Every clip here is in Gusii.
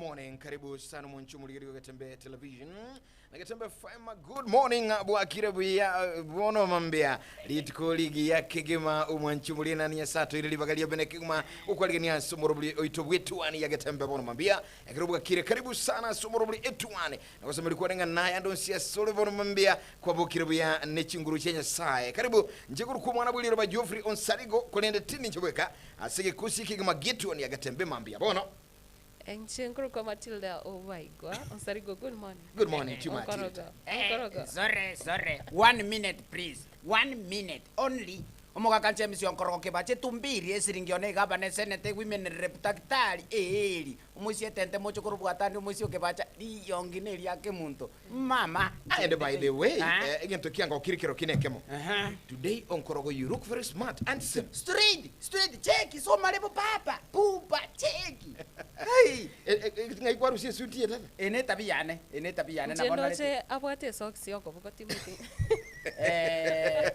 morning. Karibu sana mwanchi omorigeri Getembe Television na Getembe FM. Good morning bwakire buya bono mambia rituko rigiya kegima omwanchi omorigeri nani Nyasaye atoire ribaga ria bene kegima gokwarigania ase omorobori oito bw'etuani ya Getembe bono mambia ekero bwakire karibu sana ase omorobori etuani nagosemeri kwane ng'a naye ande onsi ase ore bono mambia kwabokire buya ne chinguru chia Nyasaye. Karibu nche korokwa omwana bw'eriroba Geoffrey Onsarigo korende tindi inche bweka Ase egekusi ekegima gi'etuoni ya Getembe mambia bono. Inche nkorokwa Matilda Obaigwa Onsarigo good morning. Good morning to you Matilda. Onkorogo onkorogo. Sorry, sorry. One minute please. One minute only. Omogaka James Onkorogo Kebache Tumbiri esiringi one egavana esenete women rep daktari eeri omoisia etente moche korobwata ande omoisia o Kebacha riyongi neria kemunto mama And by the way, Ah. eh, egento kiangokire kero kine ekemo. Aha. Today Onkorogo you look very smart, handsome. Straight, straight, cheki, soma rebo papa, pupa, cheki. Hey. Eh, eh, eh, ng'ai kwarusia esuti eye tata? Ene etabi yane, ene etabi yane Inche nabo narete. ndoche abwate esocks ya okoboko timeti. Eh,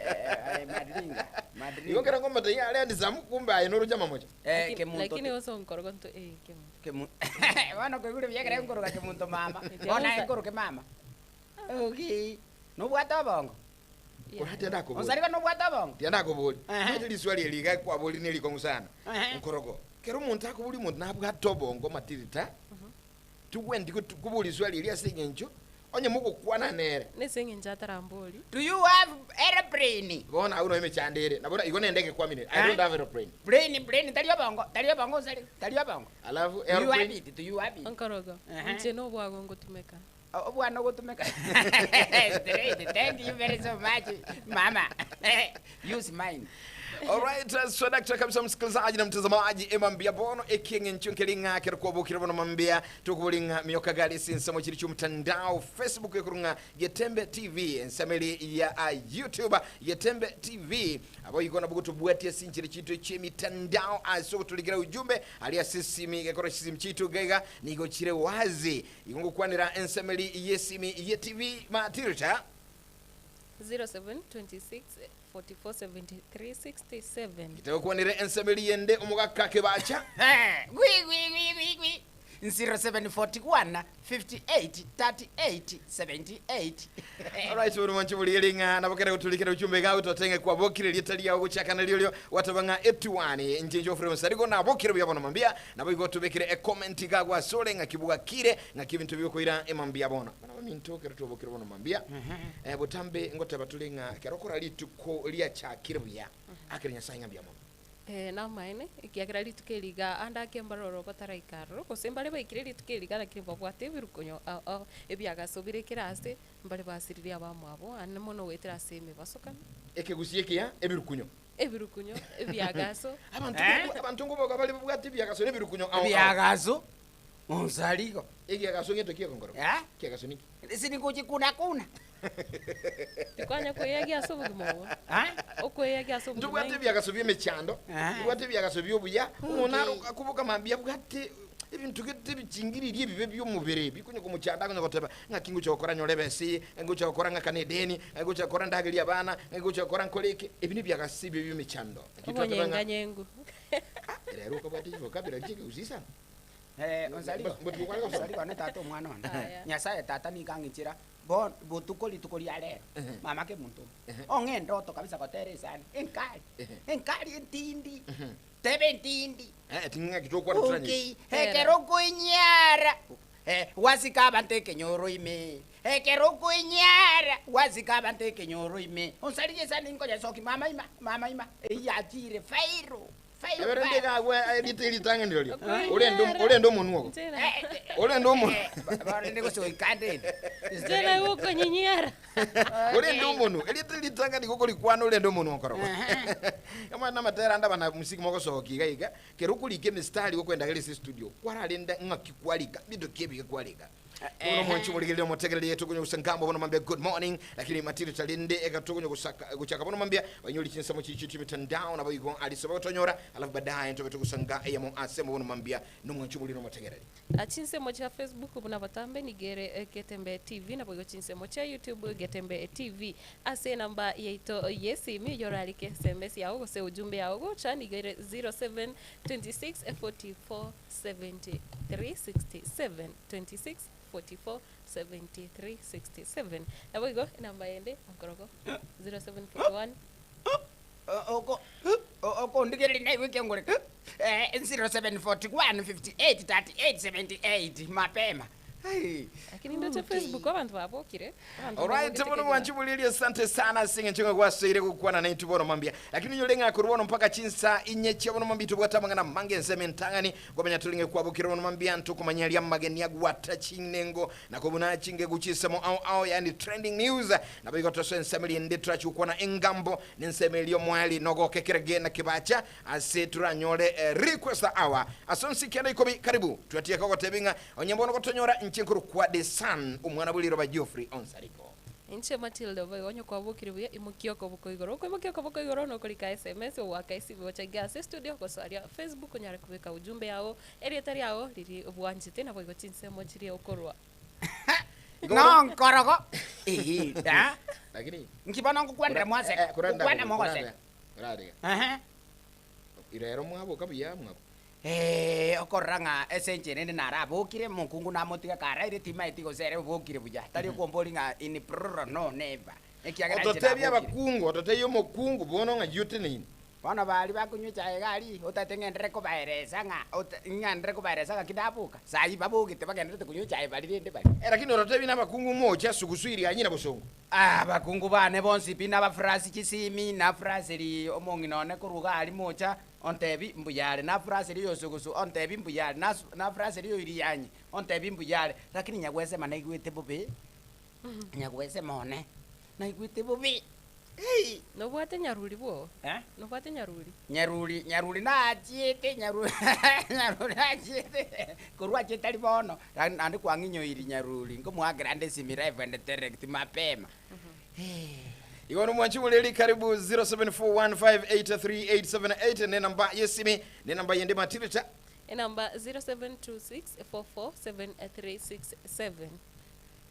eh, madringa, Igo madringa. kero ngomotebia are handsome kumbe aye noroche amamocho. Eh, kemunto. Lakini gose onkorogo nto eh kemunto. Kemu bono koigure buya ekere nkoroka kemunto mama, Ekiagera bono aye osa- nkoroke mama. Oki, nobwate obongo? Kora tianda kobori. Osariga nobwate obongo? Tianda kobori. Ehe. Ete riswali eri iga kwabori ne rikong'u sana. Ehe. Nkorogo. Kero omonto akobori omonto nabwate obongo matirita. Togwenereti gotu kobori riswali eri ase eng'encho onye mogokwana nere. Nese eng'encho atarambori. Do you have aeroplane? Bono agwo noo emechando ere. Nabo igo nende egekwamire. I Eh? don't have aeroplane. Brain, brain, tari obongo, tari obongo osariga, tari obongo. Alafu Do you have aeroplane. it? Do you have it? Onkorogo. Ehe. Inche nobwago ngotumeka. Obwana ogotumeka straight. Thank you very so much mama. Use mine. Alright, so dakta kabisa msikilizaji na mtazamaji emambia bono ekieng'encho nkeri ng'a kero kwabokire bono mambia tokobori ng'a miyoka gari ase ensemo chiri chi'omotandao Facebook ekorwa ng'a Getembe TV ensemo eri ya ah, YouTube Getembe TV abo igo nabo gotobwatia ase enchera chiaito chi'emitandao ase ogotorikera ujumbe aria ase esimi gekora chisimi chiaito iga iga nigo chire wazi Igo ngokwanera ensemeri y'esimi ye TV Matilda. 0726 44 73 67. Gitagokwanera ensemeri yende omogaka kebacha. Gwi gwi gwi gwi gwi 0741 58 38 78. Alright, buri mwanchi buri eri ng'a nabo kere goturikera uchumbe iga gototenge kwabokire erieta riao gochakana riorrio gwateba ng'a etuani inche Geoffrey Onsarigo nabokire buya bono mambia Nabo igo tobekere ecomment iga agwo asore ng'aki bwakire, ng'aki ebinto bigokoira emambia bono. Bana baminto ekero twabokire bono mambia, eh, botambe ngoteba tore ng'a ekero okora rituko riachakire buya, akere Nyasaye ng'a mbuya mono. Eh, namaene, ekiagera rituko eri iga ande ake mbare oro bataraika aroro, gose mbare baikire rituko eri iga lakini mbabwate ebirukonyo ao ao, ebiagaso bire kera ase, mbare basiririe abamwabo, aande mono goetera ase emebasokano. Ekegusi ekiya, ebirukunyo. Ebirukunyo, ebiagaso. Abanto Eh? ngobo- abanto ngoboka bare babwate ebiagaso na ebirukunyo ao ao. Ebiagaso onsarigo. Ekiagaso ngento ki ekongoro? Eh? Ekiagaso niki? Ase ningochikuna kuna. Tikwanya kweyagia ase obogima obo. Eh? Okweyagia ase obogima Ntobwate ebiagaso bi'emechando, Eh. ntobwate ebiagaso bi'obuya, omonto naro Okay. akoboka mambia abwate ebinto gete ebichingiriri ebibe bi'omobere bikonya komochanda akonya goteba ng'aki ngocha gokora nyore ebesa eye, ng'aki ngocha gokora ng'akane edeni, ng'aki ngocha gokora ndagerie abana, ng'aki ngocha gokora nkore eke. Ebi nebiagaso ebibe bi'emechando. Naki twateba ng'a Obonyenganyengu. rero okabwate chivocabulary chi'ekegusii sana. Eh, onsarigo. Mbotuko kware gosoma? Onsarigo one tata omwana one. Aya. Nyasaye tata nigo ang'inchera bono botuko rituko ria rero. Mama kemonto ong'e endoto kabisa gotera esani enkari enkari entindi tebe entindi Eh, ting'aki tokwana toranyiri. Okay, Tera. ekero okoinyara eh, gwasika abanto ekenyoro ime ekero okoinyara gwasika abanto ekenyoro ime onsarigie esani nkonyesoki mama ima mama ima eyachire fairo fairo Ebere fairo. ndiga agwo erite eritang'ani rirorio. Okoinyara. Orende orende omonwa ogo. Nchera. Orende omonwa. Bono gosoika ndende Nchera igo okonyinyara. Orende omonwa. Erieta eritang'ani igo okorikwana orende omonwa okorokwa. Omanyete namatera ande abana mosiki mogosokia iga iga, kero okorika emistari gokoenda gere ase estudio, kwararenda ng'aki kwarika, binto ki ebiya kwarika. Bono mwanchi omorigereria omotegereri tokonya gosanga amo bono mambia good morning lakini matiri tarinde eka tokonya gosaka gochaka bono mambia banyori chinsemo chichi mitandao nabo igo arise bagotonyora alafu baadaye ntobe togosanga eyemo ase amo bono mambia nomwanchi omorire omotegereri. Chinsemo chia Facebook buna botambe nigo ere Getembe TV, naboigo chinsemo chia YouTube Getembe TV. Ase enamba yaito y'esimi eyio orarike SMS yao gose ujumbe yao gocha nigo ere 07 26 44 73 67, 26 44 73 67. Naboigo enamba yende onkorogo 07 41. Oko okondigereria naigwe ekengore 07 41 58 38 78 mapema. Ai. Lakini ndoche Facebook abanto babokire. Abanto Alright, babogete bono kegima. mwanchi bulili asante sana ase eng'encho ng'a gwasoire gokwana naintwe bono mambia. Lakini onyore ng'a korwa bono mpaka chinsa inye chia bono mambia tobwate amang'ana amange ensemo entang'ani komenya tore ng'a kwabokire bono mambia ntokomanya aria amageni agwata chinengo na kobuna chingegu chinsemo ao ao yaani trending news nabo igo tosoe ensemo erinde torachi gokwana engambo na ensemo eria omoeri nogoke kerage na kebacha ase toranyore eh, request hour ase onsi kenda ikomi karibu twatieka gotebi ng'a Onye bono gotonyora inche nkorokwa The Son, omwana bwe riroba Geoffrey Onsariko. Inche Matilda oboigo onye kwabokire buya imokia okoboko igoro. Okoimokia okoboko igoro nokorika SMS ogoaka esimi gocha iga ase estudio gosoa aria Facebook onyare kobeka ujumbe yao erieta riao riria bwanchete naboigo chinsemo chiria okorwa. Igo bono- Nonkorogo. Ehe, ah. Lakini Nki bono ngokwanera mwaseka? Eh, koranda Ngokwana bobe, mogoseka. koranda, koranda. Ehe. Rero mwaboka buya mwabo. Ee, okorora ng'a ase enchera ende narabokire, omokungu namotiga karaire, timaeti gose ere obokire buya. Tari okombori ng'a in plural, no, never. Ekiagera inche Ototebie nabokire. abakungu, ototebie omokungu bono ng'a yio oteneine. Bono baria bakonywa echae iga aria, otagete ng'enderere kobaeresa ng'a ota ng'enderere kobaeresa ng'aki naboka? Saii babogete bagendererete konywa echae baria rende baria. Eh, lakini ototebie nabakungu moche asugusu irianyi na bosongo. Abakungu bane bonsi pi nabafurasi chisimi, nafurasiri omong'ina one korwa iga aria mocha, ontebi, Mbuya are. Nafurasiri oyosugusu, ontebi, Mbuya are. Nasu nafurasiri oirianyi, ontebi, Mbuya are. Lakini nyagwesema naigwete bobe, nyagwesema one, naigwete bobe, ei. Nobwate nyaruri bwoo? Eh? Nobwate nyaruri? Nyaruri, nyaruri nachiete, nyaruri nyaruri nachiete, korwa achiete tari bono, na naende kwang'inyoiri nyaruri, nkomoakera ande esimi live and direct mapema. Igo nomwanchi moreri karibu 0741583878 ne namba yesimi ne namba yende matirita Enamba 0726447367.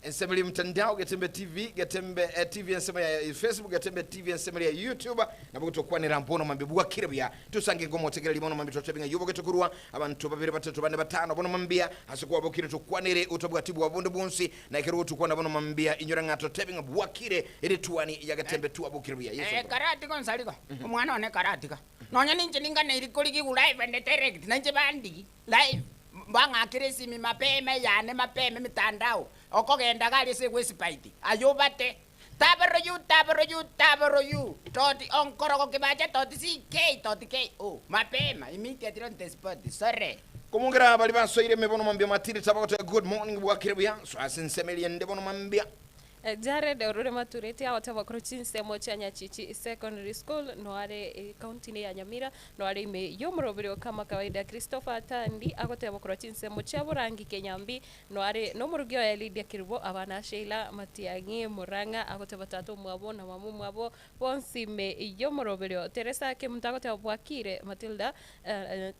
Ensemo eri mtandao Getembe TV, Getembe eh, TV ensemo ya Facebook, Getembe TV ensemo ya YouTube, nabo gotokwanera mbono mambi bwakire buya. Tosange ngomotegereri mono mambi totebi ng'a yobogete korwa abanto babere batato bane batano bono mambia ase kwabokire tokwanere otabwati bwa bonde bwonsi na ekero gotokwana bono mambia inyora ng'a totebi ng'a bwakire ere tuani ya Getembe twabokire buya. Yeso Eh, karatiga onsarigo, omwana one karatiga. Nonya ninche ninganeiri korigigwa live and direct, nainche bandigi live. Mbang'akere esimi mapema eyane mapema emetandao, okogenda iga aria ase egwesipaiti, aye obate taboro yu taboro yu taboro yu dot onkorogo kibacha dot ck dot ko mapema immediately on the spot sorry. Komongera baria basoire ime bono mambia matiri tabagoteba good morning bwakire buya so ase ensemo eria ende bono mambia. Jared orure matureti agoteba korwa chinsemo chia Nyachichi Secondary School noare ekaunti-inĩ ya Nyamira noare ime y'omoroberi o kama kawaida Christopher Tandi agoteba korwa chinsemo chia Borangi Kenyambi noare nomorugi oye Lydia Kerubo abana Sheila Matiang'i Murang'a agoteba tata omwabo na mama omwabo bonsi ime y'omoroberi o Teresa Kemunto agoteba bwakire Matilda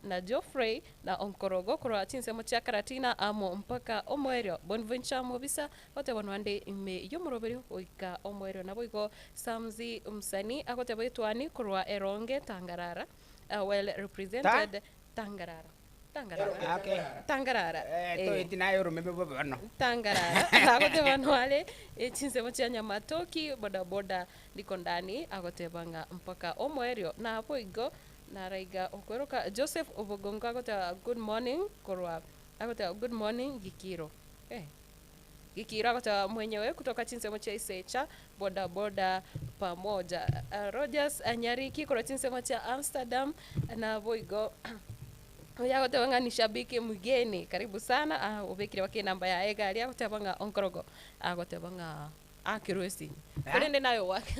na Geoffrey na Onkorogo korwa chinsemo chia Karatina amo mpaka omoerio Bonventure Mobisa Gotebwa noande ime y'omoroberio goika omoerio. Naboigo Samzi Msanii agoteba etwani korwa eronge Tangarara, well represented Tangarara. Tangarara. Okay. Tangarara. Eh, Eh. toeti naye oromeme bobe bono. Tangarara. Agoteba noare chinsemo chia Nyamatoki bodaboda ndiko ndani agoteba ng'a mpaka omoerio. Naboigo naraiga okweroka Joseph Obogongo agoteba good morning korwa agoteba good morning Gikiro. Eh. Gikiro agoteba mwenyewe kutoka chinsemo chia Isecha boda boda pamoja. Rogers Nyariki korwa chinsemo chia Amsterdam naboigo oyo agoteba ng'a ni shabiki mgeni karibu sana ah, obekire baka enamba yaye iga aria agoteba ng'a onkorogo agoteba ng'a akerwe esimi korende naye owake.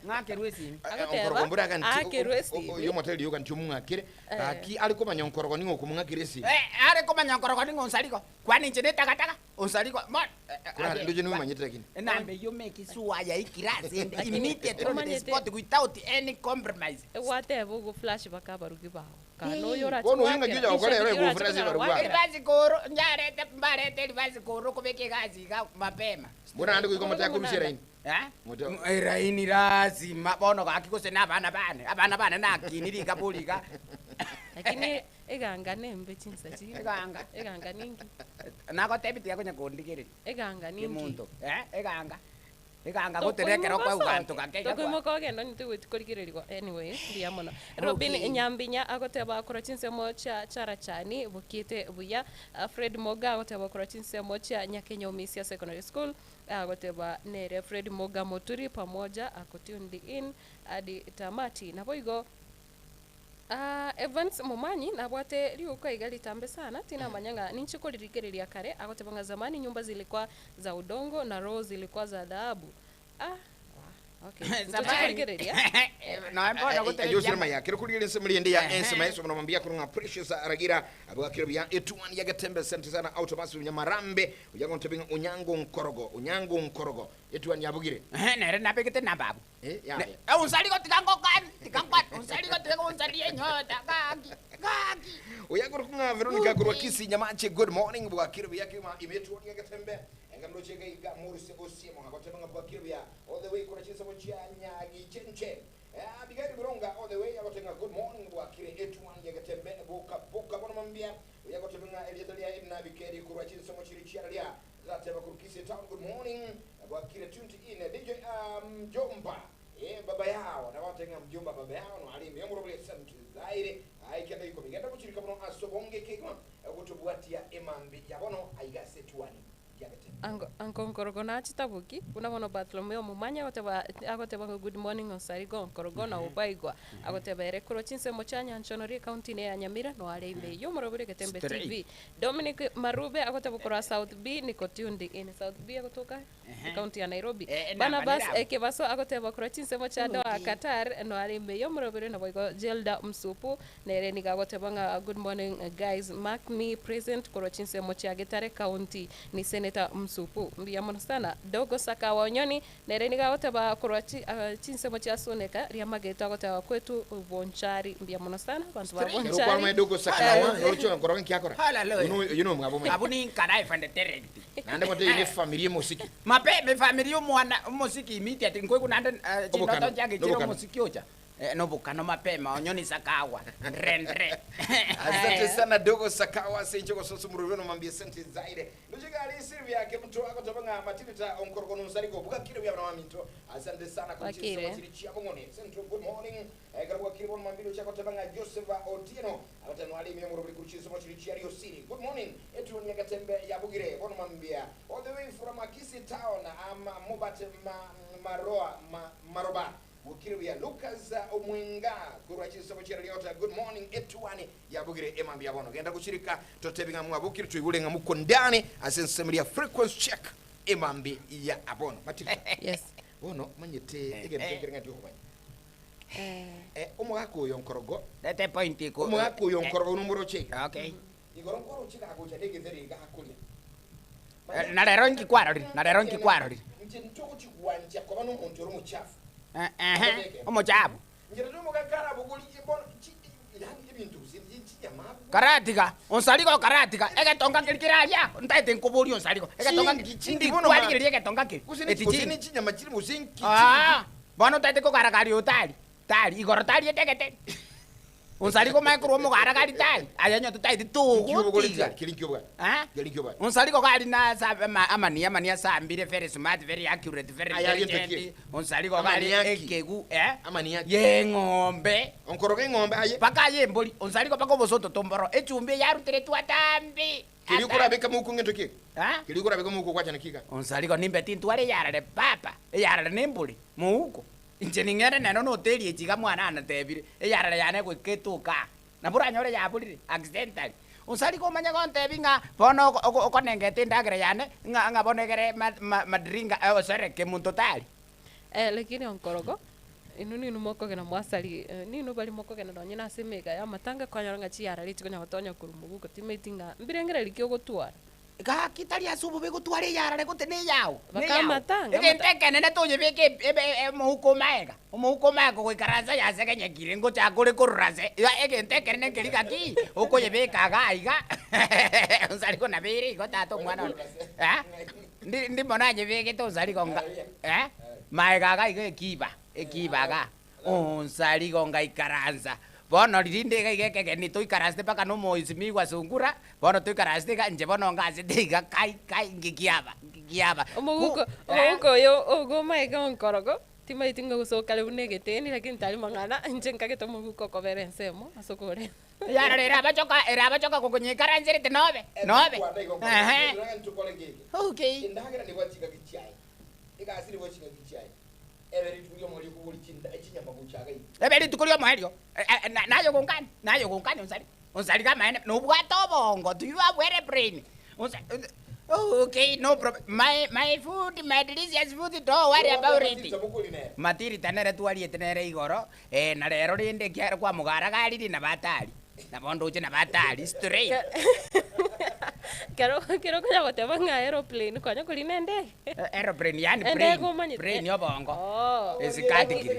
Ng'akerwe esimi. Agoteba, Onkorogo mbura aganti aakerwe esimi. oyo moteri yoga nti omong'akere gaki ari komanya onkorogo ning'o okomong'akera esimi Eh, are komanya onkorogo ning'o onsarigo. Kwani inche netagataga, onsarigo. Mo, Kora ndoche nimomanyete lakini. Enamba eyio make sure yaikire ase ende Lakini, immediately on the omanyete- spot without any compromise. Egwateba ogo flash baka abarugi bao. Kana oyo orache Bono oyo ng'aki goakera, ocha gokora ero inshabiki orache egofurash konyara abarugi bao. goakera. Eribasi koro, nyarete mbarete eribasi koro kobeka egasi iga mapema. Mbona naende goika omote akorusia eraini. Eh? Mote- Eraini lazima bono gaki gose na abana bane, abana bane nakinire iga bori iga. Lakini eganga nembe chinsa chinde. Eganga. Eganga ninki? Nagotebi tiga konya kondigereria. Eganga ninki? Kemonto. Eh, eganga. Eganga gotenena ekero Tokoimoka okoegwa ganto osoke. gake iga kwa. Tokoimoka ogenda onye toigweti korigererigwa anyway mbuya mono. Robin Okay. Nyambinya agoteba korwa chinsemo chia Charachani bokiete buya. Ah, Fred Moga agoteba korwa chinsemo chia Nyakenye Omisia Secondary School agoteba nere Fred Moga Moturi pamoja ako tuned in adi tamati. Naboigo Ah, Evans Momanyi nabwate riuko iga ritambe sana tinamanya ng'a ninche koririgereria kare agoteba ng'a zamani nyumba zilikuwa za udongo na roho zilikuwa za dhahabu. Ah, wa, okay. Ntoche korigereria. Noe mbono gotebia ayosirema yakire kurigira ensemo rende ya Ehe. ensema eso mambia kurunga precious aragira abakire bya etuan ya getembe sente sana autobus nyamarambe uyango ntebinga unyango nkorogo unyango nkorogo etuan yabugire Ehe, nere nabegete namba abwo. eh ya Ne- Eh, unsariko tiga ngokani, tiga ngwani, unsariko tiga unsarie nyota, gaki, gaki. uyakuri kunga veronica kurwa kisi nyamache good morning bwakire bya kima imetuan ya getembe engamro chega iga morse osiemo hakotebenga bwakire bya all the way kurachisa bochia nyagi chenche Abigail Buronga all the way agotenga good morning bwakire etuan ya getembe boka boka bono mambia uyagotebenga elietalia edna bikeri kurwa chinsomo chiri chiaralia zateba kurukisi town good morning bwakire tuned in DJ mjomba eh baba yao na watenga mjomba baba yao no ali miongoro bile santu zaire aikenda iko migenda kuchirika bono asobonge kegwa gutubwatia emambi yabono aigase tuani yagetembe Ango anko nkorogo nachitabuki buna bono Bartolomeo Mumanya agoteba agoteba ng'a good morning Osarigo nkorogo na ubaigwa agoteba ere korwa chinsemo chia Nyanchonori ekaunti-ine ya Nyamira no are ime eywo omorobori Getembe Straight. TV. Dominic Marube agoteba korwa South B niko tuned in South B agotoka ekaunti ya Nairobi. Eh, eh, namba Barnabas nere abwo. Ekebaso agoteba korwa chinsemo chia Doha Qatar no are ime eywo omorobori naboigo Zelda Msupu nere niga agoteba ng'a good morning guys mark me present korwa chinsemo chia Getare county ni Senator Msupu mbuya mono sana. Dogo Sakawa Onyoni nere niga agoteba korwa chi, chinsemo chia Suneka Riamageto agoteba kwetu Bonchari mbuya mono sana bantu ba Ero kwa Bonchari. madogo sakawa rocho nkorogo nkiakora Hallelujah. yuno yuno mwabo mwe Abwo ninkara if and direct. nande kote ine familia musiki Mapema efamily omwana omosiki immediate nkoigu nande Obokano, chindoto nchake chire nobokano. omosiki ocha. Eh, nobokano mapema onyoni sakawa ndrendre. Asante sana dogo sakawa sencho kososo muruveno mambia sente zaire ndochikali Sylvia kemto akotabanga matilita onkorogo nonsariko bukakire bya maminto asante sana Bakire. kuchisa chiri chia bongone central good morning garwa kire bon mambilo chakotabanga Joseph Otieno abatano ali myo murubiri kuchisa chiri chia Rio City good morning etu nyakatembe ya bugire bon mambia all the way from Akisi town am Mobate ma, maroa ma, maroba bukire ya Lucas Omwenga kurwa chisomo chira liota good morning etuani yabugire emambi yabono genda kuchirika totebinga mwabukire tuigule nga muko ndani asensemeria frequency check emambi ya abono matilda Yes. bono manyete egentekere ngati okumanya Eh, eh omwaka oyo nkorogo Lete point iko. omwaka oyo nkorogo numuroche Okay. igoro nkoroche gagocha negetheri gakulia Eh, na rero nkikwarorire, na rero nkikwarorire. nje ntokuchigwanja koba nomuntu ori omuchafu Eh, eh, omochabu. njira tomugakara buguli bono yani ebintu chinyama Karatiga, onsariko karatiga. Egetonga keri kiraria, ntaete nkoboria onsariko. Egetonga Chingi, chingi bono ma- kwarigereria egetonga keri. Eti kusini chingi. chinyama chiri musinki Ah, bono taete kogaragari otari. Tari, igoro tari etegete. Onsariko mae korwa omogaragari tari. Aya nyo totaete togotiga. Ah? Onsariko gari na sa ama- amani amani asambire very smart, very accurate, very Aya, intelligent. gento ki? Onsariko gari Amaniaki. ekegu, eh? Amaniaki. Ye ng'ombe. onkorogo eng'ombe aye Paka ye embori, onsariko paka obosoto tomboro. Echumbi yarutere twatambi. kiri kurabika muku ngento ki Ah? kiri kurabika muku kwachana kika Onsariko nimbe tintware eyarare papa, eyarare nembori, mouko. Inche ning'ere nero noterie chiga mwana anatebire, eyarare yane goika etoka. Nabo oranyore yaborire, accidentally. Onsariko omanye gontebi ng'a bono oko- oko- okonengete endagera yane, ng'a ng'a bono egere ma- ma- madringa, eh, sorry, kemunto tari. eh, lakini onkorogo Inwe ninwe mokogenda mwasari, ninwe baria mokogenda nonye na ase emega ya amatanga kwanyora ng'a chiyarari chikonya gotonya korwa moguko timanyeti ng'a mbirengererio ki ogotwara. Gaki tari ase obobe gotwara eyarare gote neyao, Baka neyao. amatanga, Egento amata- ekenene toyebeke eb- ebe emouko omaega, omouko omaega ogoikaransa yasegenyekire ngochaka ore korora ase iga egento ekenene nkeri gaki, okoyebeka igaa iga onsarigo nabo ere igo tata omwana one eh, ndi ndimo nanyebegete onsarigo nga eh, maega iga iga ekiba, ekiba igaa, onsarigo ngaikaransa. Bono rinde iga iga ekegeni toikaransete mpaka na omoisimigwa sungura, bono toikaransete iga, inche bono ngasete iga kai kai nki kiaba, nki kiaba. Ku Omoguko omoguko oyo ogo omaega onkorogo, timanyeti ng'a gose okare buna egeteni lakini tari mang'ana, inche nkagete omoguko okobera ensemo ase okorema. Yarora ere abachoka ere abachoka gokonyeikaranserete nobe, nobe, ehe. Okay. Endagera nigo chingaki chiaye, egasi nigo chingaki chiaye, ebe rituko ri'omoerio okobori chinda chinyama gocha iga iga. Ebe rituko ri'omoerio, naye ogonkani, naye ogonkani onsari, onsari amaene, nobwate obongo, do you have a brain? Onsa okay, no problem, my my food, my delicious food, don't worry about it. Matirita nere twariete nere igoro, na rero rende ekiagera kwamogaragarire nabo atari, nabo ndoche nabo atari straight. Kero kero okonya goteba ng'a aeroplane kwanya korina endege. Aeroplane yaani Endege brain, omanyete. brain obongo. Oh. Esikatigiri.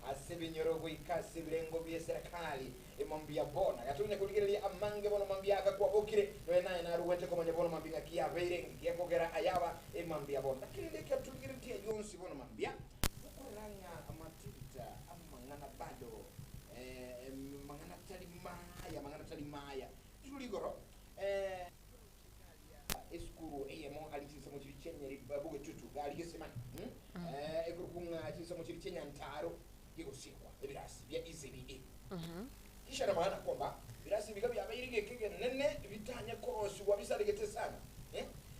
Ase ebinyoro goika ase ebirengo bi'eserekari, emambia bono agatonya korigereria amange bono mambia agakwabokire, nonya naye naruete komanya bono mambia ng'aki yabeire, ng'aki gekogera ayaba emambia bono. Naki rende ekero torigereretie ayio onsi bono mambia, tokorora ng'a amatirita amang'ana bado, eh, mang'ana tari maya, mang'ana tari maya. Rituko rigoro, eh, Esukuru eyemo aria chinsemo chiria chia Nyeri Bogetutu aria Gesemani, ekorokwa ng'a chinsemo chiria chia Nyantaro gegosiekwa ebirasi bia ECDE. Kisha na maana kwamba ebirasi ebiga biabeire egeka egenene bitanya korosigwa bisaregete sana.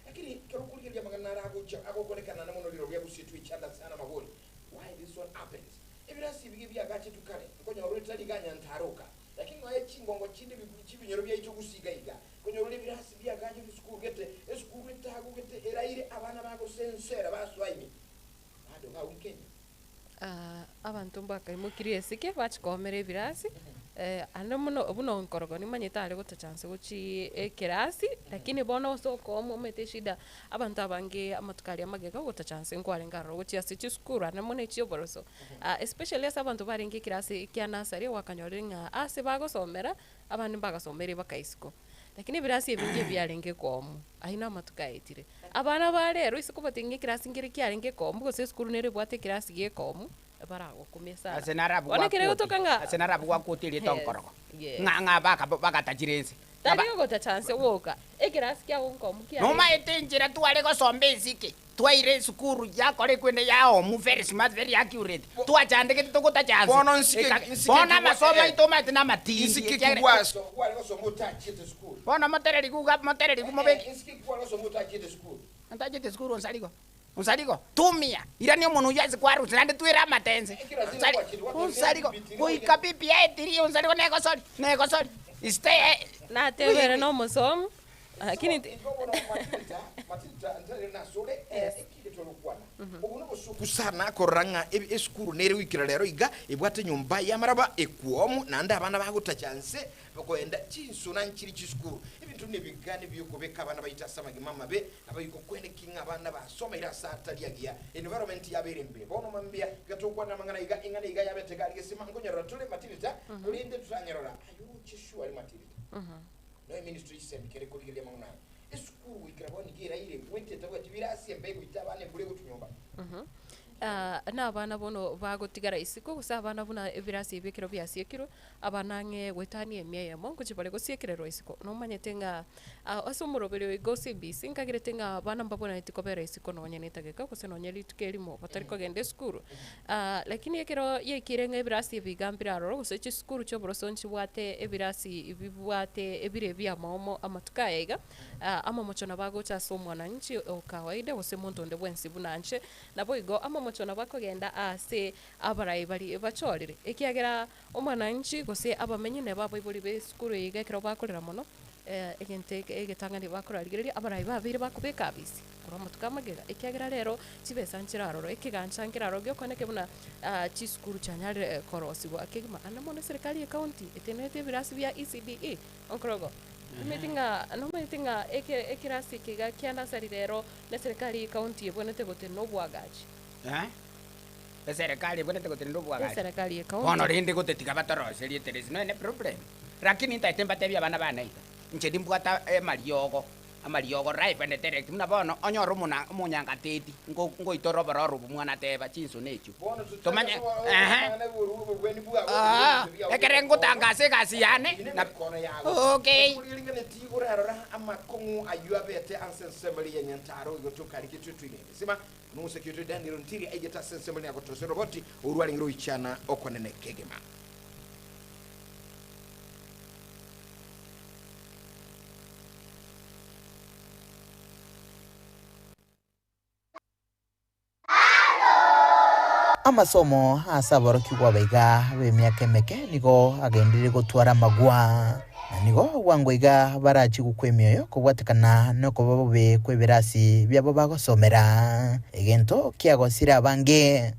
Lakini ekero okorigereria amang'ana naro agocha agokorekana na mono rirorio agusietwe echanda sana amagori. Why this one happens? Ebirasi ebiga ebiagachetwe kare nkonyora ore tari iga Nyantaro oka lakini nonya chingongo chinde chibinyoro biaito gusii iga iga. Konyora ebirasi biagaachire esukuru gete, esukuru etagogete eraire abana bagosensera basoa ime. Bado iga agwo Kenya. Abanto mbakaimokirie esike bachikoomera ebirasi, ande mono buna onkorogo nimanyete are gotacha nse gochii ekerasi, lakini bono ase okoomwa omanyete eshida, abanto abange amatuko aria magega ogotacha nse nkwarenge aroro gochia ase chisukuru ande mono echia oboroso, especially ase abanto barenge ekerasi kia nursery gwakanyorire ng'a ase bagosomera, Abande mbagasomeire baka isiko, lakini ebirasi ebinge ebiarenge koomwa, ayio namatuko aetire. Abana ba rero ase kobatebi ng'a ekerasi nkere kiarenge koomwa gose esukuru nere ebwate ekerasi gekoomwa, baragokumia sana. Ase narabu Bono ekere gwakwoti, gotoka ng'a ase narabu gwakwoti erieta Yes, onkorogo. yes. Ng'a ng'a baka bagatachire ense. Tari ogotacha nse gwoka, ekerasi kiago nkoomwa kiarenge. Nomaete enchera tware gosomba esike, Twaire esukuru yakora ekwende ya omu very smart very accurate twachandegete togotacha nse Bono nsike Eka- nsike bono kigwa amasomo eh, aito omanyete namatindi nsike ekiagera kigwa so gware gosoma otachiete sukuru. bono motererigu iga motererigu Eh, mobeke eh, nsike kigwa gosoma otachiete sukuru. Ntachete sukuru onsarigo onsarigo tumia irania omonwe oyio ase kwarusia naende twere amate nse Ekero ase Onsari- gwachete gwatebire onsarigo BBT goika BBI etiri onsarigo negosori negosori Stay Natebere na omosomu, lakini ti- Sana korora ng'a esukuru nere goikera rero iga ebwate enyomba y'amaraba ekwomu naende abana bagotacha nse bakoenda chinsuna nchiri chisukuru. Ebinto nebiga nebiokobeka abana baito ase amagima amabe nabo igo kweneki ng'a abana basomeire ase atari agiya environment yabeire embe. Bono mambia iga togokwana amang'ana iga ing'ana iga yabete iga aria gesima nkonyorora tore matirita korende toranyerora aye oroche sure aria matirita. Noe ministry chisemi kere korigereria amang'ana aya. Esukuru goikera bono nigo eraire goeta etabwati birasi embe egoita abana embura egotunyomba. Na abana bono bagotigara isiko gose abana buna ebirasi ebi ekero biasiekirwe, abana ang'e goetania emia eyemo ngochia bare gosiekererwa isiko. Nomanyete ng'a ase omoroberi oyo iga o CBC nkagerete ng'a abana mbabwenereti kobera isiko nonye na etageka gose nonye rituko erimo batari kogenda esukuru. Lakini ekero yaikire ng'a ebirasi ebi iga mbire aroro gose chisukuru chia oboroso nchibwate ebirasi bibwate ebire ebiamaomo amatuko aya iga, amamocho nabo agocha ase omwananchi o kawaida gose monto onde bwensi buna inche, naboigo amamocho nabo akogenda ase abarai baria bachorire, ekiagera omwananchi gose abamenyi neba abaibori ba esukuru eye iga ekero bakorera mono. Egento eke egetang'ani bakorarigereria, abarai babeire bakobeka abisi korwa amatuko amagega, ekiagera rero chibesa nchiraroro, ekegancha nkeraroro giokoeneke buna chisukuru chianyarire korosigwa kegima. Ande mono eserekari ye county etenerete ebirasi bia ECDE, okorogo. Omanyete ng'a nomanyete ng'a eke ekerasi eke iga kia nursery rero na eserekari ye county ebwenerete gotenena oboagachi. Eserekari ebwenerete gotenena oboagachi. Eserekari ye county. Bono rende gotetiga batoroserie there is no any problem. Lakini ntaete mbatebie abana bane iga, inche nimbwate amariogo, amariogo live and direct buna bono onyore omona omonyangateti ngo ngoitora obororo obwo mwana ateba chinsoni echio. Tomanye ehe ah ekere ngotangasa egasi yane na okay. Amasomo ase aborokigwa baiga b'emiaka emeke nigo agenderire gotwara amagwa, na nigo bwango iga barachie gokwa emioyo kobwatekana nokoba bobe kw'ebirasi biabo bagosomera, egento kiagosire abange.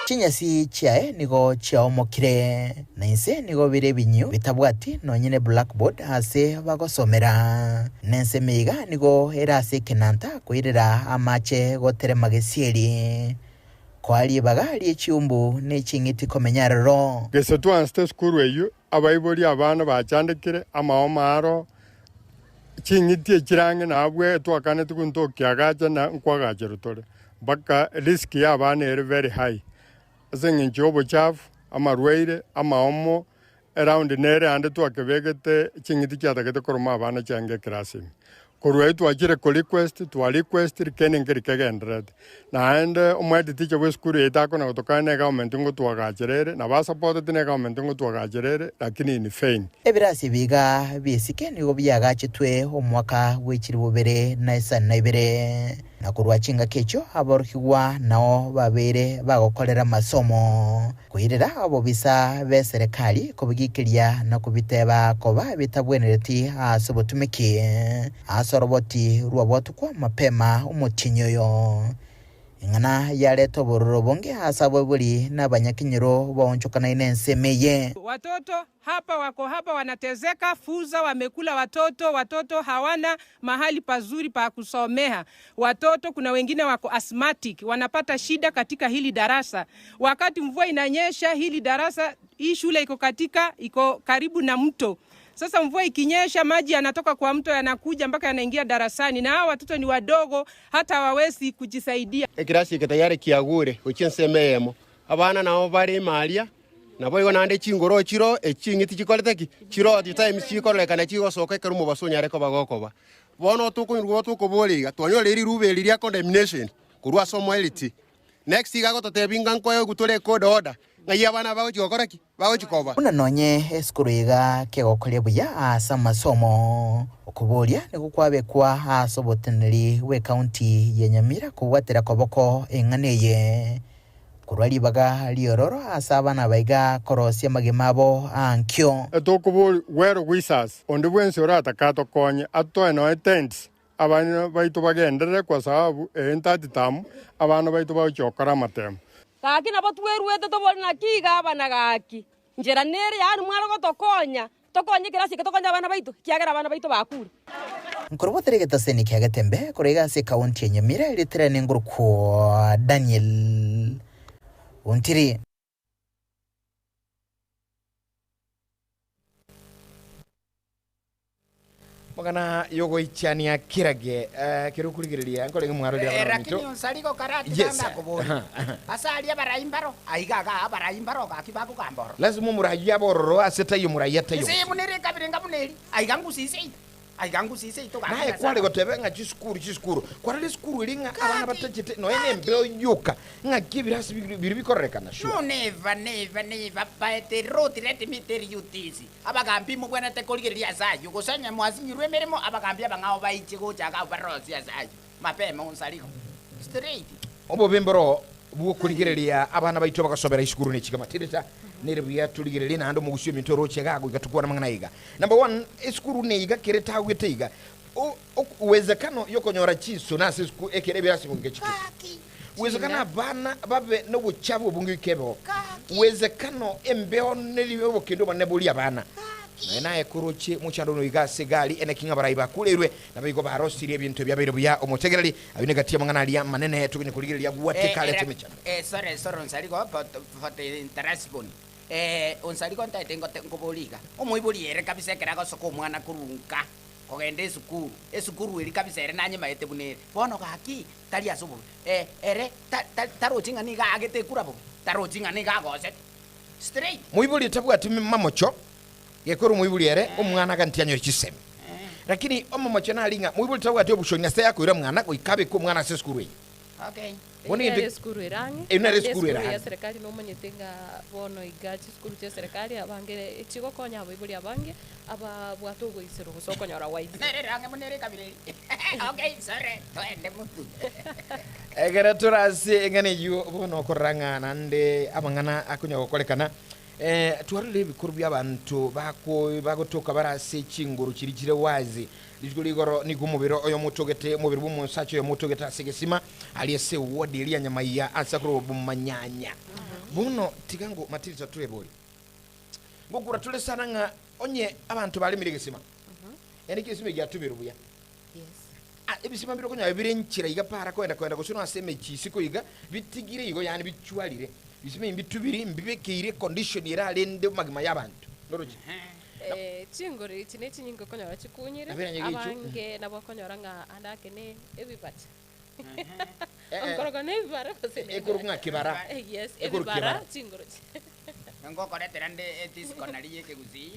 Chinyasi chiaye nigo chiaomokire, na inse nigo bire ebinyu bitabwati nonye ne blackboard aase bagosomera. Na ensemo iga nigo ere ase ekenanta koirera amache goterema gesieri, koa ribaga rie chiumbu ne ching'iti komenya aroro. Gese twansete esukuru eyio, abaibori abana bachandekire, amaoma aro, ching'iti echire ang'e nabwo etwakaneti ntokiagacha na nkwagacherwa tore, mpaka risk ya abana ere very high. Ase engencho y'obochafu, amarwaire, amaomo, eround nere ande twakebegete ching'iti chiatagete koroma abana chiange ekerasi ime. Korwa ayio twachire ko request, twa request rikene nkeri kegendererete. Naende omohead teacher bwa esukuru yaito akona gotokana na egovernment ngotwagachera ere, nabo asupporteti na egovernment ngotwagachera ere lakini in vain. Ebirasi ebi iga bi'esike nigo biagachetwe omwaka bw'echilifu bibere na isano na ibere. Na korwa chingaki echio aborokigwa nao babeire bagokorera amasomo, koirera obobisa b'eserekari kobigikeria na kobiteba koba bitabwenereti ase obotumeki ase oroboti rw'obotukwa mapema omotienyi oyo. Eng'ana yareta obororo obonge ase abaibori na abanyakenyoro baonchokanaine ensemo eye. Watoto Hapa wako hapa wanatezeka, fuza wamekula watoto, watoto hawana mahali pazuri pa kusomea. Watoto kuna wengine wako asthmatic, wanapata shida katika hili darasa. Wakati mvua inanyesha, hili darasa, hii shule iko katika, iko karibu na mto. Sasa mvua ikinyesha, maji yanatoka kwa mto yanakuja mpaka yanaingia darasani, na hawa watoto ni wadogo, hata hawawezi kujisaidia. Ekirasi eke tayari kiagure gochia ensemo eyemo, abana nabo bare ime aria, Naboigo naende chingoro chiro eching'iti chikorete ki? Chiro chitimes chikororekana chigosoka ekero omobaso onyare koba gokoba. Bono tokoirwa tokoboria iga, twanyorire riruba eri ria condemnation korwa ase omoeriti. Next iga agototebia ng'a nkoegwa tore ecourt order, ng'ai abana aba bagochi gokora ki? Bagochi koba. Buna nonye esukuru iga kegokoria buya ase amasomo, okoboria nigo kwabekwa ase oboteneneri bw'ecounty ya Nyamira kobwatera koboko eng'ana eye. Korwa ribaga ri'ororo ase abana baiga korosia amagima abo aankio. Etokobori gwero gwisasi, onde bwensi oratake atokonye, atoe noe tents, abana baito bagenderere kwa sababu eye ntati tamu, abana baito bagochia gokora amatemo. Gaki nabo tweruete tobori naki iga abana gaki, nchera nere yaani mware gotokonya, tokonye ekerasi eke tokonye abana baito, ekiagera abana baito bakure. Nkorobotera egetaseni kia Getembe korwa iga ase ekaunti ya Nyamira erietera nengorokwo Daniel Ontiri. Magana yogoichania kirage eh, kero okorigereria nkorenge mwarorire Eh, abana lakini baminto. onsari gokara Yes. tiganda akobori ase aria abarai mbaro aiga iga abarai mbaro gaki bakogamba ororo Lazima omorai abe ororo ase taiyo morai ataiyo. Ense buna ere ekabere enga buna eri aiga ngusi seito aiga ngusi seito gaki Naye Nyasae kware akobe. goteba ng'a chisukuru chisukuru kwarora esukuru eria ng'a abana Gaki batachete nonya na gaki embeo yoka ng'aki ebirasi biri bikororekana sure. No never never never by the road let me tell you this Abagambi mobwenerete korigereria ase ayio, gose onye mwasinyirwe emeremo, abagambi abang'ao baiche gocha iga barosie ase ayio mapema onsarigo. Straight. Obobe mboro bw'okorigereria abana baito bagasobera isukuru ne chikama. Tirita. Nere buya torigererie naende omogusi ominto oroche iga agoika tokwane amang'ana aya iga. Number one, esukuru neiga kere tagwete iga, o- ok uwezekano yokonyora chinso ase esukuru ekere ebirasi goika chike. Uwezekano abana babe nobochafu obonge goika ebeo. Uwezekano embeo neri obokendo obonene borie abana. Nonya naye koroche mochando ono iga ase egari eneki ng'a abarai bakureirwe, naboigo barosirie ebinto ebiabeire buya omotegereri, ayio negati y'amang'ana aria amanene tokonya korigereria agwate karete emechando. Eh, sorry, sorry Onsarigo, but for the interruption. Eh, Onsarigo ntaete ngote nkoborie iga, omoibori ere kabisa ekero agosoka omwana korwa nka, kogenda esukuru, esukuru eria kabisa ere nanyemaete buna ere. Bono gaki, tari ase obobe, eh, ere ta- ta- tarochi ng'a nigo aagete ekura bobe, tarochi ng'a nigo agosete. Straight. Moibori otabwati mamocho, gekora omoibori ere omwana aganti anyore chisemi. Lakini omomocho nari ng'a moibori tabwati obushoni ase akoira omwana goika abeke omwana ase esukuru eye. Okay. Bono Eyio egento nere esukuru ere ang'e, Eyio nere naende esukuru ere esukuru ya ang'e. serikali nomanyete ng'a bono iga chisukuru chia serikali abange chigokonya abaibori abange, ababwate ogoiserwa gose okonyora gwaisire. Nere ere ang'e buna ere ekabira eri. Okay, sorry, toende motwe. Ekero tore ase eng'ana eyio bono okorora ng'a naende amang'ana akonya gokorekana, eh, twarorire ebikoro bia abanto bako bagotoka bare ase chinguru chiria chire wazi. Rituko rigoro nigo omobere oyomo otogete, omobere bw'omosacha oyomo otogete ase egesima, aria ase ewodi eria ya nyamaiya ase akorokwa Bomanyanya. Bono tiga ngo Matilda toebori. Ngokura tore sana ng'a onye abanto baremire egesima, yaani egesima egiatuberwe buya. Ah, ebisima mbire okonyora bire nchera iga para koenda koenda gose no ase emechie isiko iga, bitigire igo yaani bichwarire. Ebisima ebi mbitubiri, mbibekeire econdition erarende amagima ya abanto. Noroche? Eh, chingoro echi ne chinyinga okonyora chikunyire, Nabere nyege icho. abange nabo okonyora ng'a ande ake ne ebibacha. Eh, eh. Onkorogo ne ebibara gose ne Ekoroku ng'a kibara. Eh, yes, Ekoroku ebibara kibara. chingoro chi Ngokoretera nde etisiko nari ya ekegusii,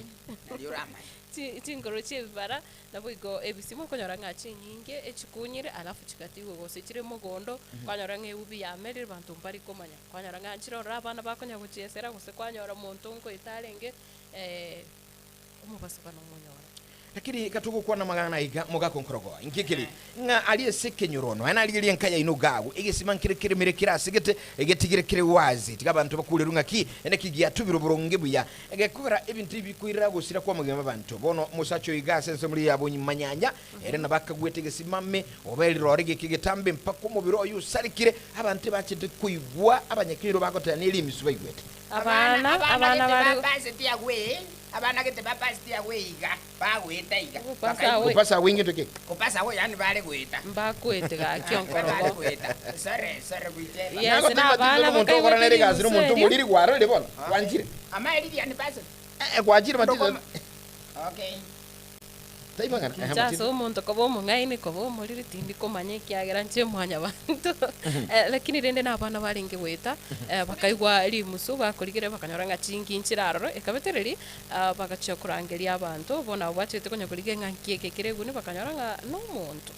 nari oramanye. Chi- chingoro chia ebibara, naboigo ebisima okonyora ng'a chinyinge echikunyire alafu chigatigwa gose chire mogondo, kwanyora ng'a eubi yamerire banto mbari komanya. Kwanyora ng'a nchire ororo abana bakonya gochiesera gose kwanyora omonto nkoeta arenge omobasokano omonyora. Lakini katogokwana amang'ana aiga mogakonkorogo inki keri ng'a aria ase ekenyoro nonya narigerie enka yaino iga agwo egesima nkere keremire kere ase gete egetigire kere wazi tiga abanto bakurerwe ng'aki naki giatubirwe boronge buya egekogera ebinto ebi bikoirera gosira kw'amagima abanto bono omosacha oyo iga ase ensemo riria ya bonyimanyanya ere nabo akagwete egesima ime oba erirore geke getambe mpaka omobere oye osarekire abanto ebachete koigwa abanyakenyoro bagoteba nere emisu baigwete. Abana, Abana abana gete bare bapaseti agwo ee, abana gete bapaseti agwo iga, bagoeta iga. Gopasa Bakaigwa. agwo. Gopasa agwo ingento ki? Gopasa agwo yaani bare goeta. Mbakwete gaki Bare onkorogo. goeta. Sorry, sorry goiteba. Yes, Nagotebi na Matilda abana nomonto okorana bakaigwete egasi rimusu nomonto erio. omoriri kwarorire bono, gwanchire. Amae riria ni paseti. Eh, gwachire Matilda. Ndokoma. Okay. Tai mang'ana. Ehe, Inche ase Matilda. omonto koba omong'aini koba omoriri tindi komanya ekiagera inche mwanyabanto Eh, lakini rende na abana barenge goeta eh, bakaigwa rimusu bakorigereria bakanyora ng'a chingi nchire aroro ekabetereri ah, bagachia korangeria abanto bono abwo bachete konya korigia ng'a nki eke kere eguni bakanyora ng'a na omonto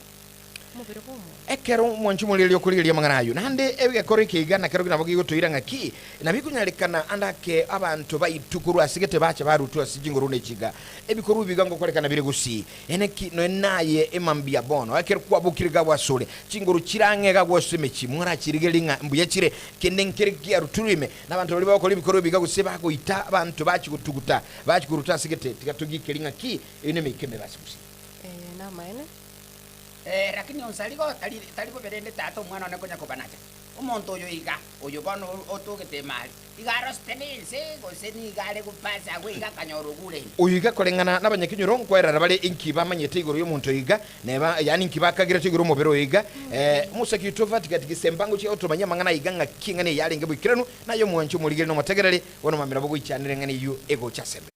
omobere bwa omonto. Ekero omwanchi omoriri okorigereria amang'ana ayio, naende egekoro eke iga nakerokio nabo kegotoira ng'aki, nabikonyarekana ande ake abanto baito korwa ase gete bache barutwe ase chinguru ne chiga. Ebikorwa ebi iga ngokorekana bire gusii. Eneki nonya naye emambia bono, ekero kwabokire iga gwasore, chinguru chire ang'e iga gwase emechie, morachirigererie ng'a mbuya chire, kende nkere kiarutirwe ime, nabanto baria bagokora ebikorwa ebi iga gose bagoita abanto bachia gotuguta, bachia koruta ase gete, tiga togiikerie ng'aki, eyio nemeika emebe ase gusii. Eh, namaene. Eh, lakini onsarigo tari tari bobe rende tata omwana one konya kobanacha. Omonto oyo iga, oyo bono otogete emari, iga arosete nense gose nigo are gopasa agwo iga akanyora ogure ime. Oyo iga koreng'ana nabanyakenyoro nkwerera bare inki bamanyete igoro y'omonto oyo iga, neba yaani inki bakagerete igoro y'omobere oyo iga. Eh, Musa Kitova tigatigisa embango chia gotomanyia amang'ana aiga ng'aki eng'ana eye yarenge boikeranu, naye omwanchi omorigeri na omotegereri, bono mamera bogoichanera eng'ana eyio egocha ase embeo.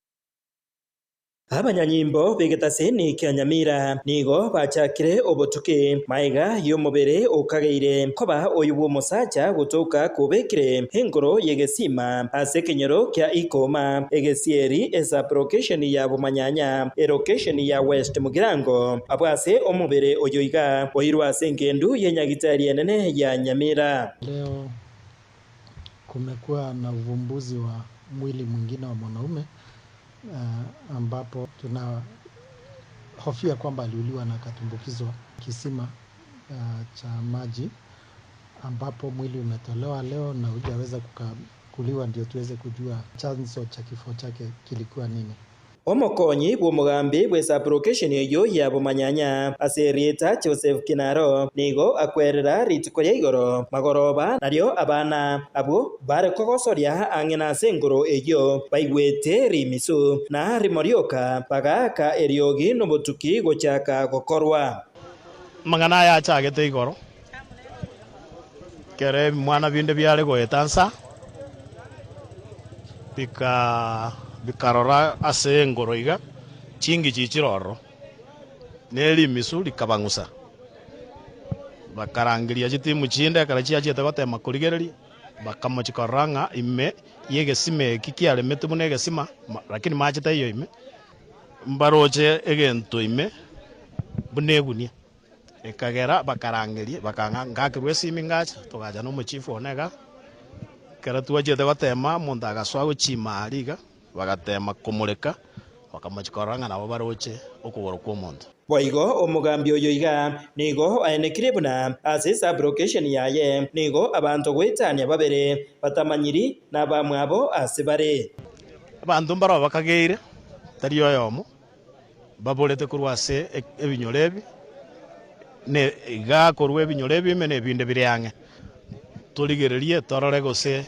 Abanyanyimbo b'egetaseni kia Nyamira nigo bachakire obotuki magega y'omobere okageire koba oyo bw'omosacha gotoka kobekire enkoro y'egesima ase ekenyoro kia Ikoma, egesieri esub-location ya Bomanyanya, elocation ya West Mugirango, abwo ase omobere oyo iga oirwe ase engendu y'enyagitari enene ya Nyamira. Leo kumekuwa na uvumbuzi wa mwili mwingine wa mwanaume ambapo tunahofia kwamba aliuliwa na akatumbukizwa kisima cha maji ambapo mwili umetolewa leo na hujaweza kuliwa ndio tuweze kujua chanzo cha kifo chake kilikuwa nini. Omokonyi bw'omogambi bwe sublocation eyo ya Bomanyanya ase erieta Joseph Kinaro nigo akwerera rituko ria igoro magoroba nario abana abwo bare kogosoria ang'e na ase engoro eyio baigwete rimisu na rimorioka bagaaka eriogi nobotuki gochaka gokorwa. Amang'ana aya achagete igoro, ekero ebimwana binde biare goeta nsa, bika bikarora ase engoro iga, chingichi chire ororo, na erimisu rikabang'usa. Bakarangeria chitimu chinde ekero chiachete gotema korigereria, bakamochia korora ng'a ime y'egesima eki kiaremetwe buna egesima, lakini mache taiyo ime, mbaroche egento ime buna egunia. Ekagera bakarangeria, bakang'a ngakerwa esimi ngacha, togacha na omochifu one iga. Ekero twachete gotema, omonto agasoa gochima aria iga, bagatema komoreka, bakamochia korora ng'a nabo baroche okogoro kwa omonto. Boigo omogambi oyo iga nigo aenekire buna ase esublocation yaye nigo abanto goetania babere batamanyiri nabamwabo ase bare. Abanto mbarabwo bakageire, tari oyomo, baborete korwa ase ebinyoro ebi, na iga korwa ebinyoro ebi ime na ebinde bire ang'e. Torigererie torore gose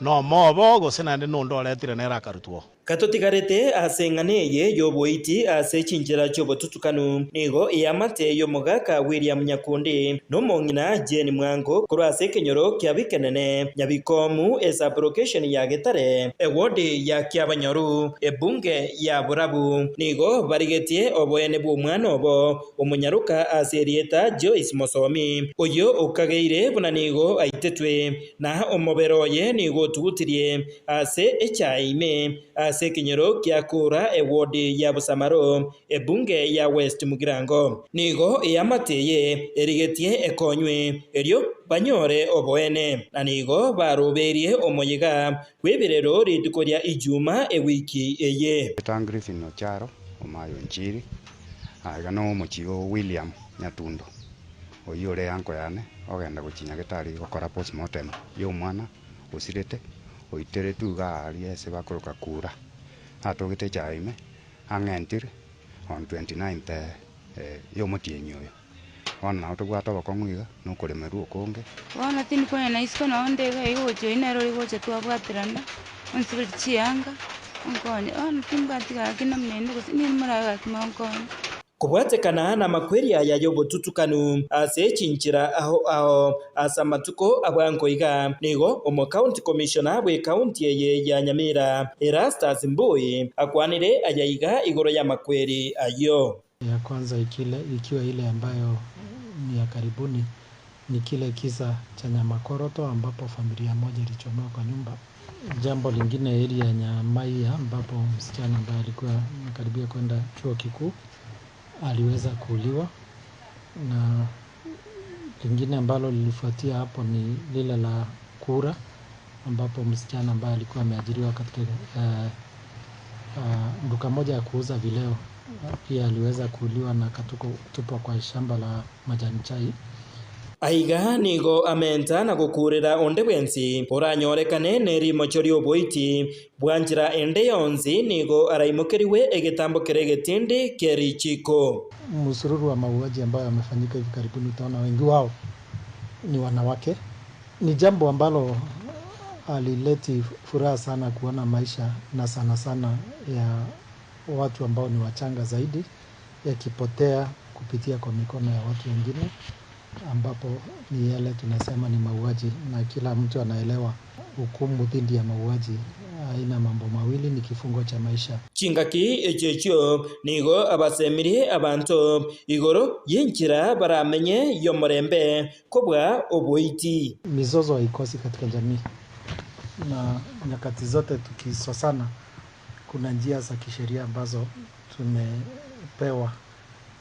nomobo gose naende nonde oretire nere akarutwa oo. Gatotigarete ase eng'ana eye y'oboiti ase chinchera chi'obotutukanu, nigo eamate y'omogaka William Nyakundi na omong'ina Jane Mwango korwa ase ekenyoro kia Bikenene, Nyabikomu, esublocation ya Getare, ewodi ya Kiabanyoru, ebunge ya Borabu, nigo barigetie oboene bw'omwana obo omonyaroka ase erieta Joyce Mosomi, oyio okageire buna nigo aitetwe, na omobere oye nigo otugutirie ase echae ime ase ekenyoro kia Kura ewodi ya Busamaro, ebunge ya West Mugirango. Nigo eamate eye erigetie ekonywe, erio banyore oboene, na nigo barobeirie omoyega bw'ebirero rituko ria Ijuma ewiki eye. Eta Griffin Ocharo, omayo Nchiri, aiga no omochie o William Nyatundo, oyio ore eanko yane, ogenda gochia Nyagetari gokora postmortem ya omwana osirete, oiteretwe iga aria ase bakoroka kura. Atogete echae ime, ang'entire on 29th ya omotienyi oyo. Bono nabo tobwate obokong'u iga, na okoremerwa okonge. Bono tindi konya na isiko noo nde iga iga ogocha oyio nere ore gocha twabwaterana, onsiberie chianga, onkonye. Bono timbwati gaki namna ende gose ninde morabe gaki monkonye. Kobwatekana namakweri aya y'obotutukanu ase chinchera ao ao ase amatuko a bwango iga, nigo omocounty commissioner bw'ecounty eye ya Nyamira, Erastus Mbui, akwanire aya iga igoro y'amakweri ayio. Ya kwanza ikile, ikiwa ile ambayo ni ya karibuni ni kile kisa cha Nyamakoroto ambapo familia moja ilichomewa kwa nyumba. Jambo lingine area ya Nyamaiya ambapo msichana ambaye alikuwa anakaribia kwenda chuo kikuu aliweza kuuliwa, na lingine ambalo lilifuatia hapo ni lile la Kura ambapo msichana ambaye alikuwa ameajiriwa katika duka moja ya kuuza vileo pia aliweza kuuliwa na akatupwa kwa shamba la majani chai. Aiga nigo amenta na gokurera onde bwensi oranyorekane nerimocho ri'oboiti bwa nchera ende yonsi nigo araimokeriwe egetambo kere egetindi kerichiko. Msururu wa mauaji ambayo yamefanyika hivi karibuni, utaona wengi wao ni wanawake. Ni jambo ambalo halileti furaha sana kuona maisha na sana sana ya watu ambao ni wachanga zaidi yakipotea kupitia kwa mikono ya watu wengine, ambapo ni yale tunasema ni mauaji, na kila mtu anaelewa hukumu dhidi ya mauaji haina mambo mawili, ni kifungo cha maisha. Chingaki echio echio nigo abasemirie abanto igoro y'enchera baramenye y'omorembe kobwa oboiti. Mizozo haikosi katika jamii, na nyakati zote tukisosana, kuna njia za kisheria ambazo tumepewa,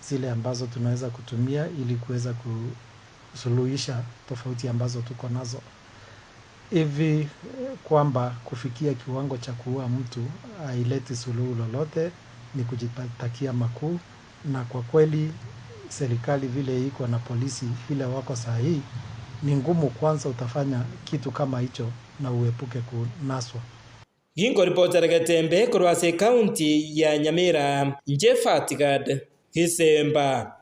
zile ambazo tunaweza kutumia ili kuweza kusuluhisha tofauti ambazo tuko nazo. Hivi kwamba kufikia kiwango cha kuua mtu haileti suluhu lolote, ni kujitakia makuu, na kwa kweli serikali vile iko na polisi vile wako saa hii Ni ngumu kwanza utafanya kitu kama hicho na uepuke kunaswa. Ginkoripotera Getembe korwa ase ekaunti ya Nyamira, inche Fatigad Gisemba.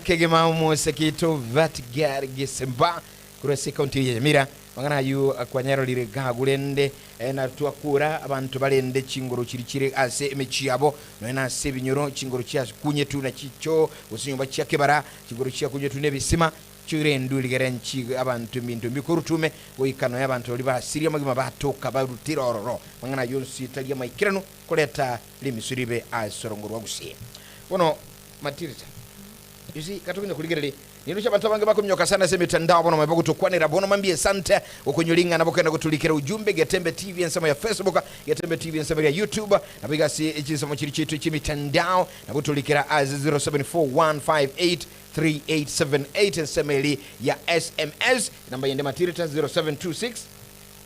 Kegima omosekito Vatgar Gisemba korwa ase ekaunti ya Nyamira mang'ana ayio kwanyarorire gagu rende na twakura abanto barende chingoro chiri chire ase emechie yabo nonya na ase ebinyoro chingoro chiakunyetu na chichoo gose nyomba chia kebara chingoro chiakunyetu na ebisima Chirendu rigere nchi abanto ebinto mbikorutume, goika nonya abanto baria basirie amagima batoka barutire ororo. Mang'ana ayio onsi tari amaikeranu koreta rimisu ribe ase orongo rwa Gusii. Bono Matilda, you see, gatokonya korigereria nindoche abanto abange bakominyoka sana ase emitandao bono maibo gotokwanera bono mambia esante gokonyora ing'ana bokenda gotorikera ujumbe Getembe TV ensemo ya Facebook, Getembe TV ensemo ya YouTube, nabo iga ase chinsemo chiria chiaito chi'emitandao nabo torikera ase 074158 3878 ensemo eri ya sms enamba yende matirita 0726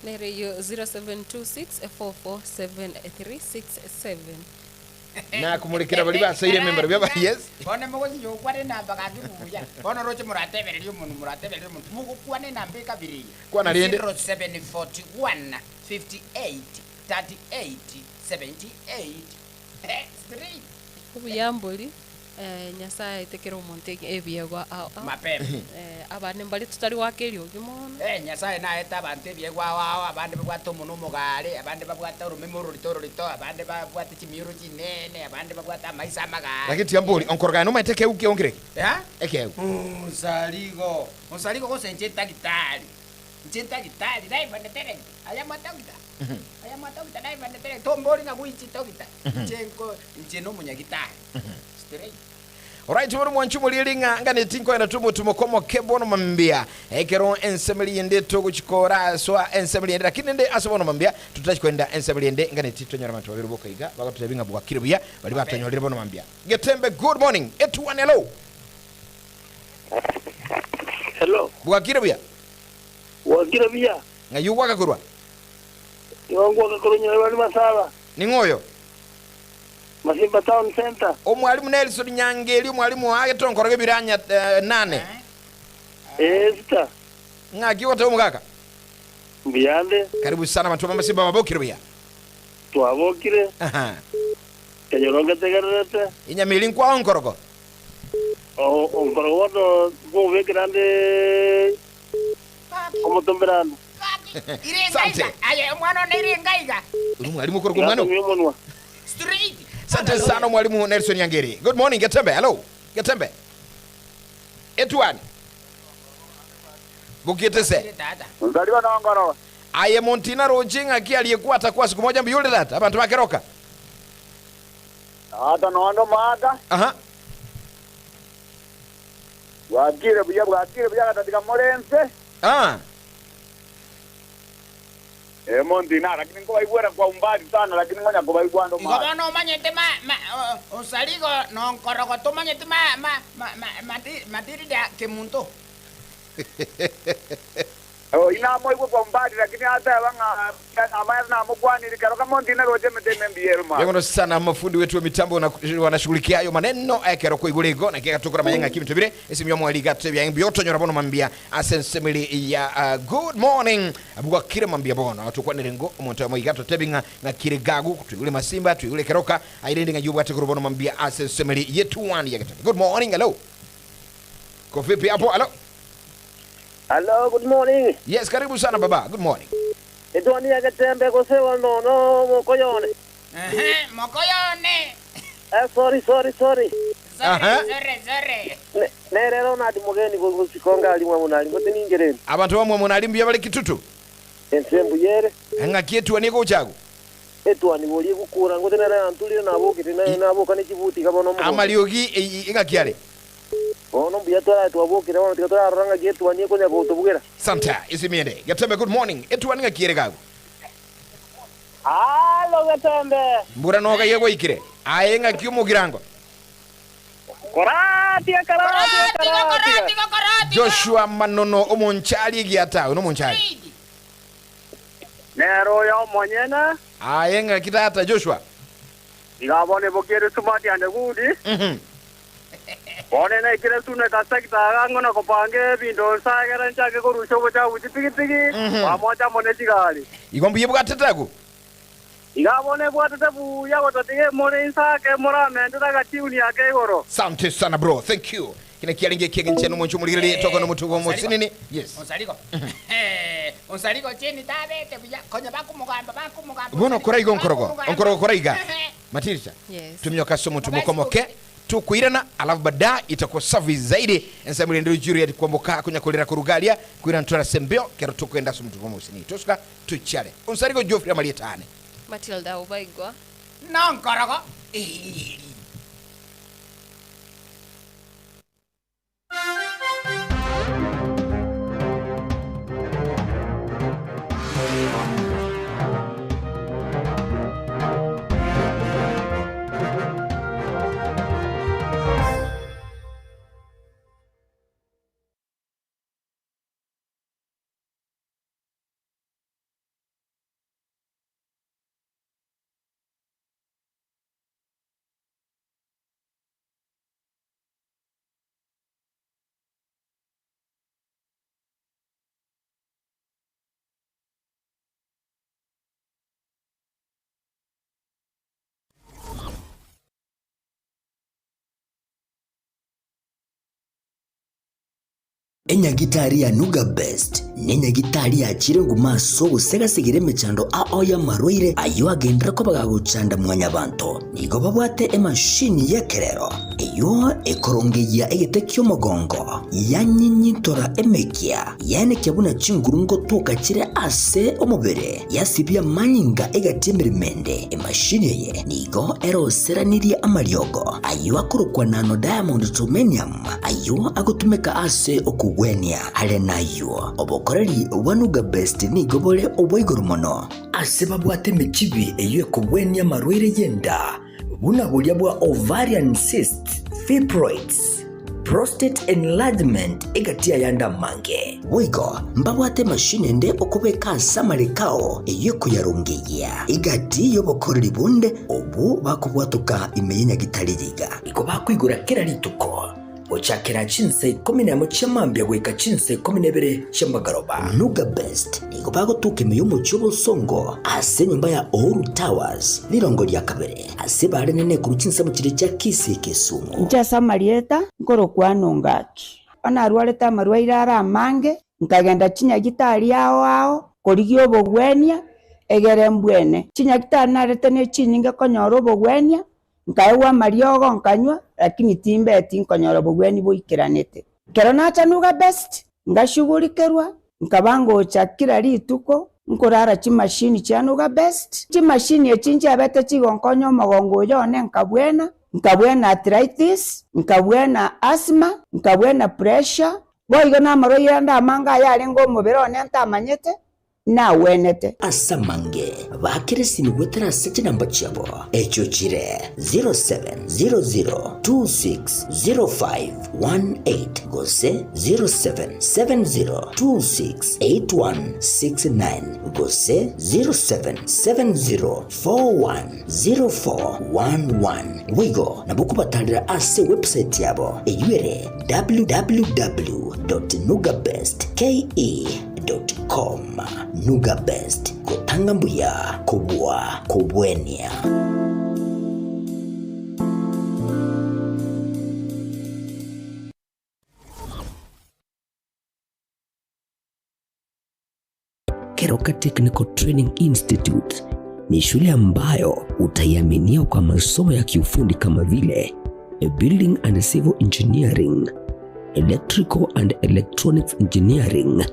Nere eyio 0726447367. Nakomorekera baria basoire emembero biaba yes. Bono mogosinyo gokwana enamba gaki buya. Bono roche moratebererie omonwe moratebererie omonwe. Mogokwana enamba ekabere eye. Kwana rende. 0741 58 38 78. Straight. Obuya mbori Nyasaye aete kera omonto ebiegwa ao ao. Mapema. Abande mbare totari goaka eriogi mono. Nyasaye naete abanto ebiegwa ao ao, abande babwate omonwa omogare, abande babwate oromeme ororito ororito, abande babwate chimioro chinene, abande babwate amaiso amagare. Lakini tiga mbori, onkoroga nomanyete ekegwe kiao nkere ki? Ekegwe. Onsarigo, onsarigo gose inche ntagitari, inche ntagitari, live and direct, I am a doctor, I am a doctor live and direct, tombori ng'a which doctor, inche nko, inche nomonyagitari. Straight. Alright, bono mwanche omorieri ng'a nganeti nkoenda tomotumo komoke bono mambia ekero ensemeri yende togochikora aswa ensemeri yende lakini nende ase bono mambia totachia koenda ensemeri yende nganeti tonyore abanto babere boka iga bagototebia ng'a bwakire buya baria batonyorire bono mambia. Getembe good morning etuane hello. Hello. Bwakire buya. Bwakire buya. Ng'ai ogwaka korwa? Igo ngwaka korwa Nyarwari Masaba. Ning'o oyo? Masimba Town Centre. Omwalimu Nelson Nyangeri, omwalimu oa getonkoro gebiranya nane. Ee sister. Ng'aki ogoteba omogaka? Mbuyande. Karibu sana abanto ba Masimba babokire buya. Twabokire. Aha. Kenyoro ngetegererete. Enyama eri nkwao nkoroko. Onkorogo bono nkobekera nde omotomberano. Sante. Aye omwana one irenga iga. Ori mwalimu okorokwa omwana Natomia omonwa. Straight. Sante sana mwalimu Nelson Nyangeri. Good morning Getembe. Hello. Getembe. Etuani. Bokiete se. Nkariba nongoro. Aye montina roche ng'aki aliyekwata kwa siku moja mbiyule tata abantu bakeroka. Tata nondo maata. Aha. Bwakire buya bwakire buya gatatiga morense. Ah. Eh montina lakini nkobaigwera kwa umbali sana lakini ngonya kobaigwa ndo Igo maata. bono omanyete ma ma o- osarigo nonkorogo tomanyete ma ma ma ma mati matirida kemunto. Oh inamoigwe kwa umbali lakini ateba ng'a amaya namokwanire kero kamontina roche emete ime mbuya ere maata. Yagono sana mafundi wetu wa mitambo wanashughulikia hayo maneno ekero koigure igo na kigatukora mayeng'a kimi tubire esimu yomwali gatebia mbio tonyora bono mambia ase ensemeri ya good morning bwakire mambia bono tukwanire ngo omonto omo iga totebi ng'a ng'akire gagu tuigure masimba tuigure keroka airende ng'a yubwate koro bono mambia ase ensemeri yetu wani ya Getembe. Good morning hello ko vipi hapo hello Hello, good morning. Yes, karibu sana baba. Good morning. Etwani ya Getembe gosewa nono mokoyone. Ehe, mokoyone. Eh, sorry, sorry, sorry. Aha. Sorry, sorry. Nerero nadi mugeni gusikonga ali mwa munali ngote ningereni. Abantu bamwe munali mbuya bali kitutu. Ensembu yere. Ng'aki etuani gochago. Etwani gori gukura ngote nere antulire nabokire na naboka ne chibuti kabono mo. Amariogi ng'aki are. Bono mbuya twara twabokire bono tiga twarora ng'aki etwani ekonya gotobugera. Santa isimiende. Getembe good morning. Etuani ng'aki ere gago. Halo Getembe. Mbura noga yegoikire. Aye ng'aki omogirango. Koratia karatia karatia. Joshua Manono omonchari egiata ono omonchari. Nero oyo omonyene. Aye ng'aki tata Joshua. Iga bono ebokere sumati ande gudi. Mhm. Bono naikire Suneka sector iga ng'o na kopanga ebinto nsagere nchake korusia obochafu chipigipigi, pamoja amo ne chigari. Igo mbuya ebwatete agwo? Iga bono ebwatete buya gotatiga emore insake moramentete agatiuni ake igoro. Sante sana bro, thank you. Kina kiarenge eki'engencho nomonche omorigereria toka nomotugo omosinini. Yes. Onsarigo. Onsarigo chini tabete buya konya bakomogamba bakomogamba. Bono kora igo nkorogo, onkorogo kora iga. Matilda, Yes. tumioka ase omonto mokomoke tokoirana alafu baadaye itakuwa safi zaidi. Ense murendero Juliet kwamboka konya korera koruga aria koirana twara sembeo kero tokoenda ase omotugo omosinini. Tosuka tochiare. Onsarigo Geoffrey amarieta ane. Matilda Obaigwa. Nonkorogo. Enyagitari ya Nuga Best nenyagitari yachire nguma ase ogosegasegera emechando ao y'amarwaire ayio agenderere koba gagochanda mwanyabanto. Nigo babwate emashini y'ekerero eyio ekorongeyia egete ki'omogongo, yanyinyintora emekia, yaenekia buna chinguru ngotoka chire ase omobere, yasibia amanyinga egati y'emeremo ende. Emashini eye nigo eroseranirie amariogo ayio akorokwa nano diamond germanium, Ayio agotumeka ase okogwenia. Are nayio, obokoreri bwa Nuga Best nigo bore obwa igoro mono. Ase babwate emechibi eyio ekogwenia amarwaire y'enda, buna boria bwa ovarian cysts, fibroids, prostate enlargement egati y'ayande amange. Boigo mbabwate emashini ende okobeka ase amareko ao eyio ekoyarongeyia egati y'obokoreri bonde obwo bakobwatoka ime y'enyagitari riga. Nigo bakoigora kera rituko, gochakera chinsa ikomi nemo chia mambia goika chinsa ikomi na ibere chia magoroba. Nuga Best nigo bagotoka ime y'omochie obosongo ase enyomba ya Uhuru Towers, rirongo ria kabere, ase bare nene korwa chinsemo chiria chia Kisii Kisumu. Inche ase amarieta nkorokwa Nongaki. Onye narwarete amarwaire are amange, nkagenda chinyagitari ao ao korigia obogwenia, egere mbwene. Chinyagitari narete ne chinyinge konyora obogwenia, Nkaegwa amariogo nkanywa, lakini timbeti nkonyora obogwenia boikeranete. Ekero nacha Nuga Best, ngashugurikerwa, nkaba ngocha kera rituko nkorara chimashini chia Nuga Best. Chimashini echi nchiabete chigonkonya omogongo oyo one nkabwena, nkabwena arthritis, nkabwena asthma, nkabwena pressure, boigo namarwaire ande amange ayarenge omobere one ntamanyete, nagwenete. Ase amange baakere esimi goetera ase chinamba chiabo, echio chire 0700260518 gose 0770268169 gose 0770410411. Boigo nabo okobatarera ase ewebsite yabo eyio ere www.nugabestke. Com. Nuga Best, gotanga mbuya kobua kobwenia. Keroka Technical Training Institute ni shule ambayo utaiaminia kwa masomo ya kiufundi kama vile Building and Civil Engineering, Electrical and Electronics Engineering,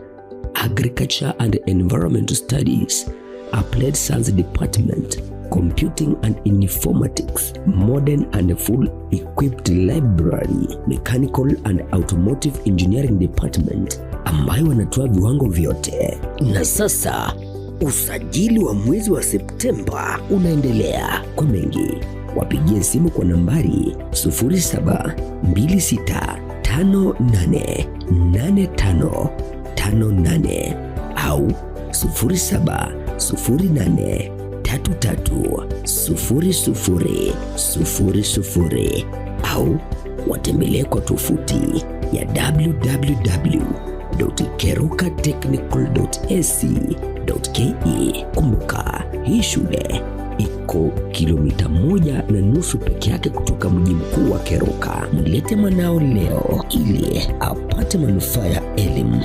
Agriculture and Environmental Studies, Applied Science Department, Computing and Informatics, Modern and Full Equipped Library, Mechanical and Automotive Engineering Department ambayo wanatoa viwango vyote. Na sasa usajili wa mwezi wa Septemba unaendelea. Kwa mengi wapigie simu kwa nambari 0726588558 au 0708330000 au Watembelee kwa tovuti ya www.kerukatechnical.ac.ke. Kumbuka, hii shule iko kilomita 1.5 peke yake kutoka mji mkuu wa Keroka. Mlete mwanao leo ili apate manufaa ya elimu.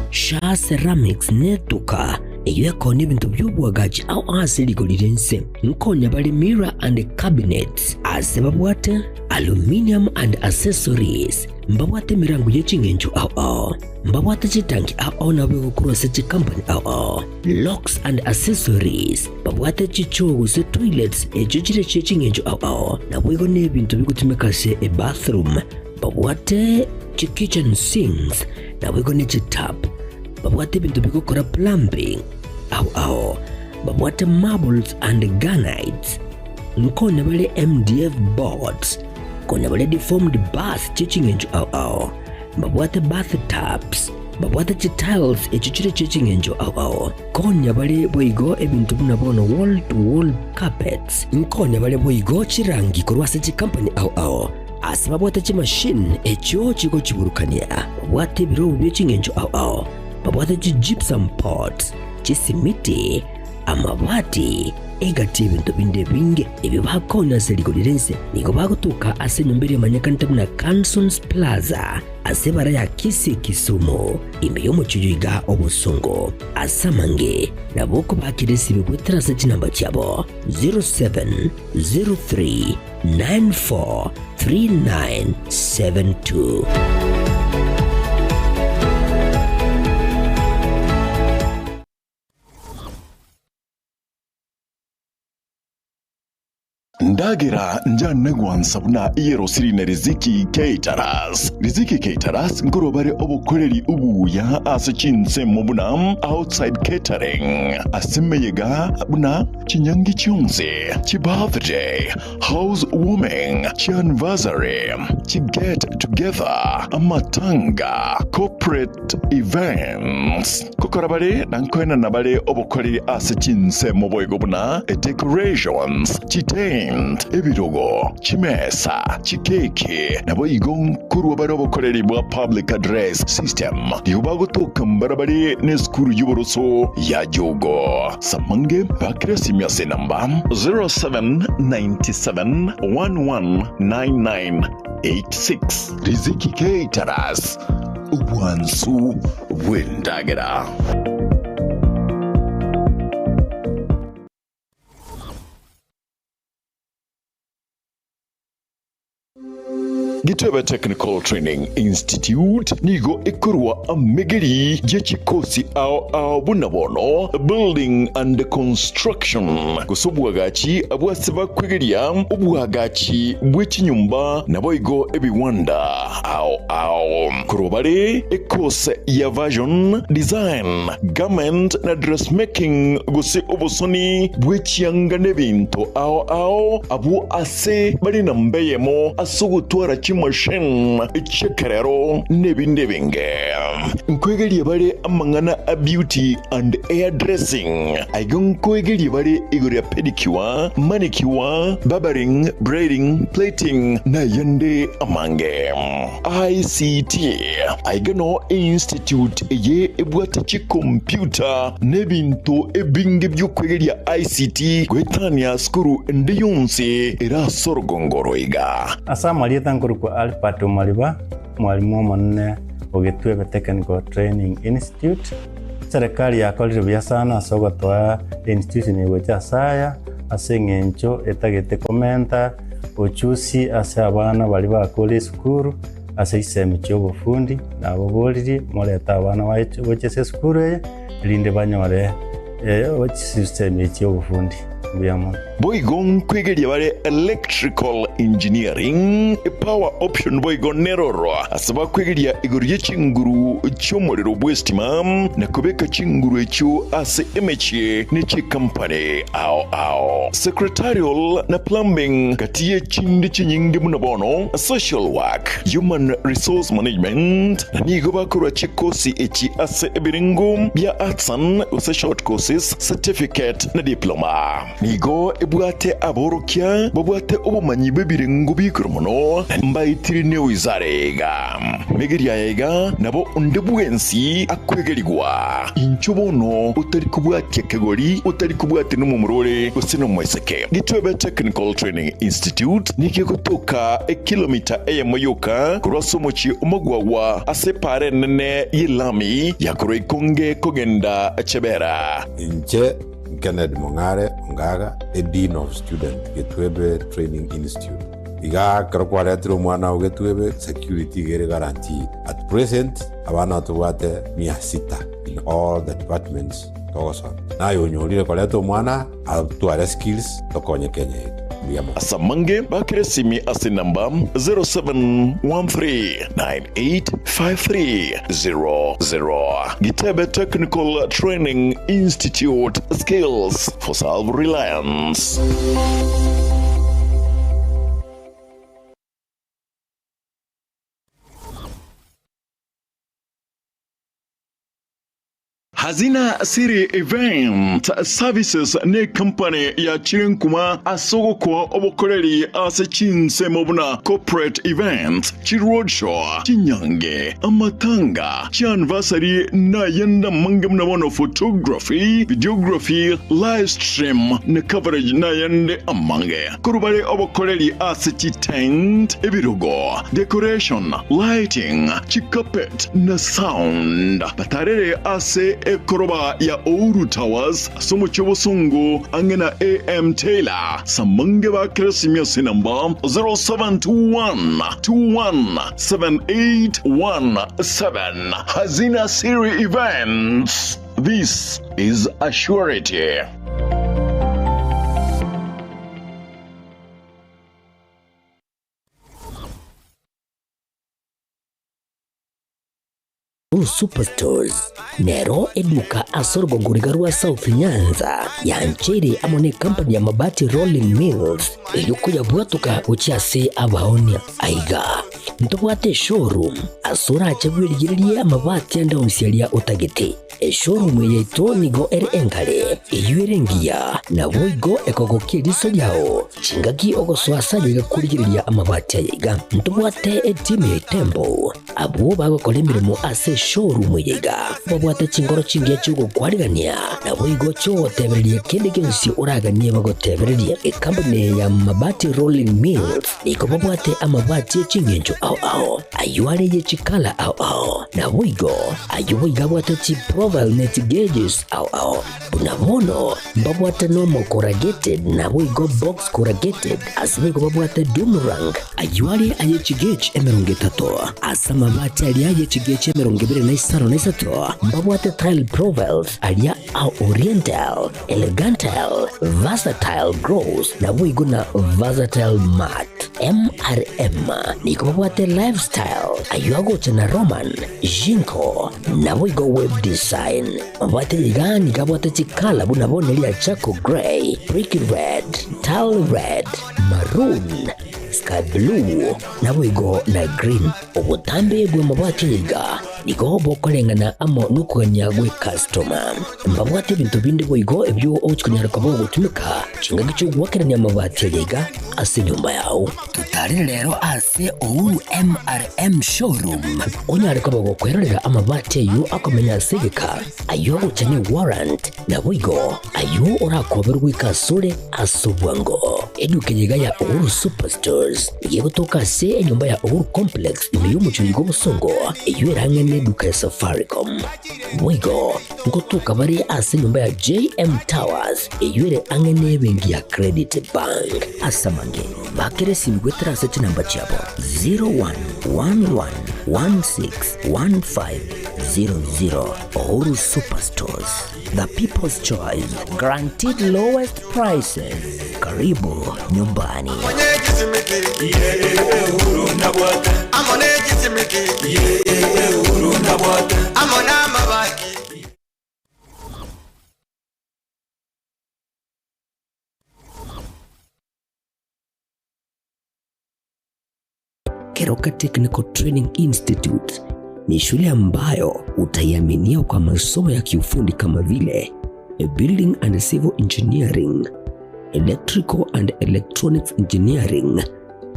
Shaa Ceramics netuka eyio ekoonia ebinto bi'oboagachi ao ase rigori ri'ense. Nkonya bare mirror and cabinets ase babwate aluminium and accessories, mbabwate emerango ye ching'encho ao ao, mbabwate chitanki ao ao nabo egokorwa ase chikampani ao ao, locks and accessories, babwate chichoo gose toilets echio chire chie ching'encho ao ao, naboigo nebinto bigotumeka ase ebathroom. Babwate chi-kitchen sinks, naboigo ne chitap. Babwate ebinto bigokora plumbing ao ao. Babwate marbles and granites. Nkonya bare MDF boards. Konya bare deformed bars chie ching'encho ao ao. Mbabwate bath tubs. Babwate chitiles echio chire chie ching'encho ao ao. Konya bare boigo ebinto buna bono wall to wall carpets. Nkonya bare boigo chirangi korwa ase chikampani ao ao. Ase babwate chimashini echio chigochiburukania, babwate ebirobu bie ching'encho ao ao, babwate chi-gypsum pots, chisimiti, amabati, egati y'ebinto binde ebinge ebio bakonya ase rigori ri'ense. Nigo bagotoka ase enyomba eria emanyekanete buna Cansons Plaza ase ebara ya Kisii Kisumu, ime y'omochie oyo iga obosongo. Ase amange nabo okobakera esibe goetera ase chinamba chiabo 0703 943972. Ndagera njane gwansa buna eyerosiri na Riziki Caterers. Riziki Caterers nkorwa bare obokoreri obuya ase chinsemo buna outside catering, ase emeyega buna chinyangi chionsi, chibirthday, house warming, chianniversary, chiget together, amatanga, corporate events. Gokora bare na nkoenana bare obokoreri ase chinsemo boigo buna decorations, chitent, ebirogo, chimesa, chikeki, naboigo nkorwa bare obokoreri bwa public address system. Nigo bagotoka mbarabare nesukuru y'oboroso ya Jogo. Samange bakire esimi ase enamba 0797119986. Riziki Caterers, obwansu bw'endagera. Gitebe Technical Training Institute nigo ekorwa amegeri ye chikosi ao ao buna bono Building and Construction gose obwagachi bw'ase bakwegeria obwagachi bwe chinyomba naboigo ebiwanda ao ao. Korwa bare ekose ya Fashion Design, Garment na Dressmaking gose obosoni bwe chianga nebinto ao ao abwo ase bare namba eyemo ase ogotwara chimashini chi'ekerero n'ebinde ebinge. Nkoegeria bare amang'ana a beauty and hair dressing. Aiga nkoegeria bare igoro ya pedicure, manicure, barbering, braiding, plaiting na ayande amange. ICT Aiga no einstitute eye ebwate chicomputer n'ebinto ebinge bi'okwegeria ICT goetania sukuru ende yonsi ere ase orogongo oro iga. Ase amarieta nkorokwa Albert Omariba, omwalimu omonene o Gitwebe Technical Training Institute. Serikali yakorire buya sana ase ogotoa einstitution eye gocha ase aya, ase eng'encho etagete komenta ochusi ase abana baria bakore esukuru ase chisemi chi'obofundi, naboboririe morete abana baye gocha ase esukuru eye, erinde banyore chisemi chi'obofundi. Mbuya mono. Boigo nkwegeria bare electrical engineering, power option boigo neroro ase bakwegeria igoro ye chinguru chi'omorero bw'estima na kobeka chinguru echio ase emechie ne chikampani ao ao. Secretarial na plumbing gati ye chinde chinyinge buna bono social work, human resource management na nigo bakorwa chikosi echi ase ebirengo bia arts and gose short courses, certificate na diploma. Nigo ebwate aborokia babwate obomanyi bw'ebirengo bi'igoro mono, na mbaetire newizara iga. Megeria aya iga nabo onde bwensi akwegerigwa. Inchuo bono otari kobwatia kegori, otari kobwatia nomomura ore gose nomoiseke. Gitwebe Technical Training Institute nigo egotoka ekilomita eyemo yoka korwa ase omochie omogwagwa ase epaara enene y'elami ya korwa Ikonge kogenda Chebera. Inche Kennedy Mong'are Ongaga, a Dean of Student, Getwebe Training Institute. Iga ekero kwaretire omwana oo Getwebe, security iga ere guaranteed. At present, abana tobwate mia sita in all the departments togosoma. Naye onyorire koreta omwana atware skills tokonye Kenya yetu. Mbuya mono. Ase amange bakere esimi ase enamba 0713985300. Gitebe Technical Training Institute, skills for self-reliance. Hazina City Event Services necompany yachire nkuma ase ogokoa obokoreri ase chinsemo buna corporate events, chiroadshow, chinyange, amatanga, chianniversary nayende amange buna bono photography, videography, live stream na coverage nayende amange. Korwa bare obokoreri ase chitent, ebirogo, decoration, lighting, chicarpet na sound. Batarere ase ekoroba ya Ouru Towers ase omochie obosongo ang'e na AM Taylor. Samange bakere esimi ase enamba 0721217817. Hazina Siri Events. This is a surety. Blue Superstores nero eduka ase orogongo riga rwa South Nyanza yancheire amo ne company ya Mabati Rolling Mills erio koyabwatoka gochia ase abaonia. Aiga ntobwate eshowroom ase orache bwerigererie amabati ande onsi aria otagete. Eshowroom eye yaito nigo ere engare, eyio ere engiya, naboigo ekogokia eriso riao chingaki ogosoa ase aye iga korigereria amabati aye iga. Ntobwate etimu ya Itembo Abwo bagokora emeremo ase eshowroom eye iga babwate chinkoro chingiya chi'ogokwarigania, naboigo chi'ogotebereria kende gionsi oraganie bagotebererie. Ekampuni eye ya Mabati Rolling Mills nigo babwate amabati e ching'encho ao ao, ayio are ye chikala ao ao, naboigo ayio boigo abwate chiprofile ne chigeges ao ao. Buna bono mbabwate nomo corrugated naboigo box corrugated, ase boigo babwate doom rank, ayio are aye chigauge 30, ase amabati aria aye chigauge 25 mbabwate tile profiles aria a oriental, elegantal, versatile gross naboigo na versatile matte. MRM nigo babwate lifestyle, ayio agocha na Roman, Jinko, naboigo web design. Mabwate iga nigo abwate chikala buna bono ria charcoal grey, brick red, tile red, maroon, sky blue, naboigo na green. Obotambe bw'amabati aya iga nigo bokoreng'ana amo nokogania gw'ecustoma. Mbabwate ebinto binde boigo ebio ogochia konyara koba ogotumeka chingaki chi'ogoakerania amabati aya iga ase enyomba yao. Totarire rero ase Uhuru MRM Showroom onyare koba gokwerorera amabati ayio akomenya ase egeka, ayio agocha ne warrant, naboigo ayio orakoberwe goika asore ase obwango. Eduka eye iga ya Uhuru Superstores nigo egotoka ase enyomba ya Uhuru Complex ime y'omochie oiga obosongo, eyio ere ang'e neduka ya Safaricom. Boigo ngotoka bare ase enyomba ya JM Towers eyio ere ang'e nebenki ya Credit Bank. Ase amange, bakera esimi goetera ase chinamba chiabo 0111. 161500. Uhuru Superstores, the people's choice, guaranteed lowest prices. Karibu nyumbani. Keroka Technical Training Institute ni shule ambayo utaiaminia kwa masomo ya kiufundi kama vile Building and Civil Engineering, Electrical and Electronics Engineering,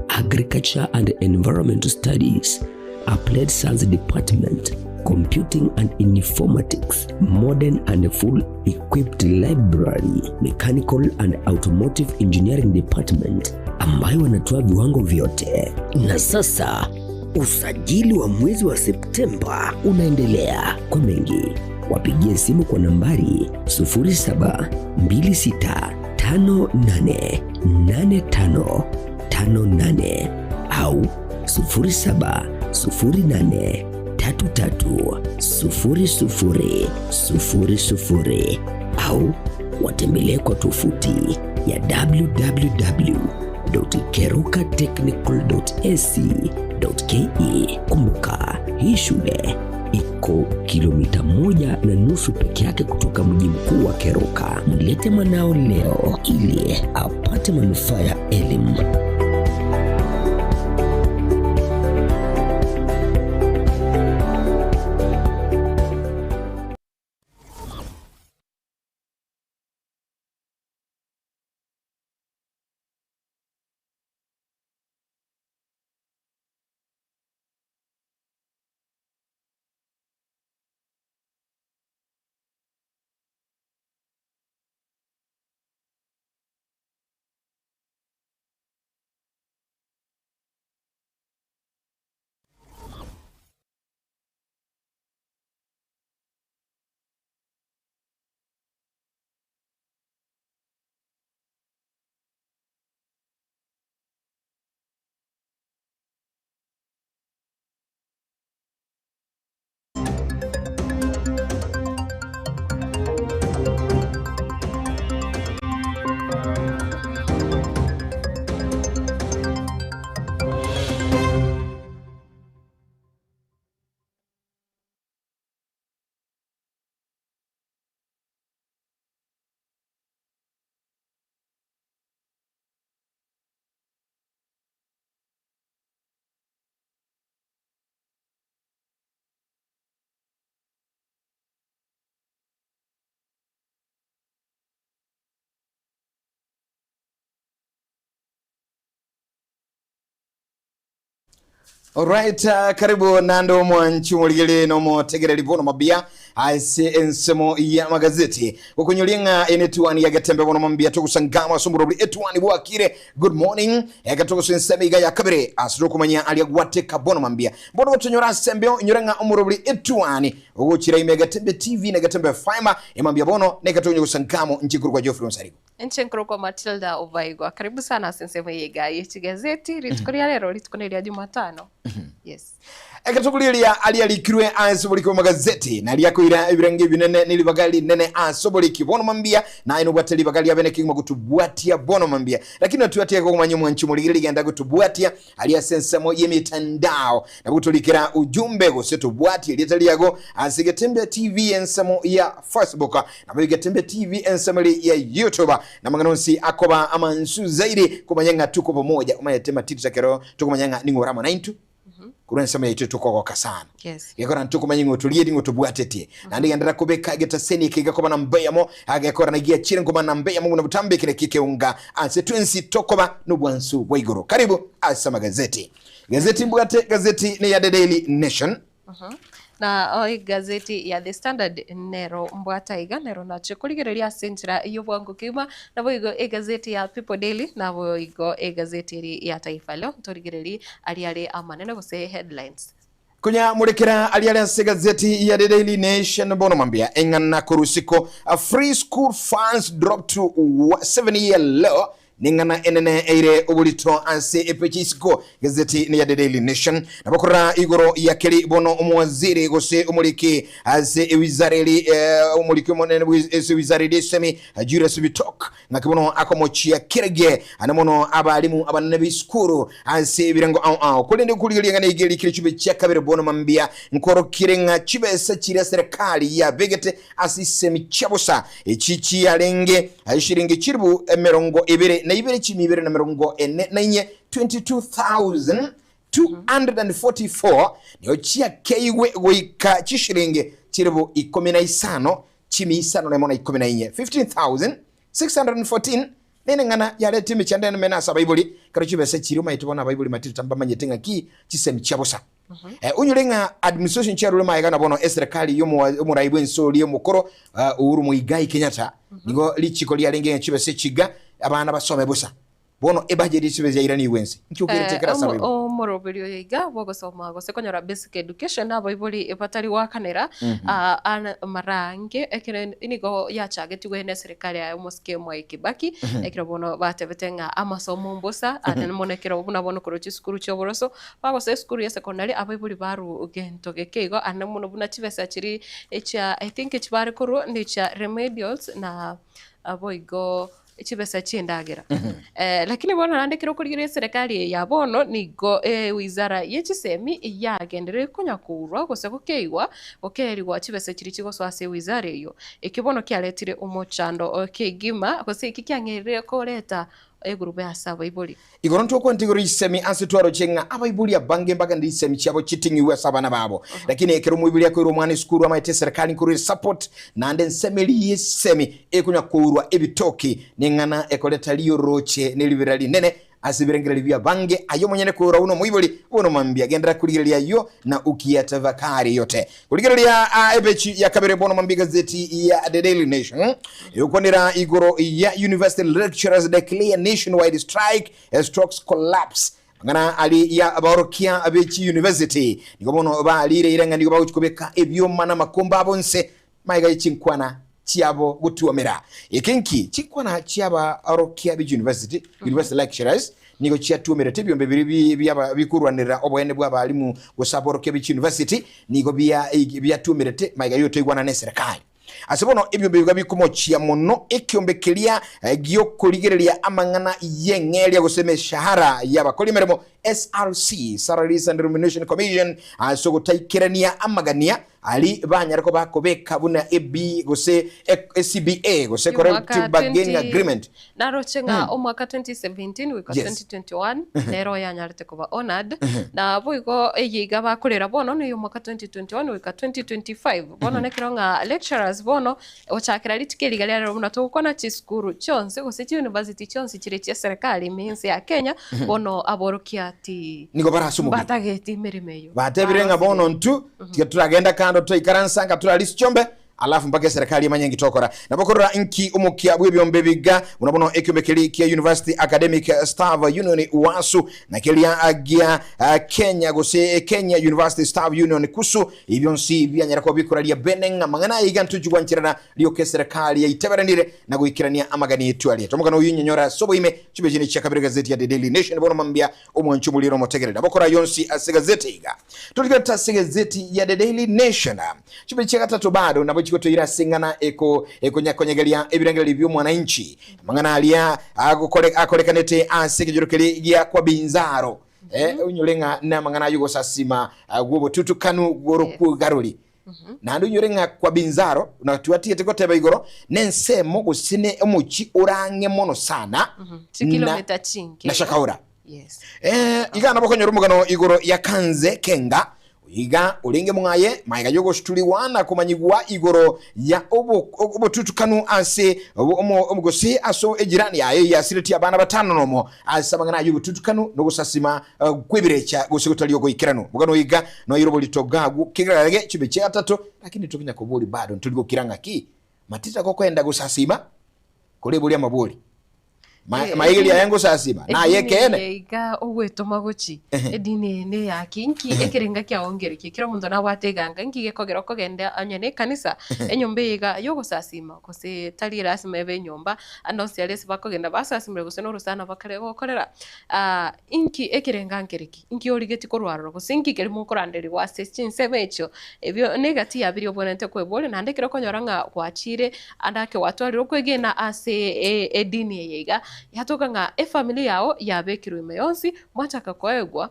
Agriculture and Environmental Studies, Applied Science Department, Computing and Informatics, Modern and Full Equipped Library, Mechanical and Automotive Engineering Department ambayo wanatoa viwango vyote. Na sasa usajili wa mwezi wa Septemba unaendelea. Kwa mengi wapigie simu kwa nambari 0726588558 au 0708330000 au watembelee kwa tovuti ya www.kerukatechnical.ac.ke. Kumbuka, hii shule iko kilomita 1.5 peke yake kutoka mji mkuu wa Keroka. Mlete mwanao leo ili apate manufaa ya elimu. Alright, karibu nando mwanchi muligili no motegereri bono mabia ase ensemo ya magazeti gukunyulinga enetuani ya getembe bono mambia tugusangama sumburo buli etuani bwakire good morning egatugusu ensemo iga ya kabere asiro kumanya ali gwateka bono mambia bono gotunyora sembeo nyurenga umuro buli etuani uguchira ime getembe TV na getembe Fima emambia bono negatunya gusangamo nchikuru kwa Geoffrey Onsarigo Nchenkuru kwa Matilda Obaigwa. Karibu sana sensemo yega yechigazeti rituko ria rero rituko ni ria Jumatano. Yes. Ekatukuliria alialikirwe asoboliki magazeti na liakuira ebirangi binene nilibagali nene asoboliki bono mambia na ino bwate libagali abene kingwa kutubwatia bono mambia lakini atuatia kwa kumanya mwanchi muligiri ligenda kutubwatia aliasensemo ye mitandao na kutulikira ujumbe gose tubwatie lietaliago asigetembe TV ensemo ya Facebook na bigetembe TV ensemo ya YouTube na manganonsi akoba amansu zaidi kumanyanga tuko pamoja umayetema titsa kero tukumanyanga ningorama 92 kurwa ensemo yaitu tukogoka sana. Yes. Gekora ntukumanya ng'otulie ng'otubwatetie na ndigendera kubika getaseni kigakoba na mbeyamo agekora na gia chire ngoma na mbeyamo na butambe kile kikeunga ase twensi tokoba n'obwansu bwa igoro. Karibu asa magazeti gazeti mbwate gazeti ni ya The Daily Nation. Na o gazeti ya The Standard nero mbwata iga nero nache kurigereria ase enchera y'obwango kima nabo igo egazeti ya People Daily nabo igo egazeti eri ya Taifa Leo ntorigereri ari are amanene gose headlines. Kunya murekera ali ali ase gazeti ya The Daily Nation bono mambia eng'ana korusiko a free school funds drop to 7 year low. Ning'ana enene eire oborito ase epeji isiko gazeti ya The Daily Nation. Nabo korora igoro ya keri bono omowaziri gose omoriki ase ewizara eri omoriki omonene ase ewizara eri esemi Julius Bitok ng'aki bono akomochia kerage ane mono abalimu abanene b'isukuru ase ebirengo ao ao korende okorigereria ng'a nigo erikire chibe chia kabere bono mambia nkorokire ng'a chibesa chiria serikali yabegete ase isemi chia bosa echi chiarenge eshiringi chilifu emerongo ebere na ibere chimi ibere na merongo ene na inye, 22,244, nigo chiakeigwe goika chishiringi chilifu ikomi na isano chimi isano nemo na ikomi na inye, 15,614. Nere eng'ana yareta emechando emene ase abaibori, ekero chibesa chiria omanyete bono abaibori matirete mbamanyete ng'aki chisemi chia bosa. Onyore ng'a administration chiarure magega na bono eserekari y'omorai bw'ense oria omokoro Uhuru Muigai Kenyatta nigo richiko riarenge ng'a chibesa echiga abana basome bosa. Bono ebudget ye chibesa yairanigwe ense. Nki okerete ekero ase abaibori? Omoroberi oyo iga bw'ogosoma gose konyora basic education abaibori batari goakanera mara ange ekero nigo yachagetigwe ne eserekari ya omosike Mwai Kibaki ekero bono batebete ng'a amasomo mbosa ande mono ekero buna bono korwa chisukuru chi'oboroso Bagosoa esukuru ya secondary abaibori barwa gento geke igo ande mono buna chibesa chiria echia I think echi bare korwa nechia remedials na boigo chibesa chi'endagera. Lakini bono naende ekero okorigereria eserekari eye ya bono nigo ewizara ye chisemi yagenderire konya kourwa gose gokeigwa gokeerigwa chibesa chiria chigosoa ase ewizara eyio. Ekio bono kiaretire omochando kegima gose eki kiang'erire koreta egurube ase abaibori. Igoro ntokwanete igoro y'chisemi ase twaroche ng'a abaibori abange mbagende chisemi chiabo chiting'igwe ase abana babo. Lakini ekero omoibori akoira omwana esukuru amaete eserekari nkorwa esupport naende ensemo eria y'echisemi ekonya kourwa ebitoki neng'ana ekoreta rioroche ne ribera rinene ase ebirengererio bi'abange aye omonyene koira buna omoibori bono mambia genderera korigereria ayio na ukiyatafakari yote. Korigereria epeji ya kabere bono mambia egazeti ya The Daily Nation egokwanera igoro ya University lecturers declare nationwide strike as talks collapse. Amang'ana ari ya abaorokia be chiuniversity nigo bono barireire ng'a nigo bagochi kobeka ebioma na amakombe abo nse magega ye chinkwana chiabo gotuomera. Eke nki? Chinkwana chi'abaorokia be chiuniversity, university lecturers, nigo chiatuomerete ebiombe biria bi- biaba bikorwanerera oboene bw'abalimu gose aborokia be chiuniversity nigo bia biatuomerete magega y'otoigwana n'eserekari. Ase bono ebiombe biga bikomochia mono ekiombe keria gi'okorigereria amang'ana y'eng'eria gose emeshahara y'abakori emeremo, SRC, Salaries and Remuneration Commission, ase ogotaikerania amagania Aria banyare koba kobeka buna AB gose CBA gose Collective Bargaining Agreement. Naroche ng'a omwaka 2017 goika 2021 nero oyanyarete koba honored na boigo eye iga bakorera bono neye omwaka 2021 goika 2025 bono nekero ng'a lecturers bono gochakera rituko eri iga riarero buna togokwana chisukuru chionsi gose chiuniversity chionsi chire chia serikali ime ense ya Kenya bono aborokia ti Nigo bare ase omobere. mbatageti emeremo eyio Batebire ng'a bono intwe tiga toragenda kando toikaransa anga torarisia chiombe, alafu mpaka eserekari emanye nki tokora. Nabo korora nki omokia bw'ebiombe biga buna bono ekiombe keria kia University Academic Staff Union UASU na keria gia Kenya gose Kenya University Staff Union KUSU ebi bionsi bianyara koba bikoraria bene ng'a amang'ana aya iga ntochi gwancherana rioka eserekari yaiteberanire na goikerania amagani etwe aria. Tomogano oyio nyonyore ase oboime chibecheni chia kabere gazeti ya The Daily Nation bono mambia Omwanchi omoriri omotegereri nabo kora yonsi ase egazeti iga. Torigerete ase egazeti ya The Daily Nation. Chiburi chia gatato bado nabo chigotoira ase eng'ana eko ekonyakonyegeria ebirengererio bi'omwananchi. Amang'ana aria agokore akorekanete ase ekejoro keria gia kwa Binzaro. Eh, onyore ng'a namang'ana ay'ogosasima gw'obotutukanu gw'orokwogarori. Naende onyore ng'a kwa Binzaro na twatigete goteba igoro nensemo gose ne omochie ore ang'e mono sana na, Chikilomita chinke na Shakaura. Yes. Eh, iga nabo okonyora omogano igoro ya Kanze Kenga iga orenge mong'aye magega y'ogosuturigwa na komanyigwa igoro ya obo- obotutukanu ase obo- omo- omo- gose ase ejirani yaye yasiretie abana batano nomo ase amang'ana ay'obotutukanu na ogosasima kw'ebirecha gose gotari ogoikeranu. Omogano iga noire oborito bwagwo kegerage chibe chi'gatato, lakini tokonya kobori bado ntori gokira ng'aki? Matita gokoenda gosasima kore bori amabori. Maigeri aye ngosasima, naye ekeene. Edini eye iga ogwetoma gochi, edini eye neyaki, inki ekerenga kiao nkereki? Kera omonto nabwate eganga, inki gekogera okogenda onye na ekanisa, enyomba eye iga yogosasima, gose tari erasima ebe enyomba, ande onsi aria ase bakogenda basasimire gose na orosana bakare gokorera, inki ekerenga nkereki? Inki origetie korwa aroro, gose inki keria mokoranderigwa ase chinsemo echio? Ebio negati ya biria obwenerete kweboria, naende ekero okonyora ng'a gwachire ande ake gwatwarire okwegena ase edini eye iga, yatoka ng'a efamiri yao yabekirwe ime yonsi, mwachaka koegwa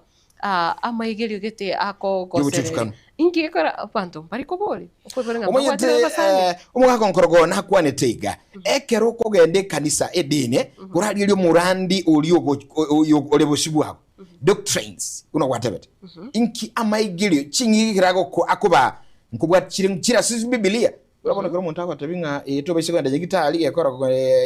amaigerio gete akogosereria. Y'obotutukanu. Inki gekora abanto mbari koboria? Okoboria ng'a Omanyete mbabwatire abasani? omogaka onkorogo nakwanete iga, ekero okogenda ekanisa edini, korarigereria omorandi oria ogo- oyo ore bosio bwabo, doctrines buna gwatebete inki amaigerio ching'igi ekero agoko akoba nkobwati chire chire ase bibilia buna bono ekero omonto agotebi ng'a eh tobaise kogenda nyagitari gekora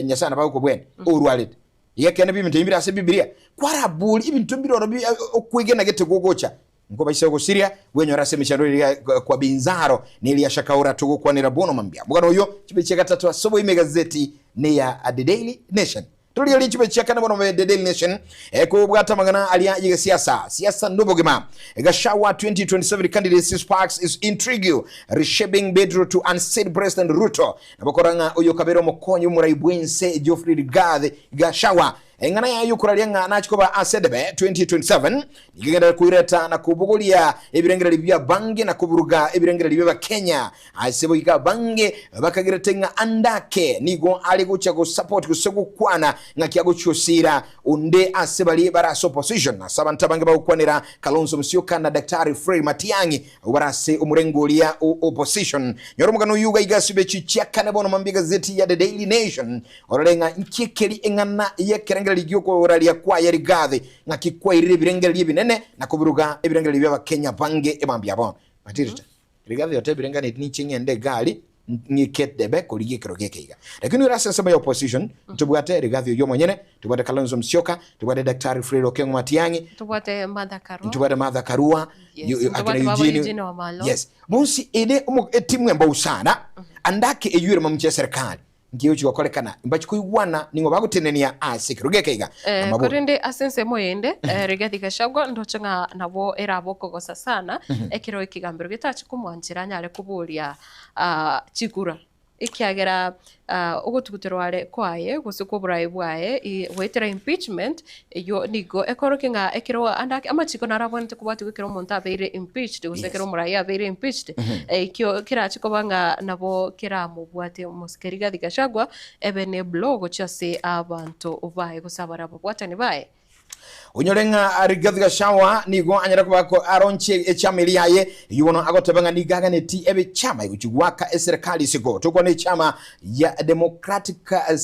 nyasaye nabo agokobwenia orwarete iga ekeene ebinto ebi bire ase bibilia kwarabori ebinto mbire oro bi okwegena gete gogocha nkobaise gosiria bwenyore ase emechando eria kwa binzaro na eria shakaura togokwanera bono mambia omogano oyo chibe chia gatato ase oboime egazeti neya The Daily Nation. Torigererie chibe chia kane bono The Daily Nation ekobwata amang'ana aria y'egesiasa. Siasa nobogima. Gachagua 2027 candidacy sparks is intrigue reshaping battle to unseat President Ruto. Nabo korora ng'a oyo kabere omokonyi bw'omorai bw'ense Geoffrey Rigathi Gachagua eng'ana yaye y'okoraria ng'a nachi koba ase edebe 2027 nigo egenderere koireta na kobogoria ebirengererio bia bange na koburuga ebirengererio bia Abakenya. Ase boigo abange bakagerete ng'a andake nigo are gocha gosupport gose gokwana ng'aki agochia osiira onde ase baria bare ase opposition. Ase abanto abange bagokwanera Kalonzo Musyoka na Daktari Fred Matiang'i abwo bare ase omorengo oria o opposition. Nyora omogano oyio iga iga ase ebechi chia kane bono mambia egazeti ya The Daily Nation orore ng'a inki ekeri eng'ana y'ekerengererio gi'okoraria kwaye Rigathi ng'aki kwairire ebirengererio ebinene na koburuga ebirengererio bi'Abakenya bange emambia bono. Matirita. Rigathi otebire ng'a ninche ng'ende egari ng'ike debe korigia ekero geke iga. Lakini ore ase ensemo ya opposition ntobwate Rigathi oyio omonyene, ntobwate Kalonzo Musyoka, ntobwate Daktari Fred Okengo Matiang'i, Ntobwate Martha Karua. ntobwate Martha Karua, Yes, akina ntobwate baba Eugene, Eugene Wamalwa. yes. Bonsi ere etimu embou sana, andake eywo ere mamucha ya serikali. Nki gokorekana? Mbachi koigwana ning'o bagotenenia ase ekerogo eke iga? Namabori. Korende ase ensemo eyende, Rigathi Gachagua ndoche ng'a nabo erabe okogosa sana ekero ekegambero getache komwanchera anyare koboria chikura, ekiagera ogotuguterwa are kwaye gose kw'oboraai bwaye goetera impeachment Eyio nigo ekorokia ng'a ekero ande ake amachiko naro abwenerete kobwatigwa ekero omonto abeire impeached gose ekero omoraia abeire impeached, ekio kerache koba ng'a nabo keramobwate omosike Rigathi Gachagua ebe ne blow gochia ase abanto baye gose abare ababwatani baye. Onyore ng'a Rigathi Gachagua nigo anyare koba ko aronchie echama eria yaye, eyio bono agoteba ng'a nigo aganeti ebe echama egochia goaka eserekari isiko. Tokwana echama ya Democratic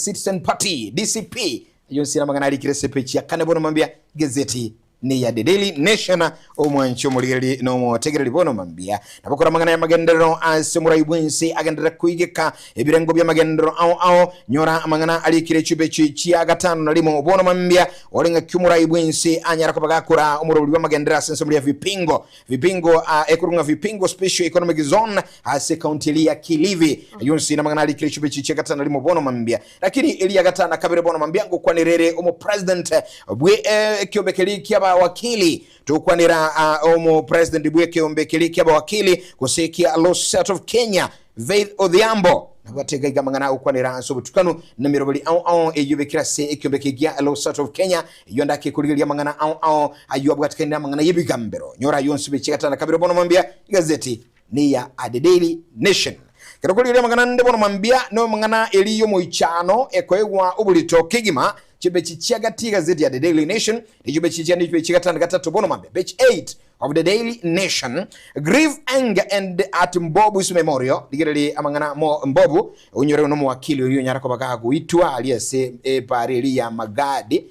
Citizen Party, DCP, Yonsi namang'ana arikire ase epeji ya kane bono mambia gazeti neya The Daily Nation omwanchi omorigereri na omotegereri bono mambia nabokora amang'ana y'amagenderero ase omorai bwense agenderere koigeka ebirengo bi'amagenderero ao ao nyora amang'ana arikire chipeji chia gatano na rimo bono mambia ore ng'aki omorai bwense anyara koba gakora omorobori bw'amagenderero ase ensemo ya Vipingo Vipingo ekorwa ng'a Vipingo Special Economic Zone ase ekaunti eria ya Kilifi yonsi namang'ana arikire chipeji chia gatano na rimo bono mambia Lakini eria gatano na kabere bono mambia ngokwanera ere omopresident bwe ekiombe keria ki'abawakili tokwanera omopresident bwe ekiombe keria ki'abawakili gose kia Law Society of Kenya Faith Odhiambo nabwate iga iga amang'ana agokwanera ase obotukanu na emeroberi ao ao eyio bekire ase ekiombe eke gia Law Society of Kenya eyio ande ake korigereria amang'ana ao ao ayio abwatekaine amang'ana y'ebigambero nyora ayio onsi beche gatano na kabere bono mambia igazeti neya The Daily Nation. Ekero korigereria amang'ana ande bono mambia nomang'ana eri y'omoichano ekoegwa oborito kegima chibechi chia gati egazeti ya The Daily Nation ne chibechi chia chibechi gatano gatato bono mambia page 8 of The Daily Nation Grief anger and at Mbobu's memorial rigereria amang'ana mo Mbobu onyore nomowakili oria onyara koba gagoitwa aria ase epara eri ya Magadi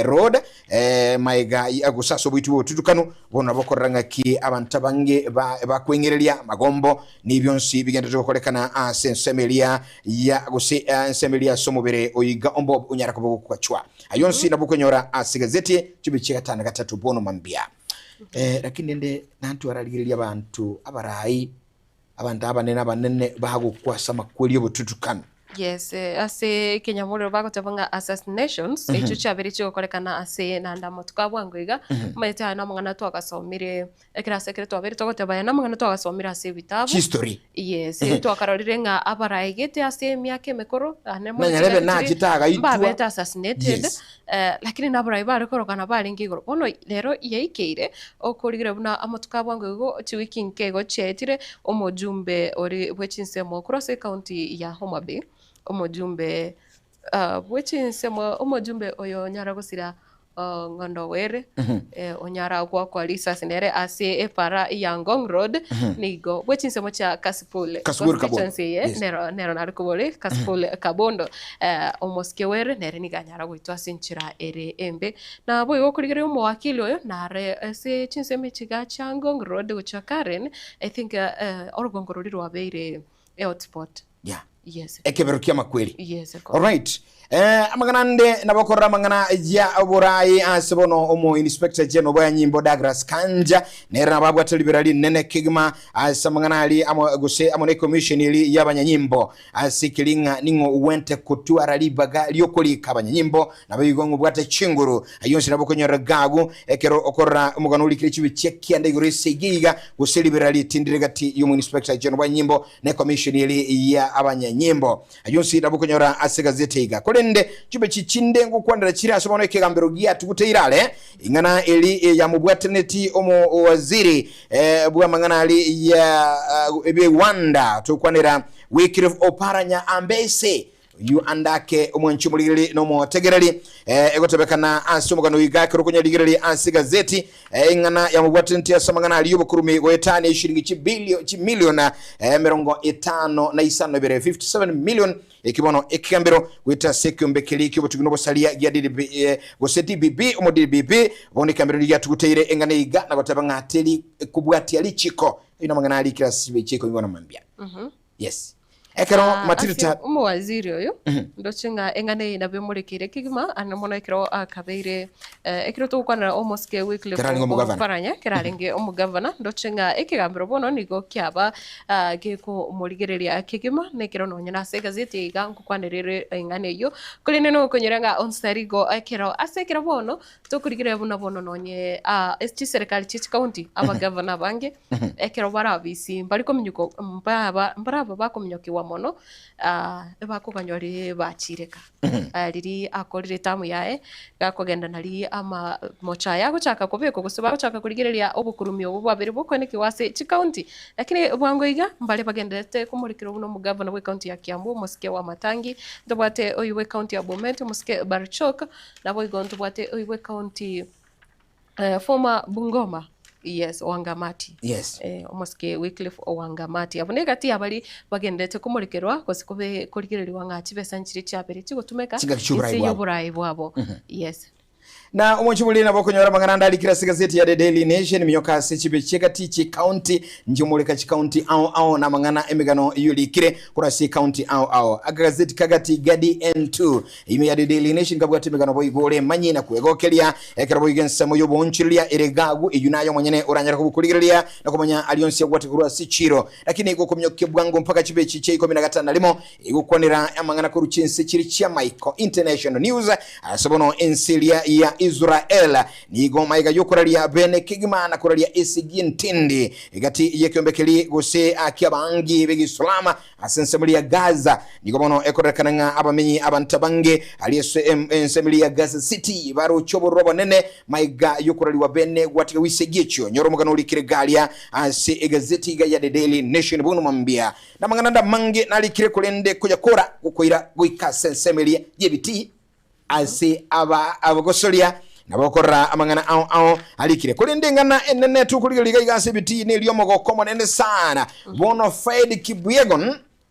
Road, maega gose ase oboiti bw'obotutukanu, bono nabo okorora ng'aki abanto abange bakweng'ereria amagombo na ebionsi bigenderete gokorekana ase ensemo eria ya gose ensemo eria ase omobere oiga ombobe onyara koba ogokogachwa. Ayio onsi nabo okonyora ase egazeti chibe chia gatano na gatato bono mambia. Lakini rende nantwararigereria abanto abarai, abanto abanene abanene bagokwa ase amakweri y'obotutukanu. Yes, eh, ase ekenyamorero bagoteba ng'a assassinations, echio chiabeire chigokorekana ase naende amatuko a bwango iga, omanyete aya namang'ana twagasomire ekerasi ekere twabeire togoteba aya namang'ana twagasomire ase ebitabu. Chistory. Yes, twakarorire ng'a abaraegete ase emiaka emekoro, ane mono Na nyarebe chingaki nachete chiria, agaitwa. mbabete assassinated, Yes. lakini nabarai bare korokana barenge igoro. Bono rero yaikeire, okorigera buna amatuko a bwango igo, chiwiki nke igo chiaetire, omojumbe ore bwe chinsemo korwa ase ecounty ya Homa Bay, omojumbe bwe chinsemo, omojumbe oyo onyara gosira Ng'ondo Were, onyara goakwa risasi nere ase epara ya Ngong Road, nigo bwe chinsemo chia Kasipul Kasipul Kabondo. constituency eye, Yes. nero nero nare kobori Kasipul Kabondo. Omosike Were nere nigo anyara goitwa ase enchera ere embe. Naboigo okorigereria omowakili oyo nare ase chinsemo echi iga chia Ngong Road gochia Karen, I think orogongo roria rwabeire ehotspot. Yeah. Yes. Ekebero kia amakweri. Yes, of course. Alright. Eh, amang'ana ande nabo okorora amang'ana ya oborai ase bono omo inspector general bwa nyimbo Douglas Kanja nere nabo abwate ribera rinene kegima ase amang'ana ari amo gose amo ne commission eri y'abanyanyimbo ase keri ng'a ning'o ogwente kotwara ribaga riokorika abanyanyimbo nabo igo ng'obwate chinguru ayio onsi nabo okonyorera gagu ekero okorora omogano orikire chibi chia kianda igoro ase iga iga gose ribera ritindire gati y'omo inspector general bwa nyimbo ne commission eri ya abanyanyimbo. Ayio onsi nabo okonyora ase egazeti iga. Korende chimbe chi chinde ngokwanera chire ase bono ekegambero giatuguteire are, ing'ana eri yamobwataneti omowaziri bw'amang'ana ari ya ebiwanda tokwanera Wycliffe Oparanya Ambese. Oyio andake omwanchi omorigereri na omotegereri egotebekana ase omogano oiga ekero okonyarigereria ase egazeti ing'ana yamobwataneti ase amang'ana aria y'obokurumi goetania eshiringi chibilio chimilion 56, 57 million, eki bono ekegambero goeta ase ekeombe keria ki'obotugi na obosaria gia DDB gose DBB omo DBB bono ekegambero nigo giatuguteire eng'ana iga na goteba ng'a teri kobwatia richiko. Ayio namang'ana arikire ase chibe chia ikomi bono mambia. Yes. Ekero Ah, Matilda ase omowaziri oyo ndoche ng'a eng'ana eye nabo emorekeire kegima ande mono ekero akabeire eh, ekero togokwanera omosike Wycliffe Ekero arenge omogavana. Oparanya ekero arenge omogavana ndoche ng'a ekegambero bono nigo kiaba ah, gekomorigereria kegima na ekero nonye na ase egazeti eye iga ngokwanera ere eng'ana eyio korende nokonyora ng'a onsarigo ekero ase ekero bono Tokorigereria buna bono nonye chiserikari chie chikaunti, abagavana abange, ekero bare abisi mbari kominyoko mbaba mbaraba bakominyokigwa mono, ebakoganywa riria bachireka. Riria akorire etamu yaye, gakogenda nari amamocho aya agochaka kobekwa gose bagochaka korigereria obokurumi obo bwabere bokoenekigwa ase chikaunti. Lakini bwango iga, mbare bagendererete komorekerwa buna omogavana bwe ekaunti ya Kiambu, omosike Wamatangi, ntobwate oyio bwe ekaunti ya Bomet, omosike Barchok, Naboigo ntobwate oyo bw'ecounty former Bungoma, yes, Wangamati. Yes. Omosike Wycliffe Wangamati. Abwo negati y'abari bagenderete komorekerwa gose kobe korigereriwa ng'a chibesa nchiria chiabere chigotumeka Chingaki chi'oborai inse bwabo. y'oborai bwabo. Yes. Na omochie bori nabo okonyora amang'ana ande arikire ase egazeti ya The Daily Nation, minyoka ase chibe chi'egati chi'ecounty, nchimoreka chicounty ao ao na amang'ana emegano eyio erikire korwa ase ecounty ao ao. Akagazeti kagati Gadi N2 Ime ya The Daily Nation kabwate emegano boigo ore emanyie na kwegokeria, ekero boigo ensemo y'oboonchoreria ere gagu, eyio naye omonyene oranyare kobokorigereria na komanya aria onsi agwate korwa ase chiiro. Lakini gokominyokia bwango mpaka chibe echi chia ikomi na gatano na rimo, egokwanera amang'ana korwa chinse chiria chi'amaiko, International News, ase bono ense eria ya Israel nigo magega y'okoraria bene kegima na koraria esegi entindi egati y'ekeombe keria gose ki'abaangi b'Egisulama Ase ensemo eria ya Gaza nigo bono ekororekana ng'a abamenyi abanto abange aria ase ensemo eria ya Gaza City baroche obororo obonene maiga y'okorariwa bene gwatiga wisegi echio. Nyora omogano orikire iga aria ase egazeti iga ya The Daily Nation bono mambia. Namang'ana ande amange narikire korende koyakora gokoira goika ase ensemo eria y'ebitii. Ase aba abagosoria nabokorora amang'ana ao ao arikire. Korende eng'ana enene tokorigereria iga iga ase ebitii neri omogoko omonene sana. Bono Faith Kipyegon,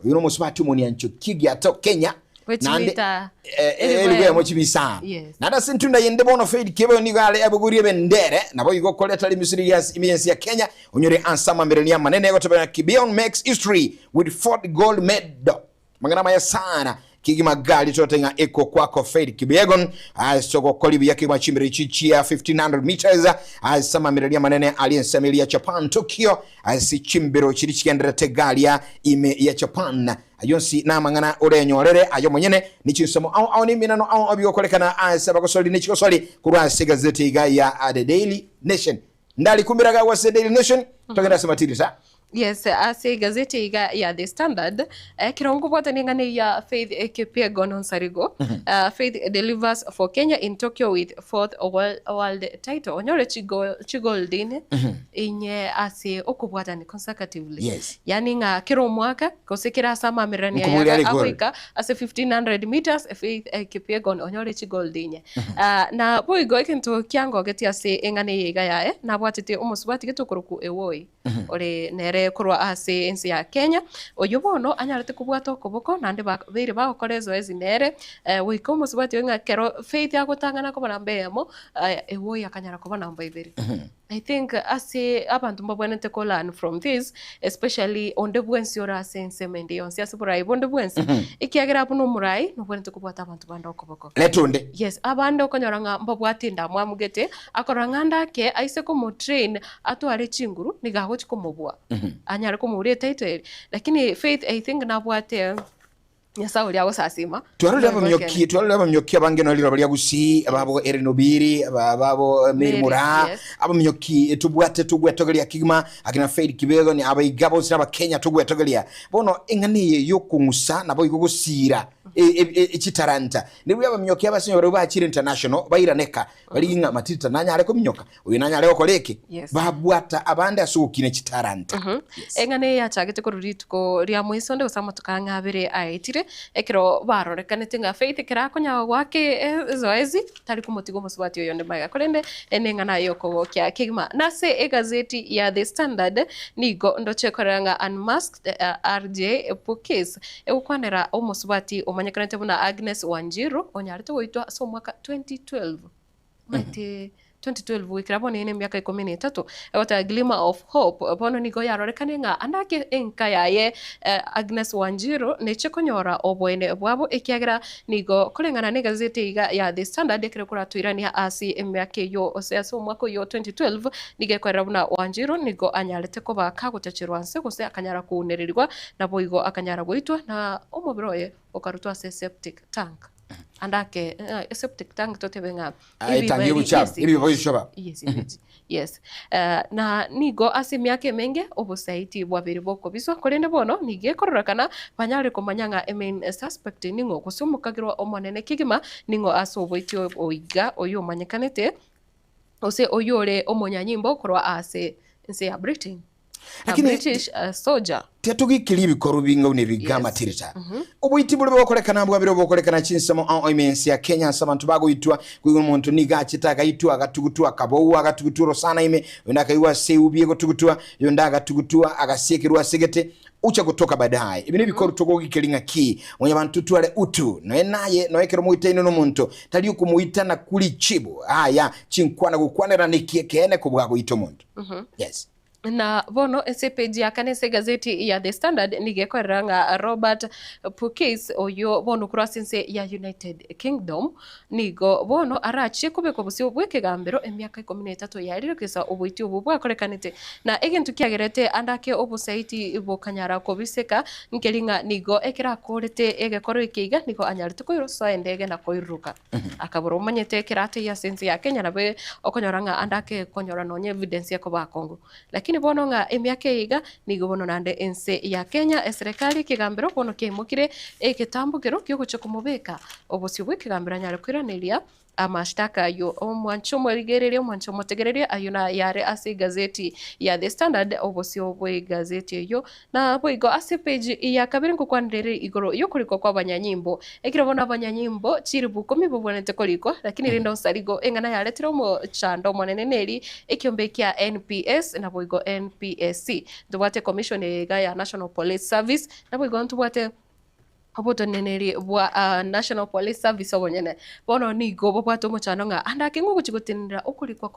oyo nomosubati omoniancho Kigiato Kenya, naende Bwechibita elifu eyemo chibisa. Yes. Naende ase entunda yende bono Faith Kipyegon nigo are abogorie ebendere, naboigo koreta rimisiri ria ime y'ense ya Kenya, onyore ase amamererania amanene egotebana Kipyegon makes history with fourth gold medal. Amang'ana amaya sana. Kigima gari tote ng'a eko kwako Faith Kipyegon ase ogokora buya kegima chimbero echi chia 1500 meters ase amamereria amanene ari ensemo eria ya Japan Tokyo ase chimbero chiri chigendererete garia ime ya Japan. Ayio onsi namang'ana orenyorere aye omonyene, ne chinsomo ao ao na emenano ao ao bigokorekana ase abagosori ne chigosori korwa ase egazeti iga ya The Daily Nation. Ndarikumira iga ase Daily Nation, togende ase matirisa. Yes, ase egazeti iga ya The Standard, ekero nkobwatania eng'ana eyio ya Faith Kipyegon Onsarigo, Faith delivers for Kenya in Tokyo with fourth world title, onyore chigold ine inye ase okobwatania consecutively. Yes. Yaani ng'a kera omwaka gose kera ase amamererania Nkoboria aya are gold. agoika ase 1500 meters Faith Kipyegon onyore chigold inye. Na boigo egento kiangogetie ase eng'ana eye iga yaye, nabwatete omosubati gete okorokwa Ewoi, ore nere korwa ase ense ya Kenya, oyio bono anyarete kobwata okoboko naende babeire bagokora ezoezi nere, goika omosubati oyo ng'a ekero Faith agotang'ana koba namba eyemo, Ewoi akanyara koba namba ibere. I think ase abanto mbabwenerete ko learn from this, especially onde bwensi ore ase ensemo ende yonsi ase borai bonde bwensi, ekiagera buna omorai nobwenerete kobwata abanto bande okoboko. Reta onde. Yes, abande okonyora ng'a mbabwate endamwamu gete, akorora ng'a ande ake aise komotrain atware chinguru nigo agochi komobua, anyare komouria etitle eria. Lakini Faith I think nabwate Nyasae oria agosasima. Twarorire Nigo abamioki, ekeene. twarorire abamioki abange nori riroba ria Gusii, ababo Eren Obiri, ababo Mary Mary, Moraa, yes. abamioki tobwate togwetogeria kegima, akina Faith Kibego ni abaiga bonsi na Abakenya togwetogeria. Bono eng'ana eye yokong'usa naboigo gosiira chitaranta. Nigo abamioki abasinyo barabwo bachire international bairaneka, barigie ng'a Matilda nanyare kominyoka, Oyo nanyare gokora eke? Yes. Babwata abande ase ogokina chitalanta. Eng'ana eye yachagete korwa rituko ria moisonde gose amatuko ang'e abere aetire, ekero barorekanete ng'a Faith ekero akonya goaka ezoezi tari komotiga omosubati oyo onde magega. Korende neng'ana y'okogokia kegima. Nase egazeti ya The Standard nigo ndoche korera ng'a Unmasked RJ Pukis egokwanera omosubati omanyekanete buna Agnes Wanjiru onyarete goitwa ase omwaka 2012. Omanyete 2012 goikera bono ere emiaka ikomi na etato, egoteba Glimmer of Hope, bono nigo yarorekane ng'a ande ake enka yaye Agnes Wanjiru neche konyora oboene bwabo ekiagera nigo koreng'ana na egazeti eyeiga ya The Standard ekero koratoirania ase emiaka eyio gose ase omwaka oyio 2012 nigo ekorera buna Wanjiru nigo anyarete koba kagotacherwa nse gose akanyara kounererigwa naboigo akanyara goitwa na omobere oye okarutwa ase septic tank. Ande ake septic tank totebe ng'a Ah, etangi y'obochafu, ebiba bichoba. Yes, yes, yes. Na nigo ase emiaka emenge obosaiti bwabeire bokobiswa, korende bono nigo ekororekana banyare komanya ng'a emain suspect ning'o gose omokagerwa omonene kegima ning'o ase oboiti oiga oyio omanyekanete gose oyio ore omonyanyimbo korwa ase ense ya Britain. A Lakini British soldier. Tiatogikiri ebikorwa bing'au na ebiga amatirita. Oboiti boria bogokorekana bwabire obogokorekana chinsemo ao ime ense ya Kenya ase abanto bagoitwa. Koigwa omonto nigo achete agaitwa agatugutwa akabougwa agatugutwa orosana ime, oyonde akaigwa ase eubi egotugutwa, oyonde agatugutwa agasiekerwa ase egete ucha gotoka baadaye. Ebi nebikorwa togogikeri ng'aki mwanyabanto tware utu noe naye noe ekero moitaine nomonto tari okomoita na kurichibu aya chinkwana gokwanera neki ekeene kobua goita omonto. Yes. Na bono ase epeji ya kane ase egazeti ya The Standard nigo ekorera ng'a Robert Pukis oyio bono korwa ase ense ya United Kingdom nigo bono arachie kobekwa bosio bw'ekegambero emiaka ikomi na etato yarire kogesa oboiti obwo bwakorekanete. Na egento kiagerete ande ake obosaiti bokanyara kobiseka nkeri ng'a nigo ekero akorete egekoro eke iga nigo anyarete koirosoa endege na koiruruka. Akabora, Omanyete ekero ataiyo ase ense ya Kenya nabo okonyora ng'a ande ake konyora nonya evidence ekoba akong'u. Lakini bono ng'a emiaka eye iga, nigo bono naende ense ya Kenya, eserekari, ekegambero bono kiaimokire egetambokero kiogochia komobeka obosio bw'ekegambero anyare koiraneria amashtaka ayio. Omwanche omorigereria, omwanche omotegereria, ayio nayare ase egazeti ya The Standard, obosio bw'egazeti eyio. Naboigo ase epeji ya kabere ngokwanera ere igoro y'okorikwa kw'abanyanyimbo. Ekero bono abanyanyimbo chilifu ikomi babwenerete korikwa, lakini rende onsarigo eng'ana yaretire omochando omonene neri ekiombe kia NPS naboigo NPSC. Ntobwate commission eye iga ya National Police Service, naboigo ntobwate. Oboteneneri bwa National Police Service obonyene bono nigo bobwate omochando ng'a ande ake ng'o ogochia gotenenera okorikwa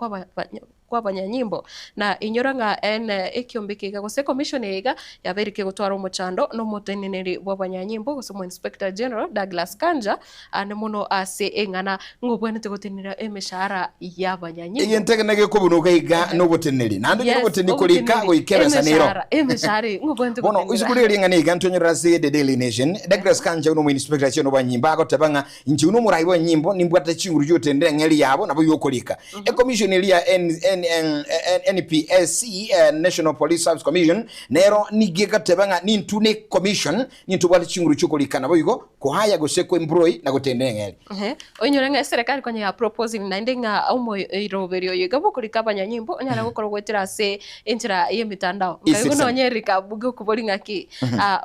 kw'abanyanyimbo na inyora ng'a ene ekiombe eke iga gose ecommission eye iga yabeire kegotwara omochando na omoteneneri bw'abanyanyimbo gose omo Inspector General Douglas Kanja ande mono ase eng'ana ng'a obwenerete gotenenera emeshahara y'abanyanyimbo. Egento eke negekobunuka iga noboteneneri, naende onye Yes, noboteneneri korika oboteneneri, goika ebesa nero. emeshahara, emeshahara eye ng'a obwenerete Bono gotenenera. isiko riria ring'ana iga ntonyore ase The Daily Nation, Douglas Kanja buna omoinspector chio nobanyimbo agoteba ng'a inche buna omorai bw'enyimbo nimbwate chinguru chiogotenenera eng'eri yabo nabo yokorika. Ecommission eria ya NPSC, National Police Service Commission, nero nigo egateba ng'a nintwe ne commission nintobwate chinguru chiokorika naboigo kohaya gose koemploy na gotenenera eng'eri. Ehe, oinyore ng'a eserekari konya ya proposing naende ng'a omoiroberio oyo iga bwokorika abanyanyimbo onyare gokorwa goetera ase enchera y'emitandao. Nkai E-citizen. buna onye rika gokobori ng'aki,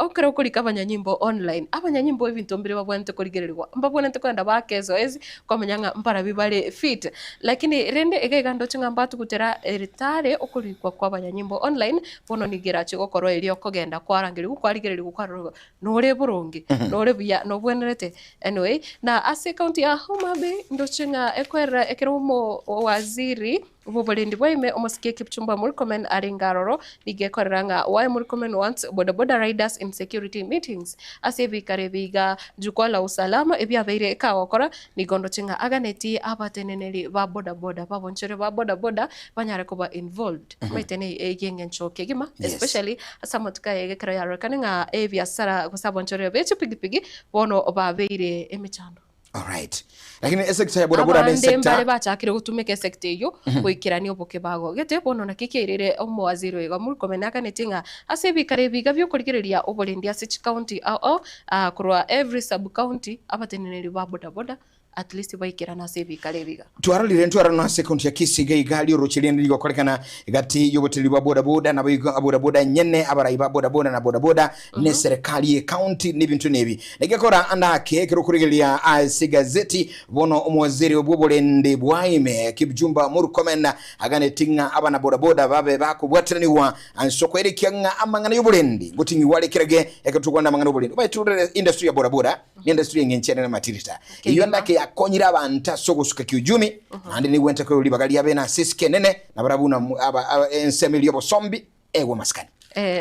ekero okorika abanyanyimbo online, abanyanyimbo ebinto mbire babwenerete korigererigwa, mbabwenerete kogenda baake ezoezi kwamanya ng'a mbarabwo bare fit. Lakini rende iga iga ndoche ng'a mbatugutera ritare okorikwa kwa abanyanyimbo online, bono nigo erache gokorwa erio okogenda kwarangerigwa kwarigererigwa kwarorwa nore boronge, nore buya, nobwenerete. Anyway, na ase ekaunti ya Homa Bay ndoche ng'a ekoerera ekero omowaziri bw'oborendi bwa ime omosike Kipchumba Murkomen arenge aroro, nigo ekorera ng'a why Murkomen wants bodaboda riders in security meetings. Ase ebikaro ebi iga Jukwaa la Usalama ebiabeire kagokora, nigo ndoche ng'a aganetie abateneneri ba bodaboda babonchore ba bodaboda banyare koba involved. Omanyete ne ey'engencho kegima especially ase amatuko aya iga ekero yarorekane ng'a ebiasara gose abonchoreri be chipigipigi bono babeire emechando. Alright. Lakini esector ya bodaboda ne Abande mbare sector bachakire gotumeka esector eyio goikerania obokebago gete bono naki kiairire omowaziri oyo iga Murkomen aganetie ng'a ase ebikaro ebi iga biokorigereria oborendi ase chicounty ao ao korwa every sub county abateneneri ba bodaboda at least baikerane ase ebikaro ebi iga. Twarorire ntwarano ase ekaunti ya Kisii iga iga rioroche riende rigokorekana gati y'oboteneneri bwa bodaboda naboigo abodaboda enyene abarai ba bodaboda na bodaboda ne serikali ye county nebinto nebi. Negekora ande ake ekero okorigereria ase egazeti bono omowaziri bw'oborendi bwa ime Kipchumba Murkomen aganeti ng'a abana bodaboda babe bakobwateranigwa ase okoerekia ng'a amang'ana y'oborendi ngoting'igwa are kerage ekero tokwana amang'ana y'oborendi. Omanyete torore industry ya bodaboda ne industry eng'encho enene matirita. Eyio ande ake yakonyire abanto ase ogosuka kiuchumi naende nigwente koigwa ribaga riabe ase esiko enene nabarabwo buna ensemo eria y'obosombi egwe amasikani.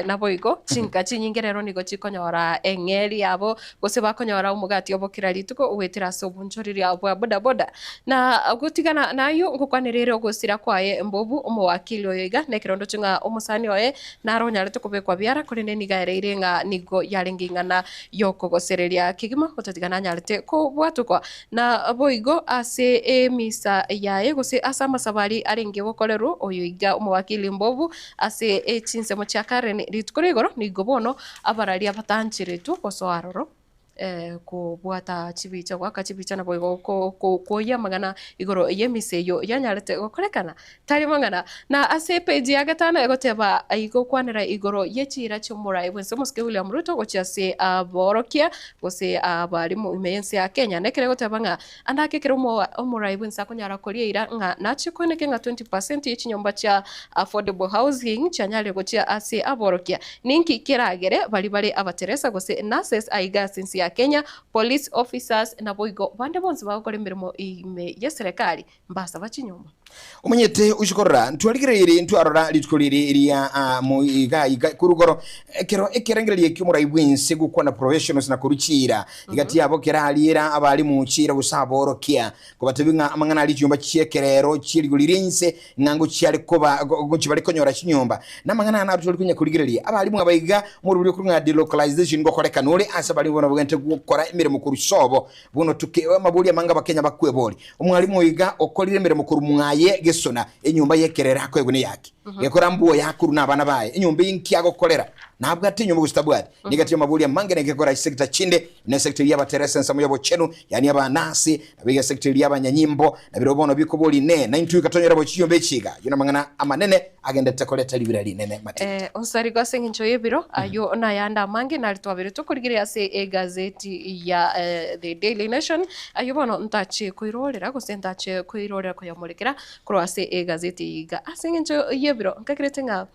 Naboigo chinka chinyinge rero nigo chikonyora eng'eria yabo, gose bakonyora omogati obo kera rituko goetera ase obonchoreria bwa bodaboda. Na gotigana nayio ngokwanera ere ogosira kwaye mbobu omowakili oyo iga nekerondoche ng'a omosani oye naro onyarete kobekwa biara, korende nigo aereire ng'a nigo yarenge ing'ana y'okogosereria kegima gotatiga nanyarete kobwatokwa. Na boigo ase emisa yaye gose ase amasabo aria arenge gokorerwa oyo iga omowakili mbobu Ase chinsemo chia Karen rituko ria igoro nigo bono abararia batancheretwe gosoa aroro kobwata chibicha, goaka chibicha naboigo koyia amang'ana igoro y'emisa eyio yanyarete gokorekana. Tari mang'ana. Na ase epeji ya gatano egoteba igokwanera igoro ye chiira chi'omorai bw'ense omosike William Ruto gochia ase aborokia gose abarimu ime y'ense ya Kenya. Nekero egoteba ng'a Ande ake ekero omorai bw'ense akonyara koria eira ng'a nachie koeneke ng'a 20 percent ye chinyomba chia affordable housing chianyarire gochia ase aborokia. Ninki keragere baria bare abateresa gose nurses aiga ase ense ya Kenya, police officers naboigo bande bonsi bagokora emeremo ime y'eserekari mbasaba chinyomba? Omanyete ochia korora, ntwarigereiri ntwarora rituko riri ria iga iga korugoro, ekero ekerengererio ki'omorai bw'ense gokwana professionals na korwa chiira egati yabo kerariera abalimu chiira gose aborokia, kobatebia ng'a amang'ana aria chinyomba chi'ekerero chi'erigori ri'ense ng'a ngochiare koba ngochia bare konyora chinyomba. Namang'ana aya naro tware konya korigereria. Abalimu aba iga morobori okorwa ng'a delocalization ngokorekana ore ase abalimu bono bagente gokora emeremo korwa sobo Bono toke amabori amange Abakenya bakweboria, Omwalimu oyo iga okorire emeremo korwa mwaye gesona, enyomba y'ekerero akoegwa neyaki? Gekora mbuo yakorwa nabana baye, enyomba eye nki agokorera? Nabwate enyomba gose tabwati? Nigo ati amabori amange negekora chisector chinde, buna esector eria y'abateresa ensemo y'obochenu, yaani abanasi, naboigo esector eria y'abanyanyimbo, na birobio bono bikobori inee, naintwe iga tonyore bo chinyomba echi iga? Ayio namang'ana amanene agenderete koreta ribira rinene. Mateta. Osarigo ase engencho y'ebiro, ayio nayande amange nari twabeire tokorigereria ase egazeti ya The Daily Nation, ayio bono ntache koirorera gose ntache koirorera koyamorekera korwa ase egazeti eye iga. Ase engencho y'ebiro nkakerete ng'a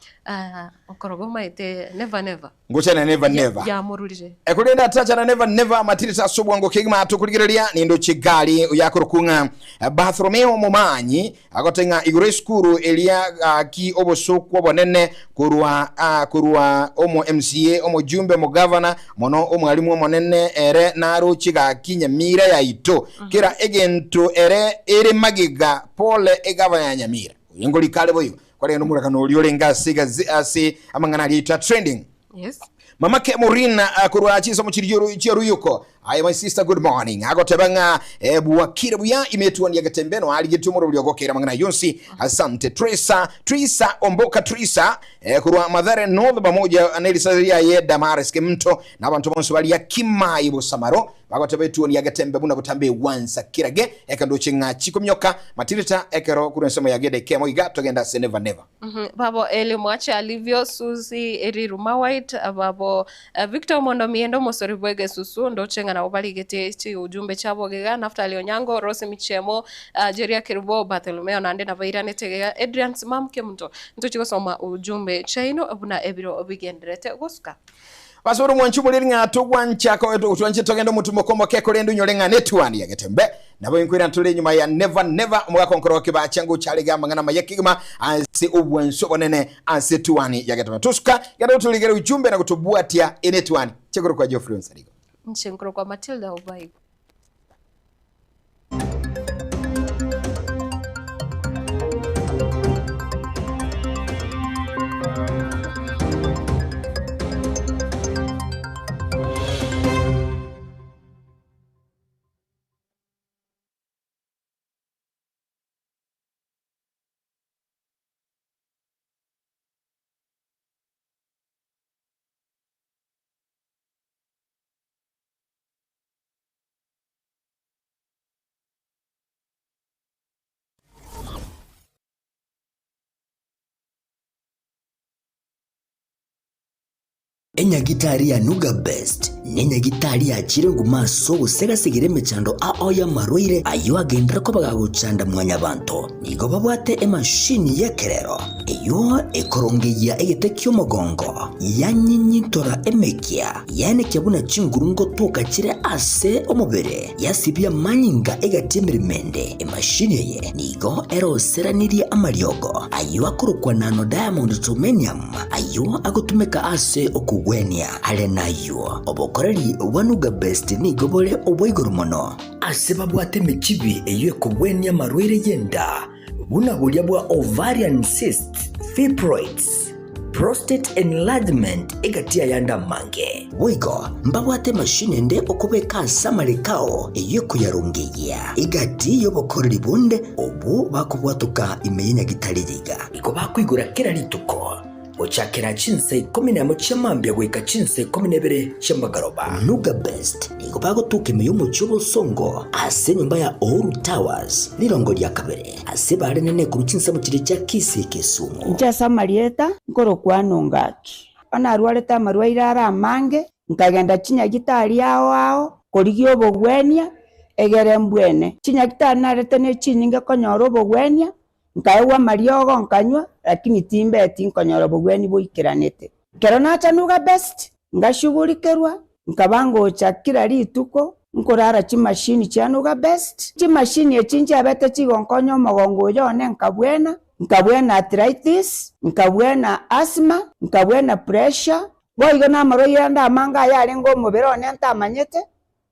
okoroba omaete never. Never never. Ngochana never never. Yamorurire. Ekorende atachana never never matirita ase obwango kegima tokorigereria nindo chigari oyakorokwa ng'a Bartholomeo Momanyi agote ng'a igoro esukuru eria gaki obosokwa obonene korwa ah, korwa omo MCA omojumbe omogavana mono omwalimu omonene ere naroche gaki Nyamira yaito kera egento ere ere magega pole egava ya Nyamira oyo ngorika are boigo kwarenge nomorakano oria orenge ase egaze ase amang'ana aria aito a trending. Yes. Mama ke Maureen korwa chinsemo chiria chia Ruyuko. Aye my sister good morning. Agoteba ng'a eh, bwakire buya imetuoni ya Getembe no arigetie omorobori ogokera amang'ana yonsi. Asante Trisa, Trisa Omboka Trisa eh, korwa Mathare North pamoja nerisase riaye Damaris Kemunto na abanto bonsi baria Kimai Bosamaro bagoteba etuoni ya Getembe buna botambe egwansa kirage ekandoche ng'a chikomioka matirita ekero korwa ensemo ya Gede kemo iga togenda ase never never. Babo Eli Mwache Alivio, Suzy Riruma White, babo Victor Omondo Miendo omosori bw'egesusu, ndoche ng'a nabo barigete chiujumbe chiabo gega, Naftali Onyango, Rose Michemo, Jeria Kerubo, Bartholomeo naende nabairanete gega, Adrian Simam Kemunto. Ntochie gosoma ujumbe chiaino buna ebiro bigendererete gosuka. Ase ore omwanchi omoreri ng'a togwancha twanche togende omotumo omoke korende onyore ng'a netuani ya getembe. Nabo inkwira ntore enyuma ya never never omogaka onkoro okebacha ngocha arege amang'ana amaya kegima ase obwansu obonene ase etuani ya getembe. Tosuka genda otorigere ujumbe na gotobwatia ene etuani. Chegoro kwa Geoffrey Onsarigo. Inche nkorokwa Matilda Obaigo. Enyagitari ya Nuga Best nenyagitari yachire nguma ase ogosegasegera emechando ao y'amarwaire ayio agenderere koba gagochanda mwanyabanto. Nigo babwate emashini y'ekerero eyio ekorongeyia egete ki'omogongo, yanyinyintora emekia, yaenekia buna chinguru ngotoka chire ase omobere, yasibia amanyinga egati emeremo ende. Emashini eye nigo eroseranirie amariogo ayio akorokwa nano diamond germanium ayio agotumeka ase okogwenia. Are nayio, obokoreri bwa Nuga Best nigo bore obwa igoro mono. Ase babwate emechibi eyio ekogwenia amarwaire y'enda, buna boria bwa ovarian cysts, fibroids, prostate enlargement egati y'ayande amange. Boigo mbabwate emashini ende okobeka ase amareko ao eyio ekoyarongeyia egati y'obokoreri bonde obwo bakobwatoka ime y'enyagitari riga. Igo bakoigora kera rituko gochakera chinsa ikomi nemo chia mambia goika chinsa ikomi na ibere chi'amagoroba. Nuga Best nigo bagotuka ime y'omochie obosongo ase enyomba ya Uhuru Towers, rirongo ria kabere, ase bare nene korwa chinsemo chiria chia Kisii Kisumu. Inche ase amarieta nkorokwana ongaki. Onye narwarete amarwaire are amange, nkagenda chinyagitari ao ao korigia obogwenia, egere mbwene. Chinyagitari narete ne chinyinge konyora obogwenia, Nkaegwa amariogo nkanywa, lakini timbeti nkonyora obogwenia boikeranete. Ekero nacha Nuga Best, ngashugurikerwa, nkaba ngocha kera rituko nkorara chimashini chia Nuga Best. Chimashini echi nchiabete chigonkonya omogongo oyo one nkabwena, nkabwena arthritis, nkabwena asthma, nkabwena pressure, boigo namarwaire ande amange ayarenge omobere one ntamanyete,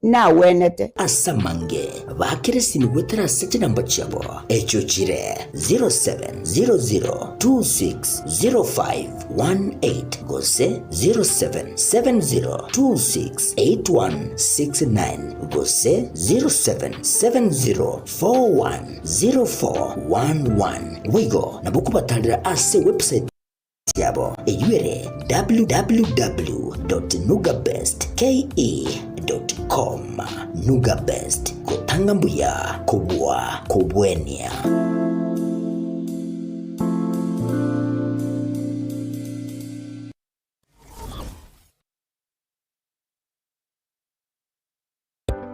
nagwenete. Ase amange bakire esimi goetera ase chinamba chiabo, echio chire 0700260518 gose 0770268169 gose 0770410411. Boigo nabo okobatarera ase ewebsite yabo eyio ere www.nugabestke.com. Nuga Best, gotanga mbuya kobua kobwenia.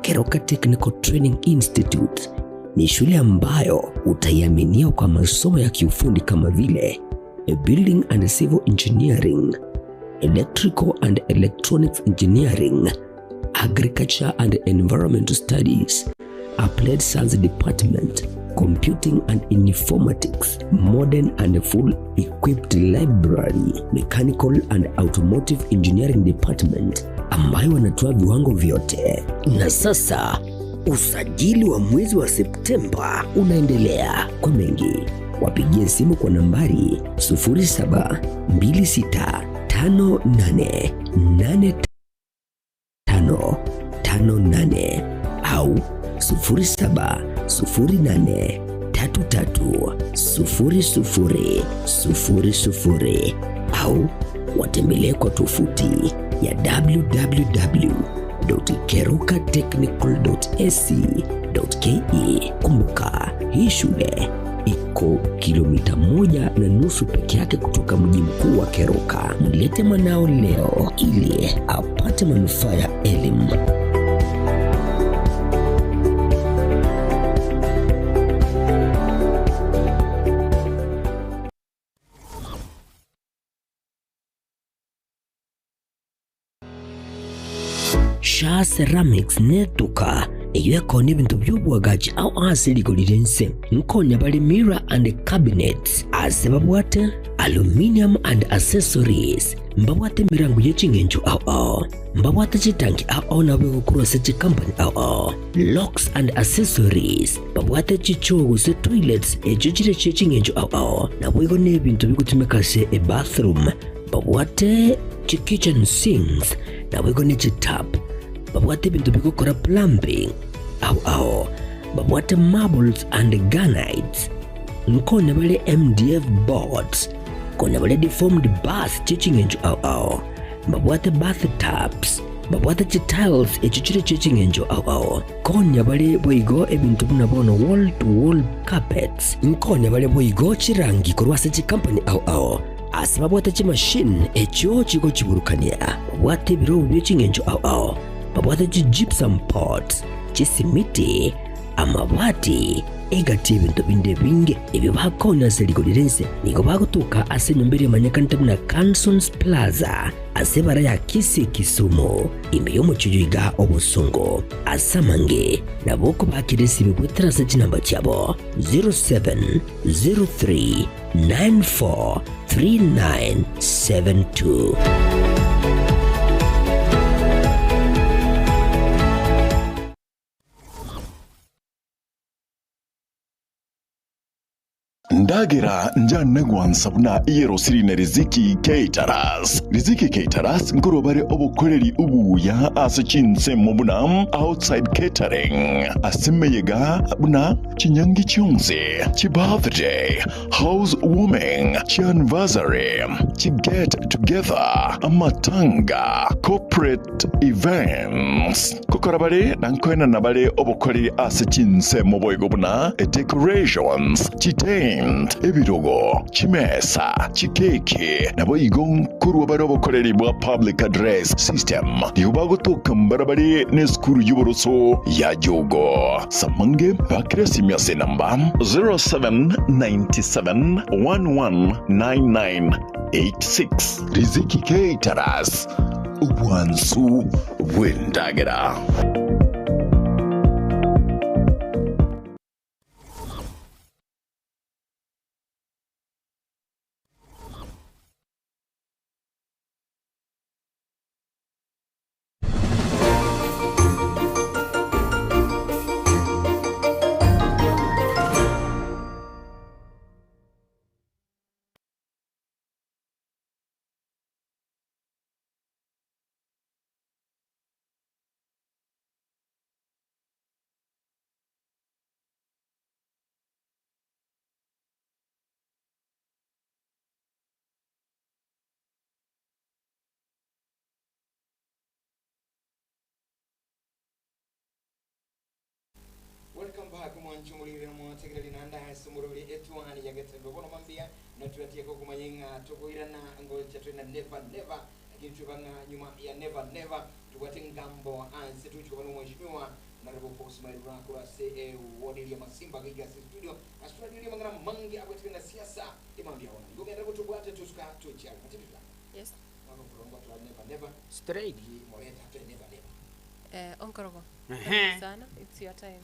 Keroka Technical Training Institute ni shule ambayo utaiaminia kwa masomo ya kiufundi kama vile Building and Civil Engineering, Electrical and Electronics Engineering, Agriculture and Environmental Studies, Applied Science Department, Computing and Informatics, Modern and Full Equipped Library, Mechanical and Automotive Engineering Department ambayo wanatoa viwango vyote. Na sasa usajili wa mwezi wa Septemba unaendelea. Kwa mengi wapigie simu kwa nambari 0726588558 au 0708330000 au watembelee kwa tovuti ya www.kerukatechnical.ac.ke. Kumbuka, hii shule iko kilomita 1.5 peke yake kutoka mji mkuu wa Keroka. Mlete mwanao leo ili apate manufaa ya elimu. Sha Ceramics netuka eyio ekoonia ebinto bi'oboagachi ao ase rigori ri'ense. Nkonya bare mirror and cabinets ase babwate aluminium and accessories, mbabwate emirango ye ching'encho ao ao, mbabwate chitanki ao ao nabo egokorwa ase chikampani ao ao, locks and accessories, babwate chichoo gose toilets echio chire chie ching'encho ao ao, naboigo nebinto bigotumeka ase ebathroom, babwate chikitchen sinks, naboigo ne chitap, babwate ebinto bigokora plumbing ao ao, babwate marbles and granites, nkonya bare MDF boards, konya bare deformed bars chie ching'encho ao ao, mbabwate bath tubs, babwate chitiles echio chire chie ching'encho ao ao, konya bare boigo ebinto buna bono wall to wall carpets, nkonya bare boigo chirangi korwa ase chikampani ao ao, Ase babwate chimashini echio chigochiburukania, babwate ebirobu bie ching'encho ao ao, babwate chi-gypsum pots, chisimiti, amabati, egati y'ebinto binde ebinge ebio bakonya ase rigori ri'ense. Nigo bagotoka ase enyomba eria emanyekanete buna Cansons Plaza ase ebara ya Kisii Kisumu, ime y'omochie oyo iga obosongo. Ase amange nabo okobakera esimi goetera ase chinamba chiabo 0703 943972. Ndagera njane gwansa buna eyerosiri na Riziki Caterers. Riziki Caterers nkorwa bare obokoreri obuya ase chinsemo buna outside catering, ase emeyega buna chinyangi chionsi, chibirthday, House warming, chianniversary, chiget together, amatanga, corporate events. Gokora bare na nkoenana bare obokoreri ase chinsemo boigo buna decorations, chitent, ebirogo, chimesa, chikeki, naboigo nkorwa bare obokoreri bwa public address system. Nigo bagotoka mbarabare nesukuru y'oboroso ya Jogo. Samange bakire esimi ase enamba 0797119986. Riziki Caterers, obwansu bw'endagera. Welcome back mwancho mulire mwategereri nanda ase omoroberi etwani ya Getembe bono mambia natwatieka okomanya ng'a tokoirana ngocha twena never never lakini tweba ng'a nyuma ya never never tobwate ngambo anse tuchikoba na omweshimiwa Honorable Paul Mairura korwa ase eward eria Masimba gaiga ase studio ase twararirie amang'ana amange abwatire na siasa emambia bono igo genda gotobwate tosuka tochiare matibisa Yes. Straight. Eh, onkorogo. Ehe. Sana, it's your time.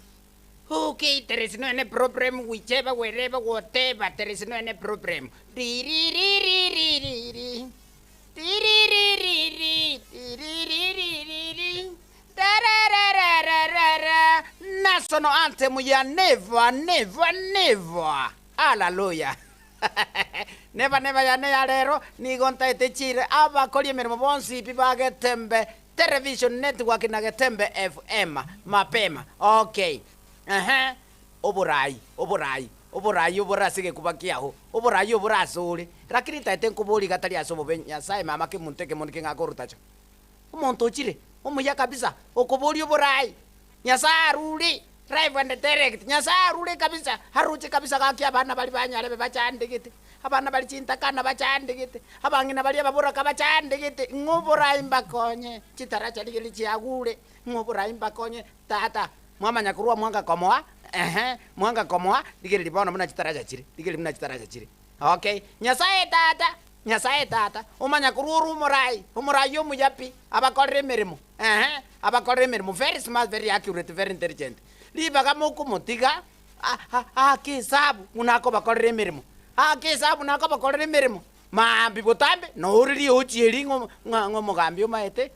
Okay, there is no any problem whichever, wherever, whatever. There is no any problem. Di-ri-ri-ri-ri-ri-ri. Di-ri-ri-ri-ri. Di-ri-ri-ri-ri-ri. Da-ra-ra-ra-ra-ra-ra. National anthem ya never, never, never. Hallelujah. Never, never yane ya rero nigo ntaete chire abakoria emirimo bonsi pi bagetembe television network na getembe fm mapema okay ehe oborai oborai oborai oborase gekuba kiago oborai oborasore lakini ntaete nkobori gatari ase obobe nyasaye mama kemonto ekemoni keng'akorutacha omonto ochire omuya kabisa okobori oborai nyasaye arure live and direct nyasaye arure kabisa aruche kabisa gaki abana bari banyarebe bachandegete abana bari chintakana bachandegete abang'ina baria baboraka bachandegete ng'oborai mbakonye chitaracha rigeri chiagure ng'oborai mbakonye tata mwamanya korwa mwanga komoa ehe mwanga komoa rigereri bono buna chitaracha chire rigereri buna chitaracha chire okay nyasaye tata nyasaye tata omanya korwa ore omorai omorai omuya pi abakorere emeremo ehe abakorere emeremo very smart very accurate very intelligent ribaga mokomotiga ake esabu buna akobakorera emeremo ake esabu nakobakorera emeremo maambi botambe nooririe ochieri ng'o ng'a omogambi omaete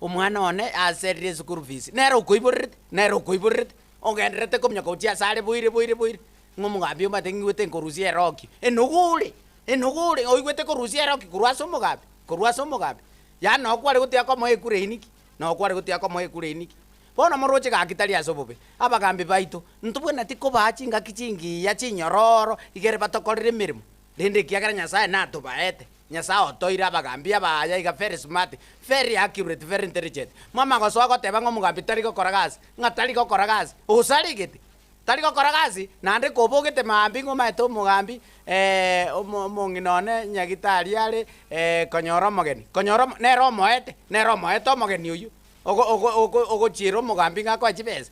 omwana one aserire eschool fees nere okoiborerete nere okoiborerete ogenderete kominyoka gochia ase are boire boire boire ng'a omogambi omanyete ng'igwete nkorusia eroki enogore enogore oigwete korusia eroki korwa ase omogambi korwa ase omogambi yaani nokware gotiga komoa ekura eywo niki nokware gotiga komoa ekura eywo niki. Bono moroche gaki tari ase obobe, abagambi baito, ntobwenereti kobaa chingaki chingiya chinyororo igere batokorere emeremo, rende ekiagera Nyasaye natobaete, Nyasaye otoire abagambi abaya iga very smart, very accurate, very intelligent. Mwamanya gosoa goteba ng'a omogambi tari gokora gasi, ng'a tari gokora gasi, osarigete, tari gokora gasi, naende kobogete maambia ng'a omaete omogambi omo omong'ina one nyagitari are konyora omogeni, konyora omo nere omoete, nere omoete omogeni oyio. Ogo ogo ogo ogochiera omogambi ng'a akoe chibesa,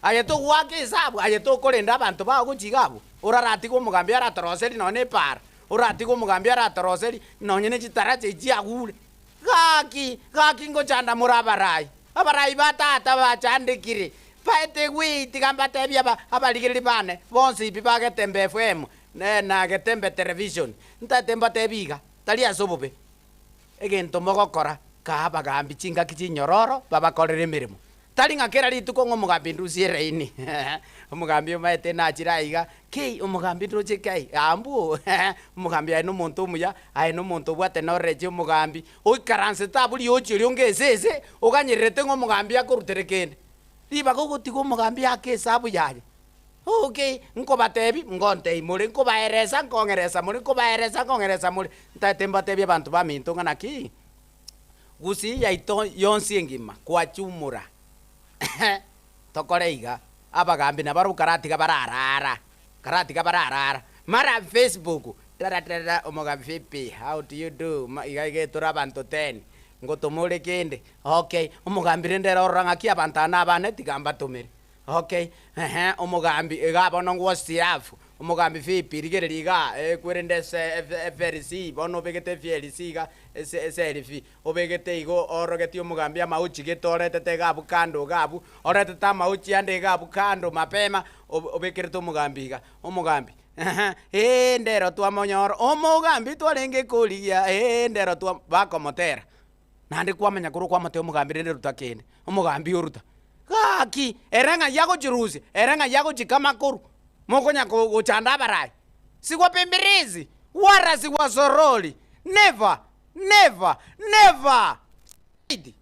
aye togoaka esabu, aye tokorenda abanto bao gochia iga abwo, oraratige omogambi aratoroserie nonye na epaara, oratige omogambi aratoroserie nonye na chitaracha echi chiagure. Gaki, gaki ngochanda more abarai, abarai ba tata bachandekire, baete gwe tiga mbatebie aba abarigereria bane bonsi pi ba Getembe FM na Getembe Television, ntaete mbatebie iga, tari ase obobe. Egento mogokora, kaa abagambi chingaki chinyororo babakorere emeremo. Tari ng'a kera rituko ng'a omogambi ndusie eraini, omogambi omaete nachire aiga, kei omogambi ndoche kei, ambuo omogambi aye nomonto omuya, aye nomonto obwate knowledge omogambi, oikaransete abwo riochi oria onga esese, oganyererete ng'a omogambi akorutere kende. Ribaga ogotiga omogambi ake esabu yaye. Okay, nkobatebi, ngontei more, nkobaeresa, nkong'eresa more, nkobaeresa, nkong'eresa more, ntaete mbatebie abanto baminto ng'a naki, gusii yaito yonsi engima kwachumura, tokore iga, abagambi nabarobwo karatiga bararara, karatiga bararara, mara Facebook, taratarara omogambi vipi, how do you do, ma iga iga etore abanto ten, ngotoma ore kende, okay, omogambi rende ere orora ng'aki abanto aba nabane tiga mbatomere. Okay, ehe, omogambi igaa bono ngwosiafu, omogambi vipi rigereria igaa ekwerende ese eferisi bono obegete eferisi iga ese eserifi, obegete igo orogetie omogambi amauchi gete oretete iga abwo kando iga abwo, oretete amauchi ande iga abwo kando mapema, obe obekerete omogambi iga, omogambi ehe, eeh ndero twamonyora, omogambi twarenge korigia eeh ndero twa bakomotera. Naende kwamanya korwa kwamotebia omogambi rende ruta kende, omogambi oruta. Gaki, ere ng'ai agochirusia? Ere ng'ai agochika amakoru? Mokonya gochanda abarai? Sigwa pimbirisi, wala sigwa sorori, never, never, never! Said.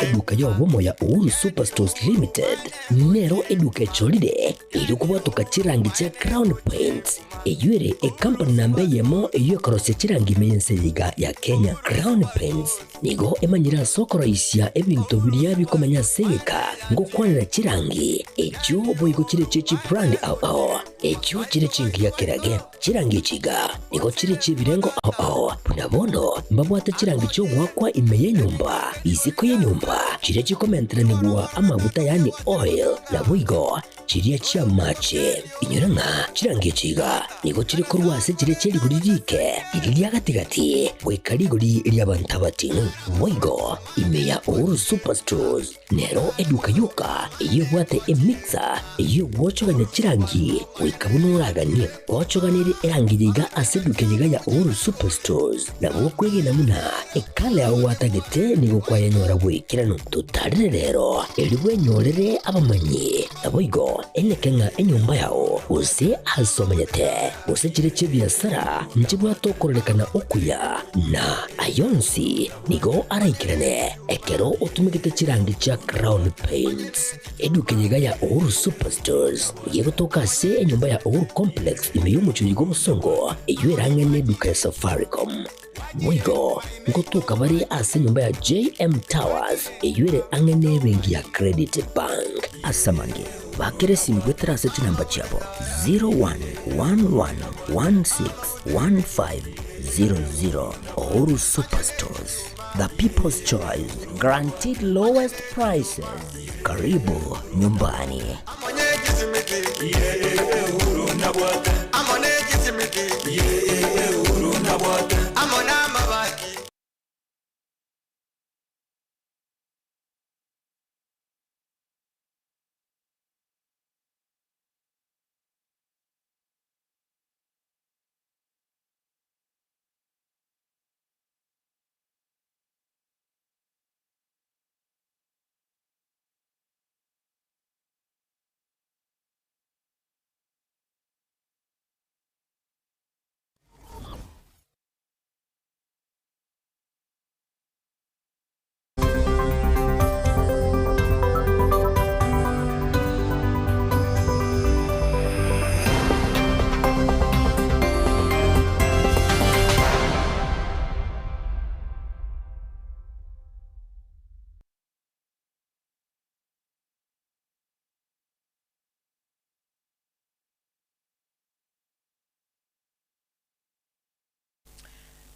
Eduka y'obomo ya Uhuru Superstores Limited nero eduka echorire erio kobwatoka chirangi chia Crown Paints, eyio ere ekampani namba eyemo eyio ekorosia chirangi ime y'ense eye iga ya Kenya. Crown Paints nigo emanyire ase okoroisia ebinto biria bikomenya ase egeka ngokwanera chirangi echio boigo chire chie chibrand ao ao echio chire chingiya kerage. Chirangi echi iga nigo chire chi'ebirengo ao ao, buna bono mbabwate chirangi chi'ogoakwa ime y'enyomba, isiko y'enyomba, chiria chikomenteranigwa amaguta yaani oil, naboigo chiria chi'amache. Inyora ng'a chirangi echi iga nigo chire korwa ase chiria chie rigori riike, riria ria gati-gati, goika rigori ri'abanto abating'u. Boigo ime ya Uhuru Superstores Nero eduka yoka eyio ebwate emixer eyio egwochogania chirangi goika buna oraganie. Gochoganerie erangi yaiga ase eduka eyeiga ya Uhuru Superstores nabo okwegena buna ekala yao gwatagete nigo kwayenyora bw'ekeranu. Totarire rero erio bwenyorere abamanyi naboigo eneke ng'a enyomba yao gose ase omenyete gose chire chi'ebiasara nchibwate okororekana okuya na ayonsi Nigo araikerane ekero otumegete chirangi chia Crown Paints. Eduka eye iga ya Uhuru Superstores nigo egotoka ase enyomba ya Uhuru Complex ime y'omochie oyo bw'obosongo eyio erang'e neduka ya Safaricom. Boigo ngotoka bare ase enyomba ya JM Towers eyio ere ang'e nebenki ya Credit Bank. Ase amange, bakera esimi goetera ase chinamba chiabo 0111161500. Uhuru Superstores, the people's choice, guaranteed lowest prices. Karibu nyumbani.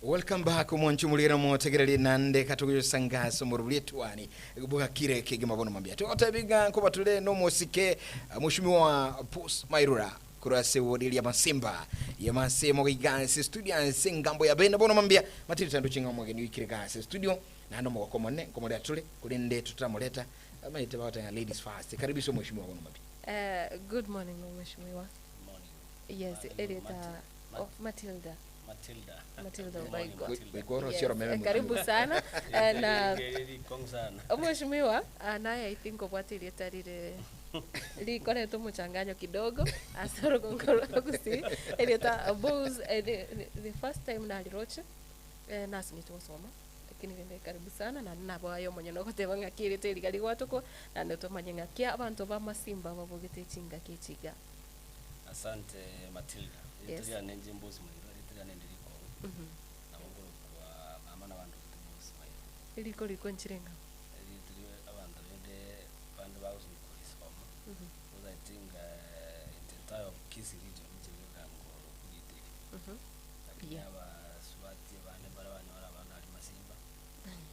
Welcome back omwanchi omorigera motegereri nande katogoyosanga ase omorobori etwani bwakire kegima bono mambia togotebiga nkoba tore nomosike mheshimiwa Pus Mairura korwa ase wodi eria Masimba ya Masemo iga ase studio ase engambo ya bene bono mambia matiri tando ching'a omogeni oikire iga ase studio naende omogoko omonene nkomoreta tore korende totaramoreta amaete bagoteba ladies first karibisha omheshimiwa bono mambia. Good morning mheshimiwa. Yes, erieta oh, Matilda. Matilda. Matilda Good morning, Obaigwa. Matilda. Goika orosie oromeme Yes, motwe. karibu sana Eh, na Rikong'u sana. Mheshimiwa, ah, naye I think obwate erieta rire rikorete omochanganyo kidogo ase orogongo rwa Gusii erieta Bose eh, the first time nariroche eh, nasinyete gosoma lakini rende karibu sana naende nabo aye omonyene ogoteba ng'aki erieta eri iga rigwatokwa naende tomanye ng'aki abanto ba Masimba babogete chingaki echi iga. Asante Matilda. Erieta Yes. riane inche Mbosi Mairwa, erieta riane ndiri rikong'u. Nabo nkorokwa mama na abandogete Mbosi Mairwa. Eriko riko nchire ng'a? Erieta ria abanto rende bande bagosoma korisoma. Because I think in the entire of Kisii region inche nigo ngoroku erieta eri. Lakini abasubati abande mbare banyora abana aria Masimba,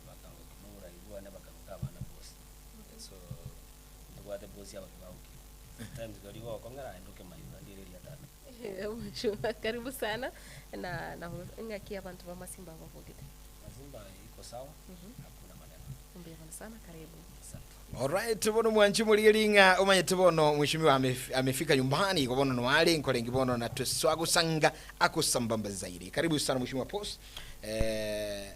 bakangokia na oborai bwane bakaroka abana Mbosi. So ntobwate Mbosi abake bagokigwa. Sometimes igo rigokong'era naende okemanyora ndire eria tata. Mheshimiwa, karibu sana na na ng'aki abanto ba Masimba babogete. Masimba iko sawa, hakuna maneno. Mbuya mono sana, karibu. Asante. Alright, bono mwanchi morigereria ng'a omanyete bono mheshimiwa amefika nyumbani igo bono noare nkorenge bono na tweswagosanga akosambamba zaidi. Karibu sana mheshimiwa Pos. Eh,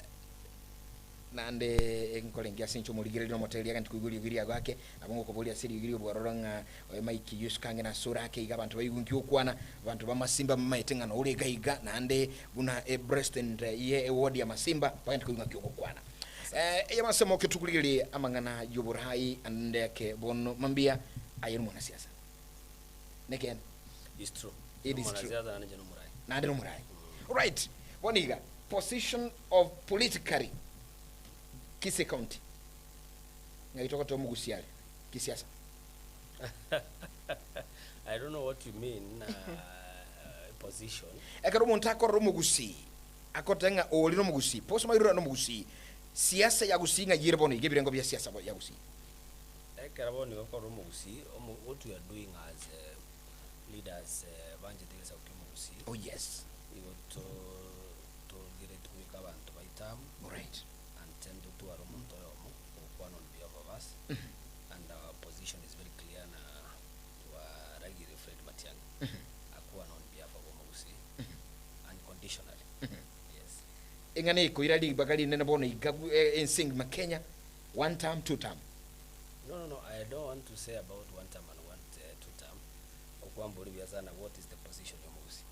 Naende nkorenge ase inche omorigereria na omotereria agante koigwa eriogi riago ake, nabo ngokoboria ase eriogi ri'obwororo ng'a oye maiki Yusuke ang'e nase ore ake iga abanto baigwe nki okwana, abanto b'amasimba bamaete ng'a nore iga iga, naende buna epresident ye eward y'amasimba bagende koigwa ng'aki ogokwana. Eh, eyamasemo ketukurigeri amang'ana y'oborai andeke bono mambia aye ri mwanasiasa nekene It's true. It is true. Mwanasiasa naende nomorai. Naende nomorai. Right, bono iga position of politically Kisii County ng'ai togotoa omogusi are kisiasa. I don't know what you mean na position. Ekero omonto akorora omogusii, akoteba ng'a ori nomogusii, Paul Mairura nomogusii, siasa ya Gusii ng'ai ere bono iga ebirengo bia siasa ya Gusii? Ekero bono iga okorora omogusii, omo what we are doing as leaders banchete egesaku kia omogusii. Oh yes. Igo to togereti goika abanto baito amo. Alright. And then totware omonto oyomo ogokwana on behalf of us. And our position is very clear na twaragire Fred Matiang'i akwane on behalf of omogusii unconditionally. Yes. Eng'ana ekoira ribaga rinene bono iga ense engima Kenya, one term, two term. No, no, no, I don't want to say about one term and one two term. Okwambori buya sana what is the position yomogusii.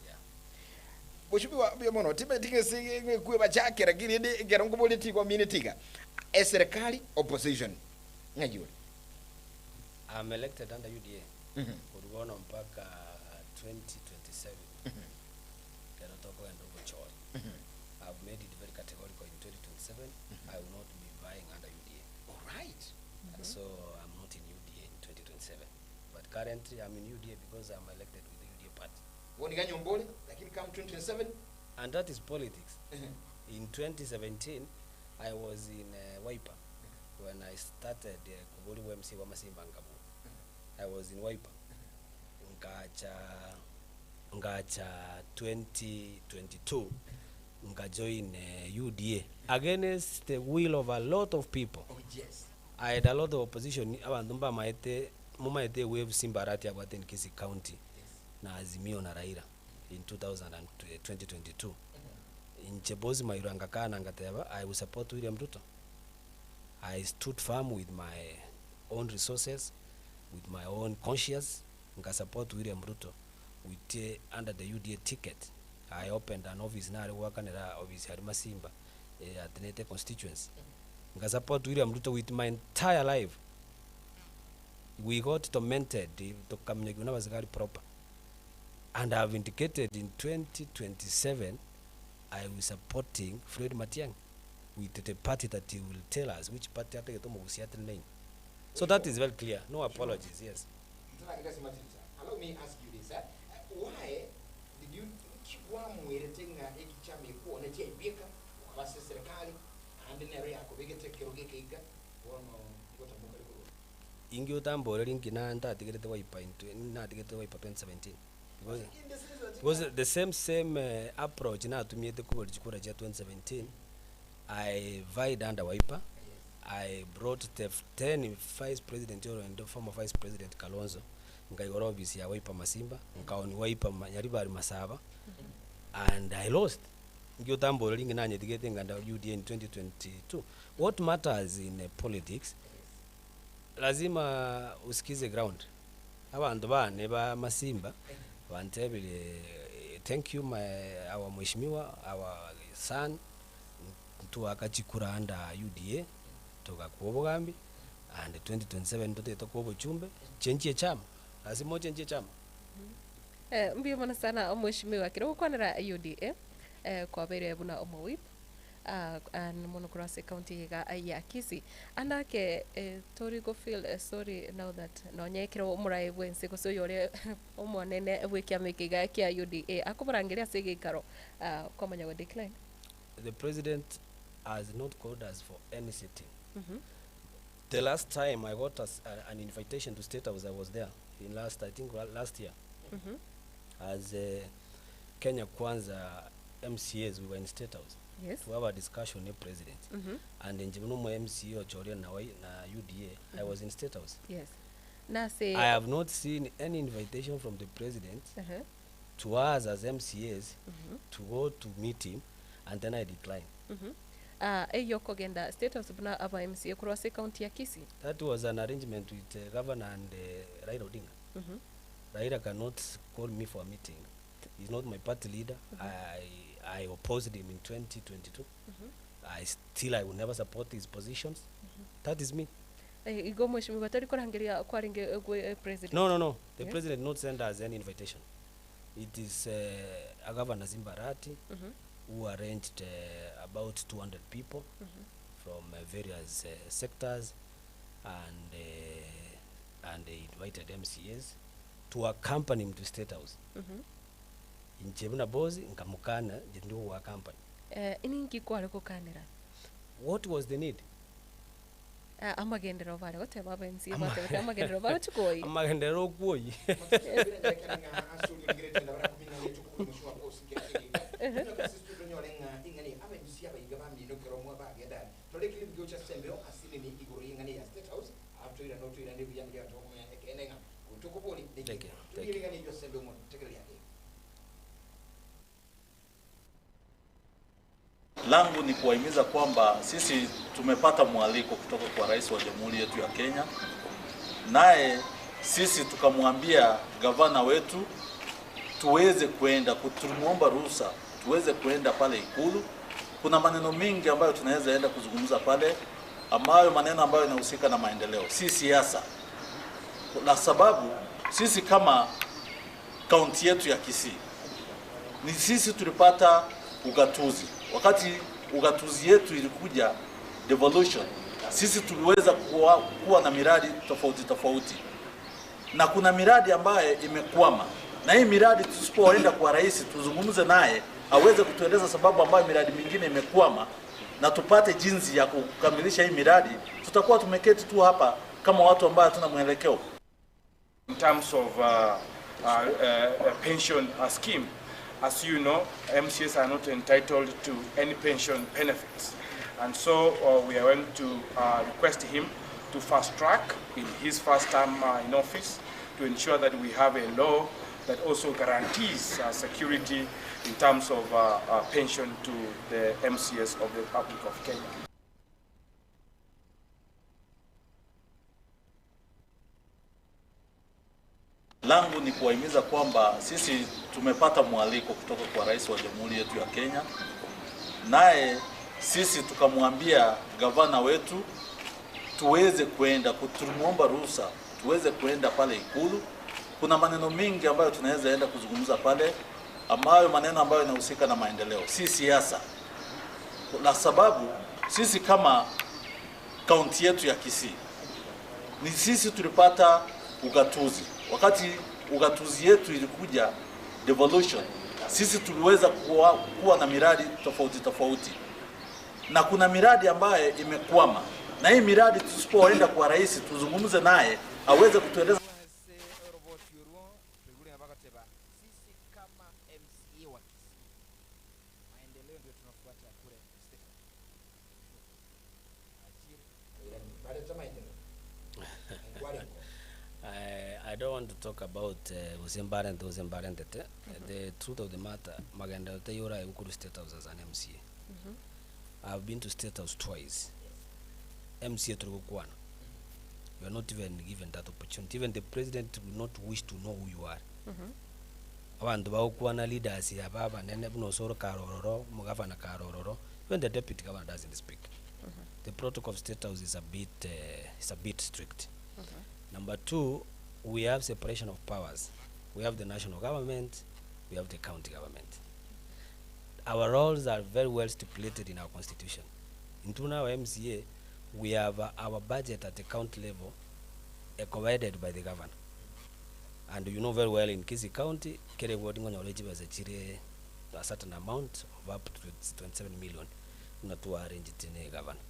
Yeah. Mheshimiwa, mbuya mono, timanyeti ng'ase ng'ekwe bachake lakini rende ekero nkoboria tigwamine tiga. Eserekari, opposition, ng'ai ore? I'm elected under UDA korwa bono mpaka 2027 ekero tokogenda obochori. I've made it very categorical in 2027 I will not be vying under UDA. Alright. So I'm not in UDA in 2027. But currently I'm in UDA because I'm elected with the UDA party. Bono iga nyomba ore, lakini come 2027 And that is politics. In 2017 I was in Wiper when I started kobori MC wa Masimba Nkabu. I was in Wiper. Nkacha ngacha 2022 nkajoin UDA against the will of a lot of people. Oh yes. I had a lot of opposition abanto mbamaete momaete wave Simba Arati abwate in Kisii County na Azimio na Raila in 2000 and 2022. Inche Boss Mairura ngakana ngateba I will support William Ruto. I stood firm with my own resources, with my own conscience, nkasupport William Ruto with under the UDA ticket. I opened an office nare gwakanera office ya Masimba eh, atenete constituency. Nkasupport William Ruto with my entire life. We got tormented tukamenya na basikari proper. And I have indicated in 2027 I will supporting Fred Matiang'i with the party that he will tell us which party atagete omogusi atenene. So that is very clear. No apologies, yes. Allow me ask you this. Why did you kwamwerete ng'a ekichama ekuone chiaibeka okabasa eserikali ande nero yakobegete ekero geke iga bono igotamboka rikoro Ingi otamboreri nki na ntatigerete Wiper in natigerete Wiper 2017 because the same approach natumiete kobori chikura chia 2017 I vied under Wiper. I brought the 10 vice president and former vice president Kalonzo nkaigora office ya Wiper Masimba nkaoni Wiper Nyaribari Masaba and I lost. Ngi otamboreri ngi nanyetigete nganda UDA in 2022. What matters in politics lazima usikize ground. Abantu bane ba Masimba bantebire thank you my our mheshimiwa our son ntuakachikura under UDA tugakuwa obogambi and 2027 totete kuwa obochumbe chenchie echama lazima ochenchie echama. Mbuya mono sana omweshimiwa kero gokwanera UDA kwabeire buna omowip and mono korwa ase county iga ya Kisii anake tori go feel sorry now that nonye ekero omorai bwense gose oyo ore omonene bwa ekiama eke iga kia UDA akoborangeria ase egeikaro kwamanya go decline. The president has not called us for any sitting. The last time I got us an invitation to State House, I was there in last, I think last year. As Kenya Kwanza MCAs, we were in State House to have a discussion with president. And in Jibunumo MCA Ochoria na, na UDA, I was in State House. Yes. Nase I have not seen any invitation from the president to us as MCAs to go to meet him, and then I declined. Eyo kogenda State House buna aba MCA korwa ase county ya Kisii. That was an arrangement with governor and Raila Odinga. Raila cannot call me for a meeting. He's not my party leader. I opposed him in 2022. I still I will never support his positions. That is me. Eh, igo mweshimiwa tari korangeria kwarenge gwe president. No, no, no. The Eh? president did not send us any invitation. It is a governor Simba Arati who arranged about 200 people from various sectors and and they invited MCAs to accompany him to State House. Inche buna boss nkamukana nje ndi wa company. Eh, ininki kware gokanera? What was the need? Ah, amagenderero bare goteba aba MCA batebete amagenderero bagochi koyia. Amagenderero okwoyi. Thank you, thank you. Langu ni kuwahimiza kwamba sisi tumepata mwaliko kutoka kwa rais wa jamhuri yetu ya Kenya, naye sisi tukamwambia gavana wetu tuweze kuenda, tulimwomba ruhusa tuweze kuenda pale Ikulu. Kuna maneno mengi ambayo tunaweza enda kuzungumza pale, ambayo maneno ambayo yanahusika na maendeleo, si siasa, la sababu sisi kama kaunti yetu ya Kisii ni sisi tulipata ugatuzi. Wakati ugatuzi yetu ilikuja devolution, sisi tuliweza kuwa na miradi tofauti tofauti, na kuna miradi ambayo imekwama, na hii miradi tusipoenda kwa rais tuzungumze naye aweze kutueleza sababu ambayo miradi mingine imekwama na tupate jinsi ya kukamilisha hii miradi, tutakuwa tumeketi tu hapa kama watu ambao hatuna mwelekeo. In terms of pension scheme, as you know, MCAs are not entitled to any pension benefits. And so we are going to request him to fast track in his first term in office to ensure that we have a law that also guarantees security in terms of pension to the MCAs of the Republic of Kenya. Langu ni kuwahimiza kwamba sisi tumepata mwaliko kutoka kwa rais wa jamhuri yetu ya Kenya, naye sisi tukamwambia gavana wetu tuweze kuenda, tulimwomba ruhusa tuweze kuenda pale Ikulu. Kuna maneno mengi ambayo tunaweza enda kuzungumza pale, ambayo maneno ambayo yanahusika na maendeleo, si siasa, la sababu sisi kama kaunti yetu ya Kisii ni sisi tulipata ugatuzi. Wakati ugatuzi yetu ilikuja devolution, sisi tuliweza kuwa na miradi tofauti tofauti, na kuna miradi ambayo imekwama, na hii miradi tusipoenda kwa rais tuzungumze naye aweze kutueleza. I don't want to talk about Usembarente, Usembarente. The truth of the matter, Maganda Tayora Ukuru State House as an MCA. I've been to State House twice. MCA Turukwana. You are not even given that opportunity. Even the president will not wish to know who you are. Abantu bagokwana leaders aba abanene buna osoro karororo, omogavana karororo, even the deputy governor doesn't speak. The protocol of State House is a bit strict. Number two, we have separation of powers. We have the national government, we have the county government. Our roles are very well stipulated in our constitution. In Tuna MCA, we have our budget at the county level provided by the governor. And you know very well in Kisii County, Kere ward a certain amount of up to 27 million not to arrange it in a governor.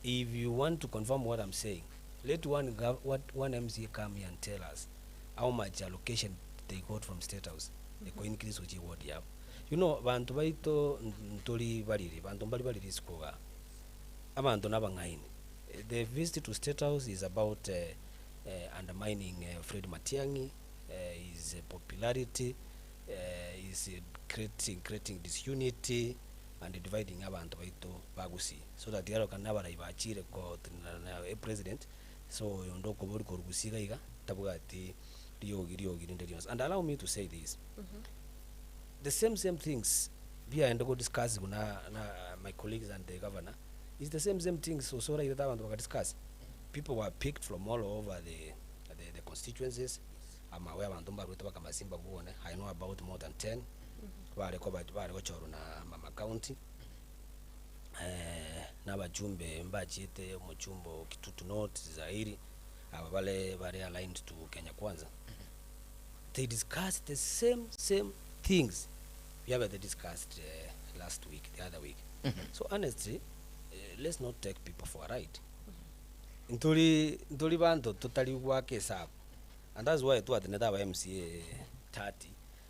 If you want to confirm what I'm saying, let one MCA come here and tell us how much allocation they got from State House. They could increase which ward yabo. You know, bantu baito ntoli baliri, bantu mbali baliri sikoga. Abantu nabang'aini. The visit to State House is about undermining Fred Matiang'i, his popularity, is creating disunity and dividing abantu baito bagusi so that yaro kanabara ibachire ko na president so yondo ko bori ko rugusiga iga tabugati ryogi ryogi rinde ryonse. And allow me to say this. The same things Biaende go discuss na na my colleagues and the governor is the same same things osora irete abanto baka discuss. People were picked from all over the the, the constituencies amawe abanto mbarwete baka Masimba bwone I know about more than 10 bare koba bare gochorwa na mama county na abachumbe mbachiete omochumbe o Kitutu North, Zairi aba bare bare aligned to Kenya Kwanza. They discussed the same same things biabete discussed last week, the other week. So honestly, let's not take people for a ride. Ntori ntori banto totari goaka esabu and that's why twatenete aba MCA 30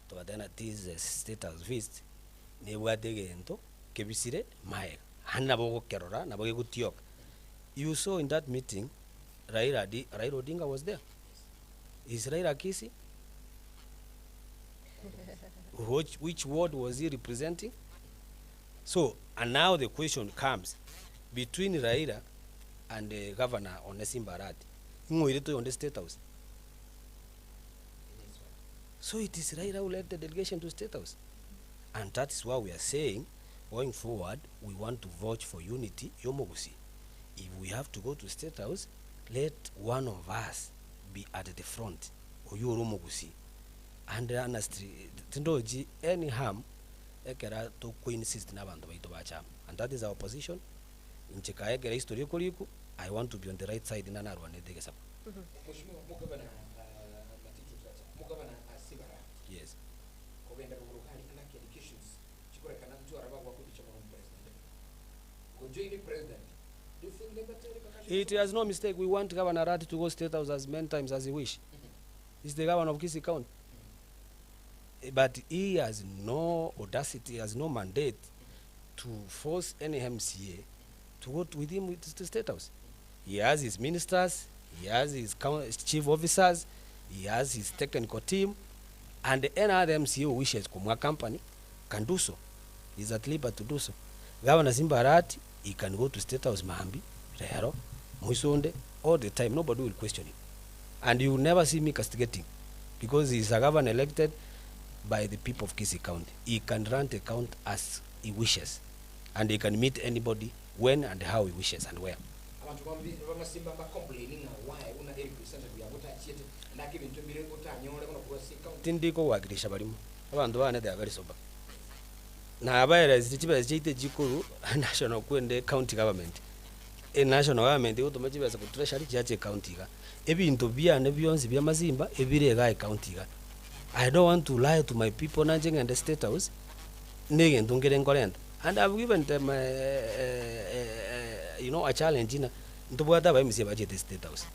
togateba this state house visit nebwate egento kebisire maega naende nabo ogokerora nabo gegotioka. You saw in that meeting Raila Adi Raila Odinga was there. Is Raila Kisii? Which, which ward was he representing? So, and now the question comes between Raila and the governor Onesim Barati, ng'oirete on the state house. So it is Raila who led the delegation to state house. And that is why we are saying, going forward, we want to vote for unity, Yomogusi. If we have to go to state house, let one of us be at the front, Oyuro Mogusi. And honestly, tindoji any harm, ekera to coinsist na bantu baito bachama. And that is our position. Inchika ekera history koliku, I want to be on the right side na narwane degesa. Mheshimiwa mugabana Matitu Tata, mugabana Sibara. Yes. Kogenda kugurukali anaki educations chikorekana mtu araba kwa kudicha kwa president. Go join president. Do you think they better It has no mistake. We want Governor Arati to go state house as many times as he wish. He's the governor of Kisii County. But he has no audacity, he has no mandate to force any MCA to go to, with him with to state house. He has his ministers, he has his chief officers, he has his technical team, and any other MCA who wishes Kumwa company can do so. He's at liberty to do so. Governor Simba Arati, he can go to State House Mahambi, Rehero, Muisonde, all the time. Nobody will question him. And you will never see me castigating because he is a governor elected by the people of Kisii County. He can run the county as he wishes, and he can meet anybody when and how he wishes and where. Abantu bamasimba ba complaining why una representative yabo tachiete ndaki bintu mbire utanyore kono kuwa si county. Tindiko wakilisha balimu abantu bane they are very sober na abaere chibesa chiite chikuru national kwende county government e national government igotuma chibesa ku treasury chiache county iga ebinto biane bionsi bia mazimba ebire iga e county iga. I don't want to lie to my people nanje ng'ende state house negento nkere nkorenta and I've given them you know a challenge ina ntobwate aba MCA bachete state house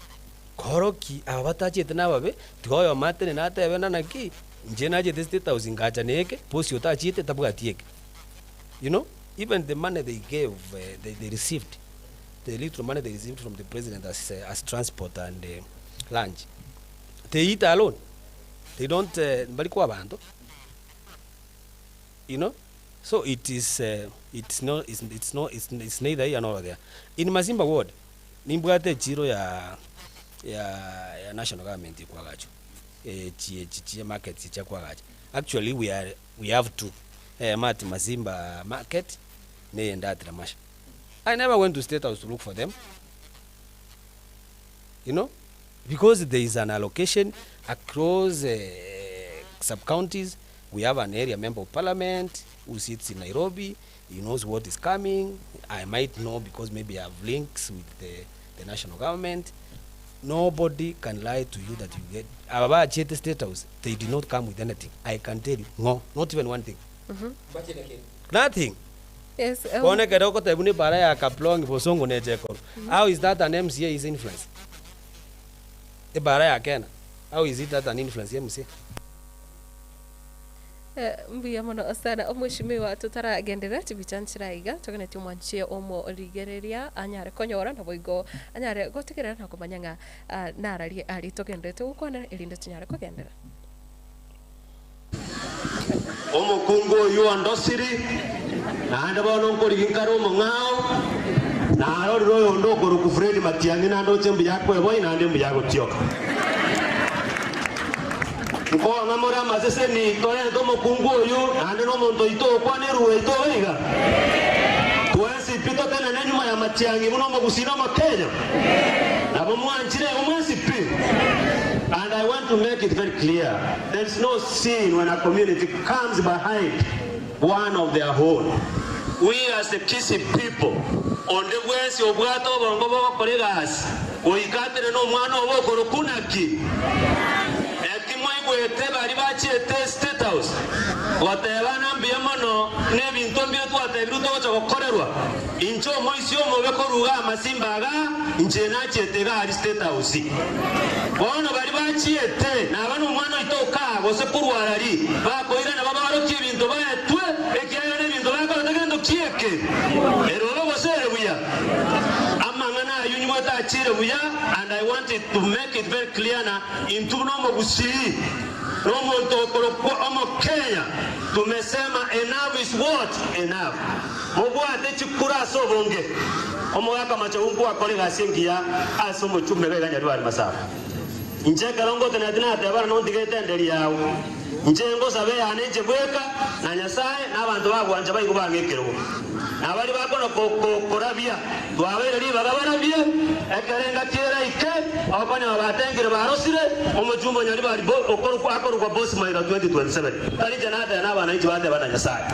koroki aba batachete nababe tigoyo matene natebe nanaki nje nachete state house ngacha neke posi otachete tabwati eke. You know, even the money they gave, they received, the little money they received from the president as transport and lunch, they eat alone. They don't balikuwa bantu. You know, so it is it's not it's, it's not it's, it's neither here nor there. In Masimba ward, nimbwate chiro ya ya ya national government kwagacho. Chi chi market cha kwagacho. Actually we are we have two. Mati Masimba market ne Ndatira Masha. I never went to State House to look for them. You know, because there is an allocation across sub-counties. We have an area member of parliament who sits in Nairobi. He knows what is coming. I might know because maybe I have links with the, the national government. Nobody can lie to you that you get. Ababa Chete State House, they did not come with anything. I can tell you, no, not even one thing. Nothing. Yes. Kone keroko tebuni bara ya Kaplong Bosongo ne Jekoro. How is that an MCA is influence? E bara ya Kena. How is it that an influence MCA? Mbuya muno sana omweshimiwa tutaragendera chibicha nchiraiga tugenetie omwanchie omo origereria anyare konyora na boigo anyare gotegerera na komanya ng'a nararie ari togenderete gokwana erinde chinyare kogendera. Omukungu oyu andosiri naende bono nkoriginkara omong'ao narorire oyo onde okoruku Fred Matiang'i naende oche mbuya kweboi naende mbuya gotioka. Nkong'a more amaseseni torente omokungu oyu naende na omonto oito okwana eruga yaito iga iga. Twensi pi totenene nyuma ya Matiang'i buna omogusii na omokenya. Nabo mwanchire igo mwensi pi. And I want to make it very clear, there is no sin when a community comes behind one of their own. We as the Kisii people, onde bwensi obwate obongo bogokora egasi, goika atenene omwana obo okorokwa naki? Eki mwaigwete baria bachiete State House gotebana mbuya mono nebinto mbire twatebirwe togocha gokorerwa. Inche omoisia omobe korwa iga amasimba iga, inche nachiete iga aria State House. Bono baria bachiete naba nomwana oito okaa gose korwa arari, bakoirana babarokie ebinto baetwe, ekiagera nebinto bakorete gento kieke. Ere obe gose ere buya. Amang'ana ayio nyigwete achire buya and I want it to make it very clear na intwe buna omogusii na omonto okorokwa omokenya tumesema enough is what? Enough. Mobwate chikura ase obonge. Omogaka Machogu nkwakora egasi engiya ase omochumbe iga iga Nyaribari Masaba. Inche ekero ngoteneneti natebana nontigete enderi yao. Inche ngosabe eyane inche bweka, na Nyasae, na abanto bagwancha baigwe bang'e ekerogo. Na baria bakona korabia, twabaire ribaga barabie, ekero engaki eraike, okonyora batenkire barosire, omochumba o Nyaribari akorokwa Boss Maira 2027. Tari inche nateba na abananchi bateba na Nyasae.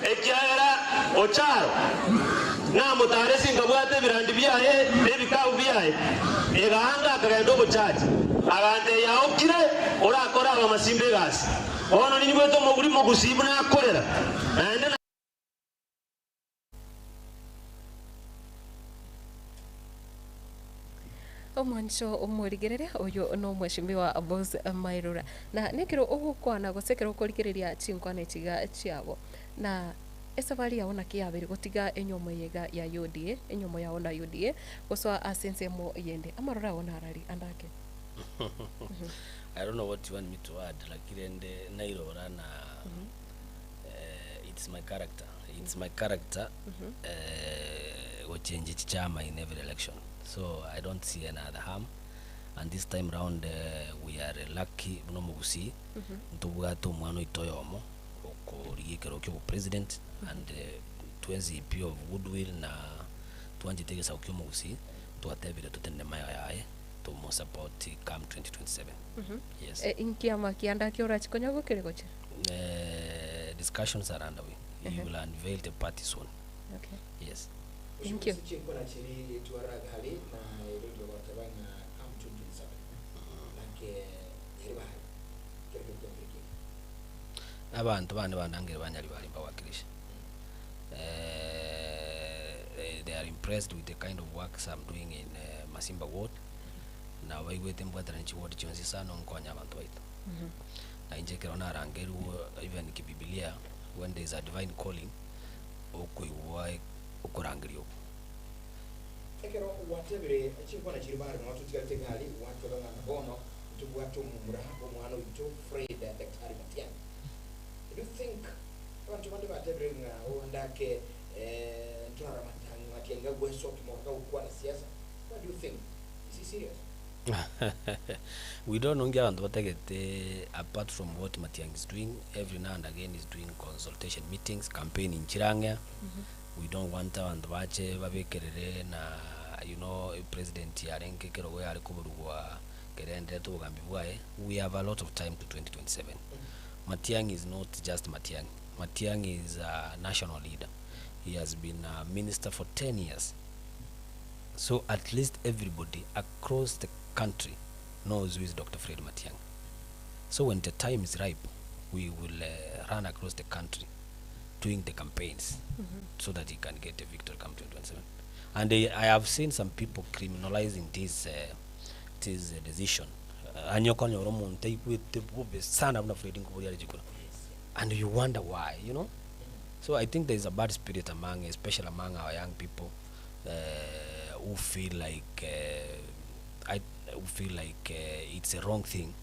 Ekiagera Ocharo namotaaresi nkabwata ebirandi biaye na ebikabu biaye, egaanga akagenda obochache, agantebia, Yaokire, orakore abamasimba egasi. Bono ninyigwete omoguri mogusii buna akorera, naende na. Omwancho omorigereria oyo nomweshimiwa Boss Mairura. Na nekero ogokwana gose ekero okorigereria chinkwana echi iga chiabo, na esafari yao naki yabeire gotiga enyomo eye iga ya UDA, enyomo yao na UDA, gosoa ase ensemo yende, amaroro ao narari ande ake? I don't know what you want me to add lakini rende nairora na it's my character it's my character gochenjia chichama in every election so I don't see any other harm and this time round we are lucky buna omogusii ntobwate omwana oito oyomo okorigia ekerogo kia obopresident and twensi pi of goodwill na twanchete egesaku kia omogusii twatebire totenene maega yaye tomosupport come 2027 yes. Inki kianda ake orache konya gokire gochia? Discussions are underway. He will unveil the party soon. Okay. Yes. Thank you. Chinkwana chiri twaragali na erodio goteba ng'a come 2027 nake eri bahari kero kero kiambere ki Abanto bande bandangire banyari bari mbawakilisha. They are impressed with the kind of works I'm doing in Masimba ward. Na baigwete mbwaterane chiward chionsi sana nkonya abanto baito. Na inche ekero narangerigwe even kibibilia when there is a divine calling okoigwa okorangeria okwo. Ekero gwatebire chinkwana chiri bahari mono totigarete egari gwateba ng'a bono ntobwate omomura omwana oito Fred Daktari Matiang'i. Do you think abanto bande batebire ng'a oandake ntorara Matiang'i gagwesoki moka gagokwana siasa? What do you think? Is he serious? We don't know nki abanto batagete apart from what Matiang'i is doing every now and again is doing consultation meetings campaign nchirang'ea we don't want abanto bache babekerere na you know president yarenge ekerogo yare koborugwa kerendete obogambi bwaye we have a lot of time to 2027 Matiang'i is not just Matiang'i Matiang'i is a national leader he has been a minister for 10 years so at least everybody across the country knows who is Dr. Fred Matiang'i. So when the time is ripe, we will run across the country doing the campaigns so that he can get a victory come 2027. And I have seen some people criminalizing this this decision. Anyokonyora omonto aigwete bobe sana buna Fred Nkobori are chikura. And you wonder why. So I think there is a bad spirit among, especially among our young people, who feel like who feel like it's a wrong thing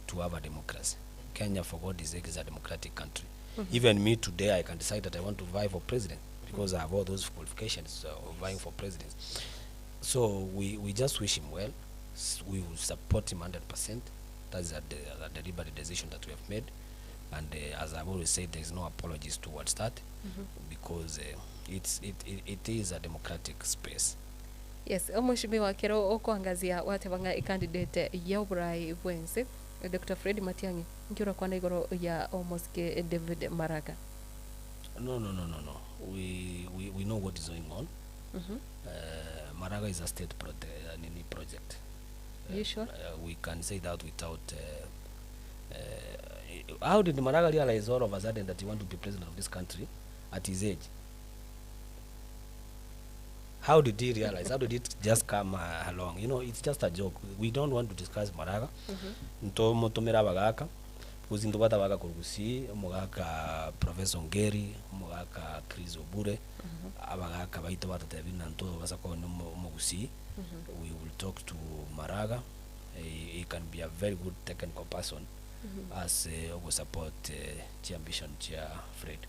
to have a democracy. Kenya, for God's sake, is a democratic country. Even me today, I can decide that I want to vie for president because I have all those qualifications of vying for president. So we just wish him well. We will support him 100%. That is a, de a deliberate decision that we have made and uh, as I've always said there is no apologies towards that because uh, it's, it, it, it is a democratic space. Yes, omoshimiwa kero okoangazia gwateba ng'a ecandidate ya oborai bwense Doctor Fred Matiang'i nki orakwane igoro ya omosike David Maraga? No, no, no, no, no. We, we, we know what is going on. Uh, Maraga is a state prote nini project. You sure? We can say that without. How did Maraga realize all of a sudden that he wanted to be president of this country at his age? How did he realize? How did it just come along? You know, it's just a joke. We don't want to discuss Maraga. Nto motomera abagaka because into bata baga kurugusi omogaka Professor Ngeri, omogaka Chris Obure, abagaka baito batatebi na nto basako no omogusi. We will talk to Maraga. He can be a very good technical person as uh, support chi ambition chia Fred.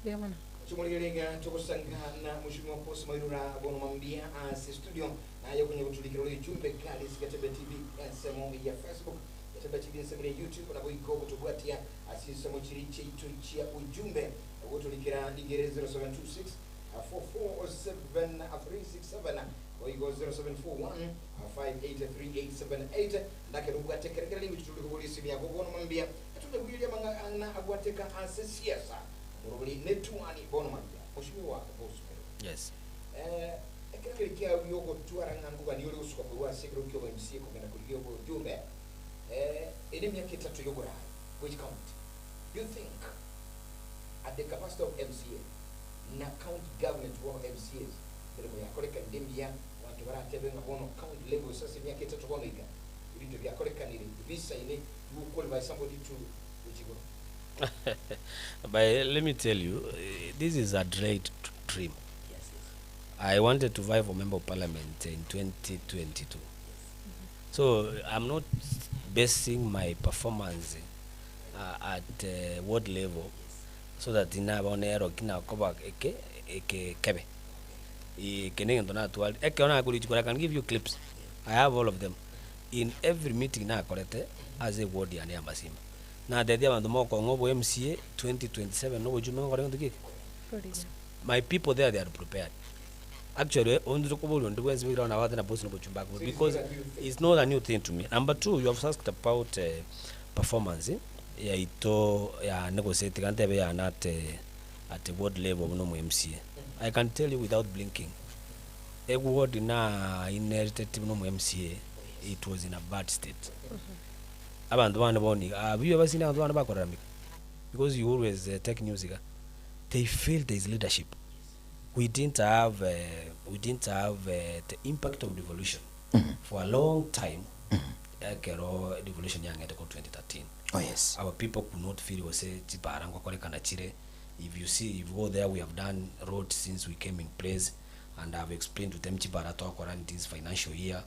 Bia mono. Chumuligerenga tugusanga na mheshimiwa Pos Mairura bono mambia ase studio naye kwenye kutulikira ujumbe kali Getembe TV ensemo ya Facebook Getembe TV ensemo ya YouTube na boiko kutubwatia asisemo chiri chaitu chia ujumbe gutulikira ligere 0726 447 367 boigo 0741 583878 ndake rubwatekerekera lingi tutuliko polisi byako bono mambia atunde kuyilia manga na agwateka ase siasa murubuli netuani bono mambia mheshimiwa Pos Mairura. Yes. Ekero kia yogotwara ng'anguga niyo uri gusuka kwa sekero kyo MC kugenda kuri yo jumbe ene myaka etatu yogorayi which county do you think at the capacity of MCA na county government wa MCAs mirimo yakorekanire mbiya abantu baratebe nga bono county level sasa emyaka etatu bono iga ebintu byakorekanire bisaine you qualify somebody to uchigo. But let me tell you, this is a great dream. I wanted to vie for member of parliament in 2022. So I'm not basing my performance at ward level so that inabonero kina koba eke eke kebe. Eke na tuwali eke ona kuli I can give you clips. I have all of them. In every meeting na korete as a ward ya Masimba. Na dedia bandu moko ngobo MCA 2027 no bujume ngore ndu kike. My people there, they are prepared. Actually, only ndi wenzi wira na wate na boss no buchumba because it's not a new thing to me. Number two, you have asked about performance ya ito ya negotiate kantebe ya not at the ward level no mu MCA. I can tell you without blinking. A ward na inherited no mu MCA, it was in a bad state. Abantu bana boni, have you ever seen abantu bana bakoramika? Because you always take news. They feel there is leadership. We didn't have the impact of devolution for a long time. Ekero devolution yang'ete ko 2013. Oh, yes. Our people could not feel say chibara ngwakorekana chire. If you see, if you go there, we have done roads since we came in place, and I've explained to them chibara twakora in this financial year.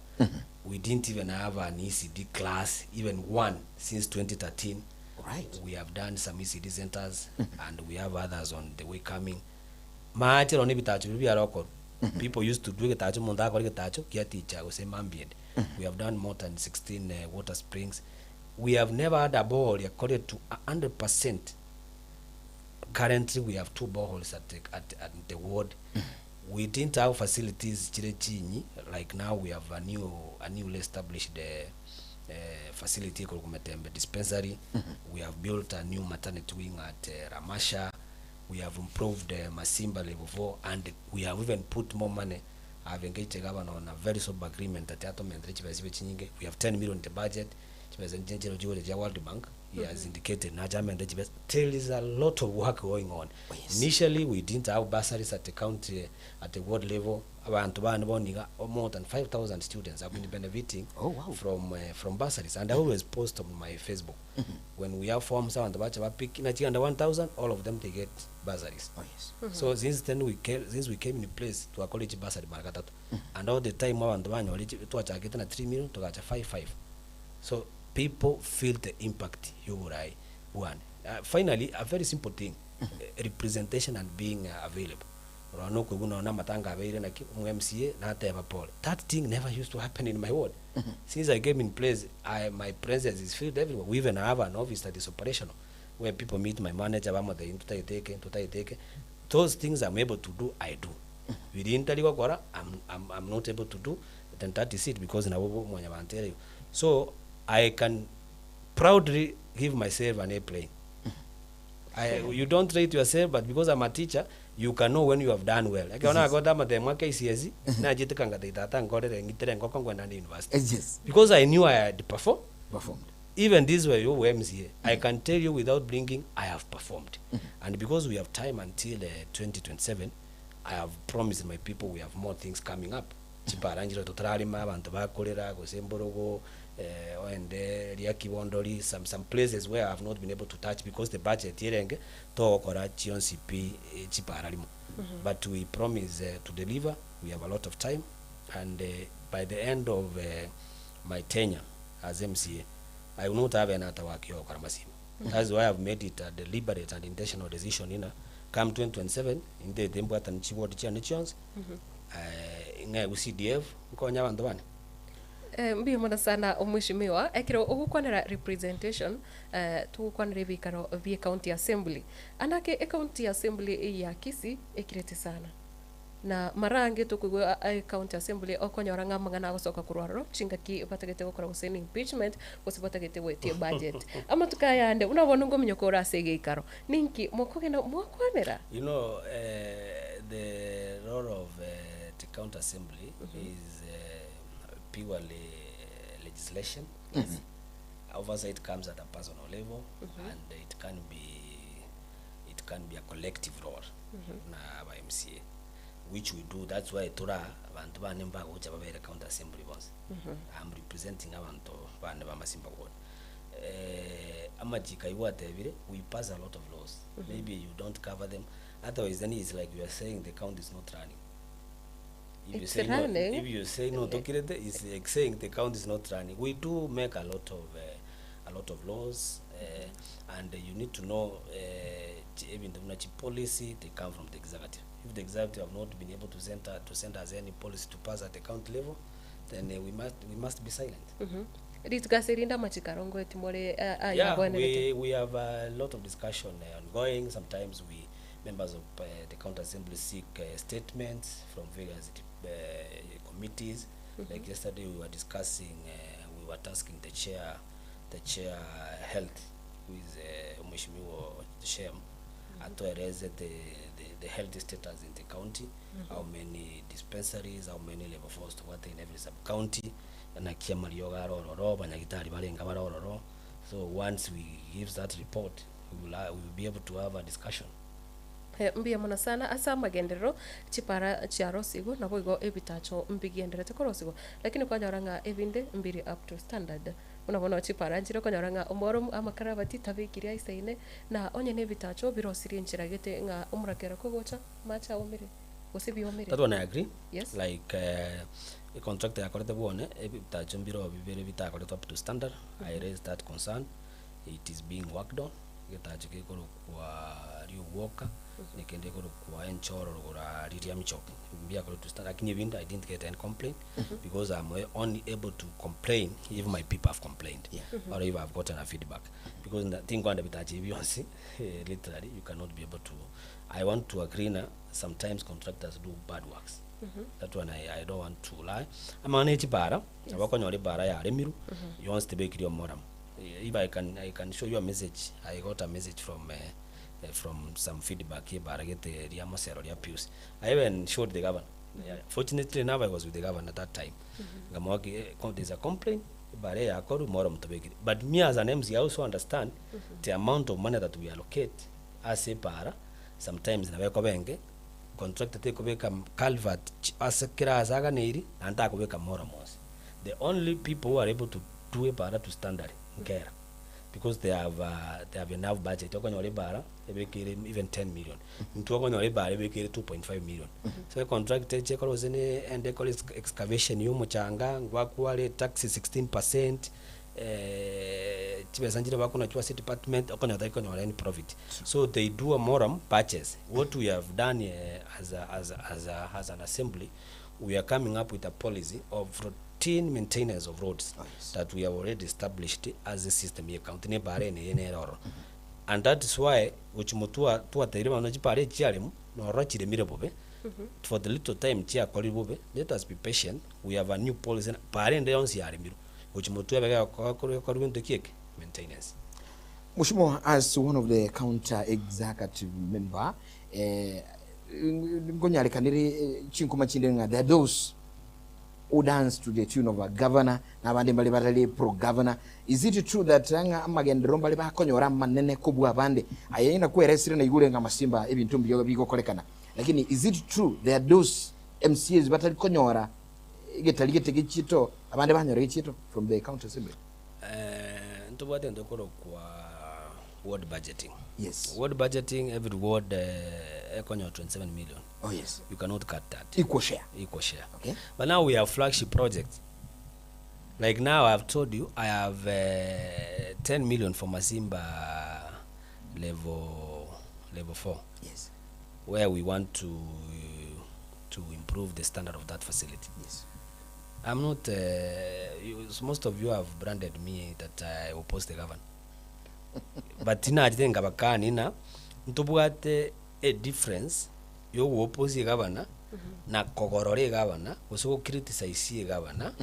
We didn't even have an ECD class, even one, since 2013. Right. We have done some ECD centers, and we have others on the way coming. Maachero ni bitacho biaroko. People used to do gitacho mundu akora gitacho kia teacher gose mambied. We have done more than 16 water springs. We have never had a borehole according to 100%. Currently, we have 2 boreholes at the ward. We didn't have facilities chire chinyi. Like now, we have a newly established facility called Kumetembe dispensary. We have built a new maternity wing at Ramasha. We have improved Masimba level 4, and we have even put more money. I've engaged the governor on a very sober agreement that we have 10 million in the budget. World Bank, he has indicated there is a lot of work going on. Oh, yes. Initially, we didn't have bursaries at the county, at the ward level. More than 5,000 students have been benefiting from bursaries. And I always post on my Facebook. When we have forms, under 1,000, all of them, they get bursaries. Oh, yes. So since then, since we came in place to a college bursary, and all the time, 3 million to 5.5. So people feel the impact you would I one. Finally, a very simple thing, representation and being available. Ororo na okoigwa nonya na amatanga abeire naki, omo MCA nateba pole. That thing never used to happen in my ward. Since I came in place, I, my presence is felt everywhere. We even have an office that is operational where people meet my manager bamotebia intwe totagete eke, intwe totagete eke. Those things I'm able to do, I do. Biria ntari gokora, I'm, I'm, I'm not able to do, then that is it because nabo bo mwanyabanto ere igo. So, I can proudly give myself an A plain. I, you don't rate yourself but because I'm a teacher you can know when you have done well. Ekero nagote amatemo a KCSE nachete kangata tata nkorere ng'itere engoko ngwenda ande university. Yes. Because I knew I had perform, Performed. Even this way yo MCA, I can tell you without blinking I have performed. And because we have time until uh, 2027 I have promised my people we have more things coming up. Chipara nchire totararima abanto bakorera gose emborogo eh, oende ria kibondori some, some places where I have not been able to touch because the budget yerenge togokora chionsi pi eh, chipara rimo. But we promise uh, to deliver. We have a lot of time and uh, by the end of uh, my tenure as MCA I will not have another work here okora masima. That's why I've made it a deliberate and intentional decision ina come 2027 indete mbwatani chiward chiane chionsi eh, ng'e CDF nkonya abanto bane. Eh, mbuya mono sana omweshimiwa ekero ogokwanera representation eh, togokwanera ebikaro bia county assembly anake ecounty assembly ya Kisii ekirete sana na marange tokoigwa county assembly okonyora ng'a amang'ana agosoka korwa ororo chingaki batagete gokora gose ni impeachment gose batagete goetia budget amatuko ayande buna bono ngominyoka ore ase egeikaro ninki mokogenda mwakwanera. You know, uh, the role of uh, the county assembly is uh, purely legislation. Yes. Oversight comes at a personal level, and it can be it can be a collective role na aba MCA, which we do. That's why tura abantu bane mbagocha babere county assembly bonsi. I'm representing abantu bane ba Masimba ward. Eh, amachika iwatebire we pass a lot of laws. Maybe you don't cover them. Otherwise, then it's like you are saying the county is not running. If you It's say no, running. if you say no, Tokirete, it's like saying the county is not running. We do make a lot of uh, a lot of laws, uh, and uh, you need to know uh, even the chi policy they come from the executive. If the executive have not been able to send uh, to send us any policy to pass at the county level, then uh, we must we must be silent. Ritugaserinda amachikaro ngoeti more Yeah, ayabwenerete. we, we have a lot of discussion uh, ongoing. Sometimes we, members of uh, the county assembly, seek uh, statements from various uh, committees. Like yesterday, we were discussing, uh, we were tasking the chair, the chair health, who is uh, Mheshimiwa Shem, atueleze the, the, the health status in the county, how many dispensaries, how many level fours to what in every sub county, na kiama rioga arororo banyagitari barenga barororo. So once we give that report, we will, we will be able to have a discussion. Eh, mbuya mono sana ase amagenderero chipara chiarosigo nabo igo ebitacho mbigenderete korosigo lakini kwanyora ng'a ebinde mbiri up to standard buna bono chipara nchire okonyora ng'a omoro amakarabati tabekire aisaine na onye na ebitacho birosirie enchera gete ng'a omorakera kogocha mache aomire gose biomire. That one I agree. Yes. Like uh, contractor yakorete bwone ebitacho mbiro bibere bitakoretwe up to standard. I raised that concern. It is being worked on. Getacho gekorokwa riuwoka nekende gekorokwa enchoro rogora riria michoke mbiakoretwe standard lakini ebinde I didn't get any complaint because I'm eh, only able to complain if my people have complained or if I've gotten a feedback because na- tinkwanda bitacho ebionsi eh, literally you cannot be able to. I want to agree na sometimes contractors do bad works. That one I, I don't want to lie. Amang'ana echibara Yes. abakonyora ebara yaremiru yonsi tebekiri omoramu. If I can, I can show you a message. I got a message from uh, from some feedback ebara gete ria mosero ria Pius. I even showed the governor. Yeah, fortunately enough I was with the governor at that time. Ngamwaki eh, there's a complaint ebara yakoru moram tebekiri. But me as an MC I also understand the amount of money that we allocate as ebara sometimes nabeko benge contractor tekobeka culvert ase kera ase aganeri naende akobeka moram onsi. The only people who are able to do ebara to standard nkera because they have enough budget okonyora ebara ebekere even 10 million mtu okonyora ebara ebekere 2.5 million. So contract echekora gose ne ende ekore excavation ya omochanga ngwakware tax 16 eh, chibesa nchire bakonachwa ase department okonyora takonyora any profit. So they do a moram purchase. What we have done uh, as a, as a, as a, as an assembly we are coming up with a policy of routine maintenance of roads that we have already established as a system ye county ne bara ene ene ere ororo. And that is why gochi motwa twateire bono chibara echi chiaremu norora chiremire bobe for the little time chiakorire bobe let us be patient we have a new policy bara ende yonsi yaremirwe gochi motwe ebe gegokorwa gento ki eke maintenance. Mheshimiwa, as one of the county executive member, eh, nkonyarekanere chinkuma chinde ng'a there are those who dance to the tune of a governor na abande mbare batari pro governor. Is it true that ng'a amagenderero mbare bakonyora amanene kobua abande? Aye nakweresire naigure ng'a masimba ebinto mbiyo bigokorekana, lakini is it true there are those MCAs batari konyora egetari gete gechieto abande banyora gechieto from the county assembly? Eh, ntobwate egento gekorokwa ward budgeting. Yes. Ward budgeting, every ward eh, ekonyora 27 million. Oh, yes. You cannot cut that. Equal share. Equal share. Okay. But now we have flagship projects. Like now I've told you, I have 10 million for Masimba level level 4. Yes. Where we want to to improve the standard of that facility. Yes. I'm not, you, most of you have branded me that I oppose the governor. But inachete nkabakani na ntobwate a difference yogoopose egavana na kogorora egavana gose gocriticize egavana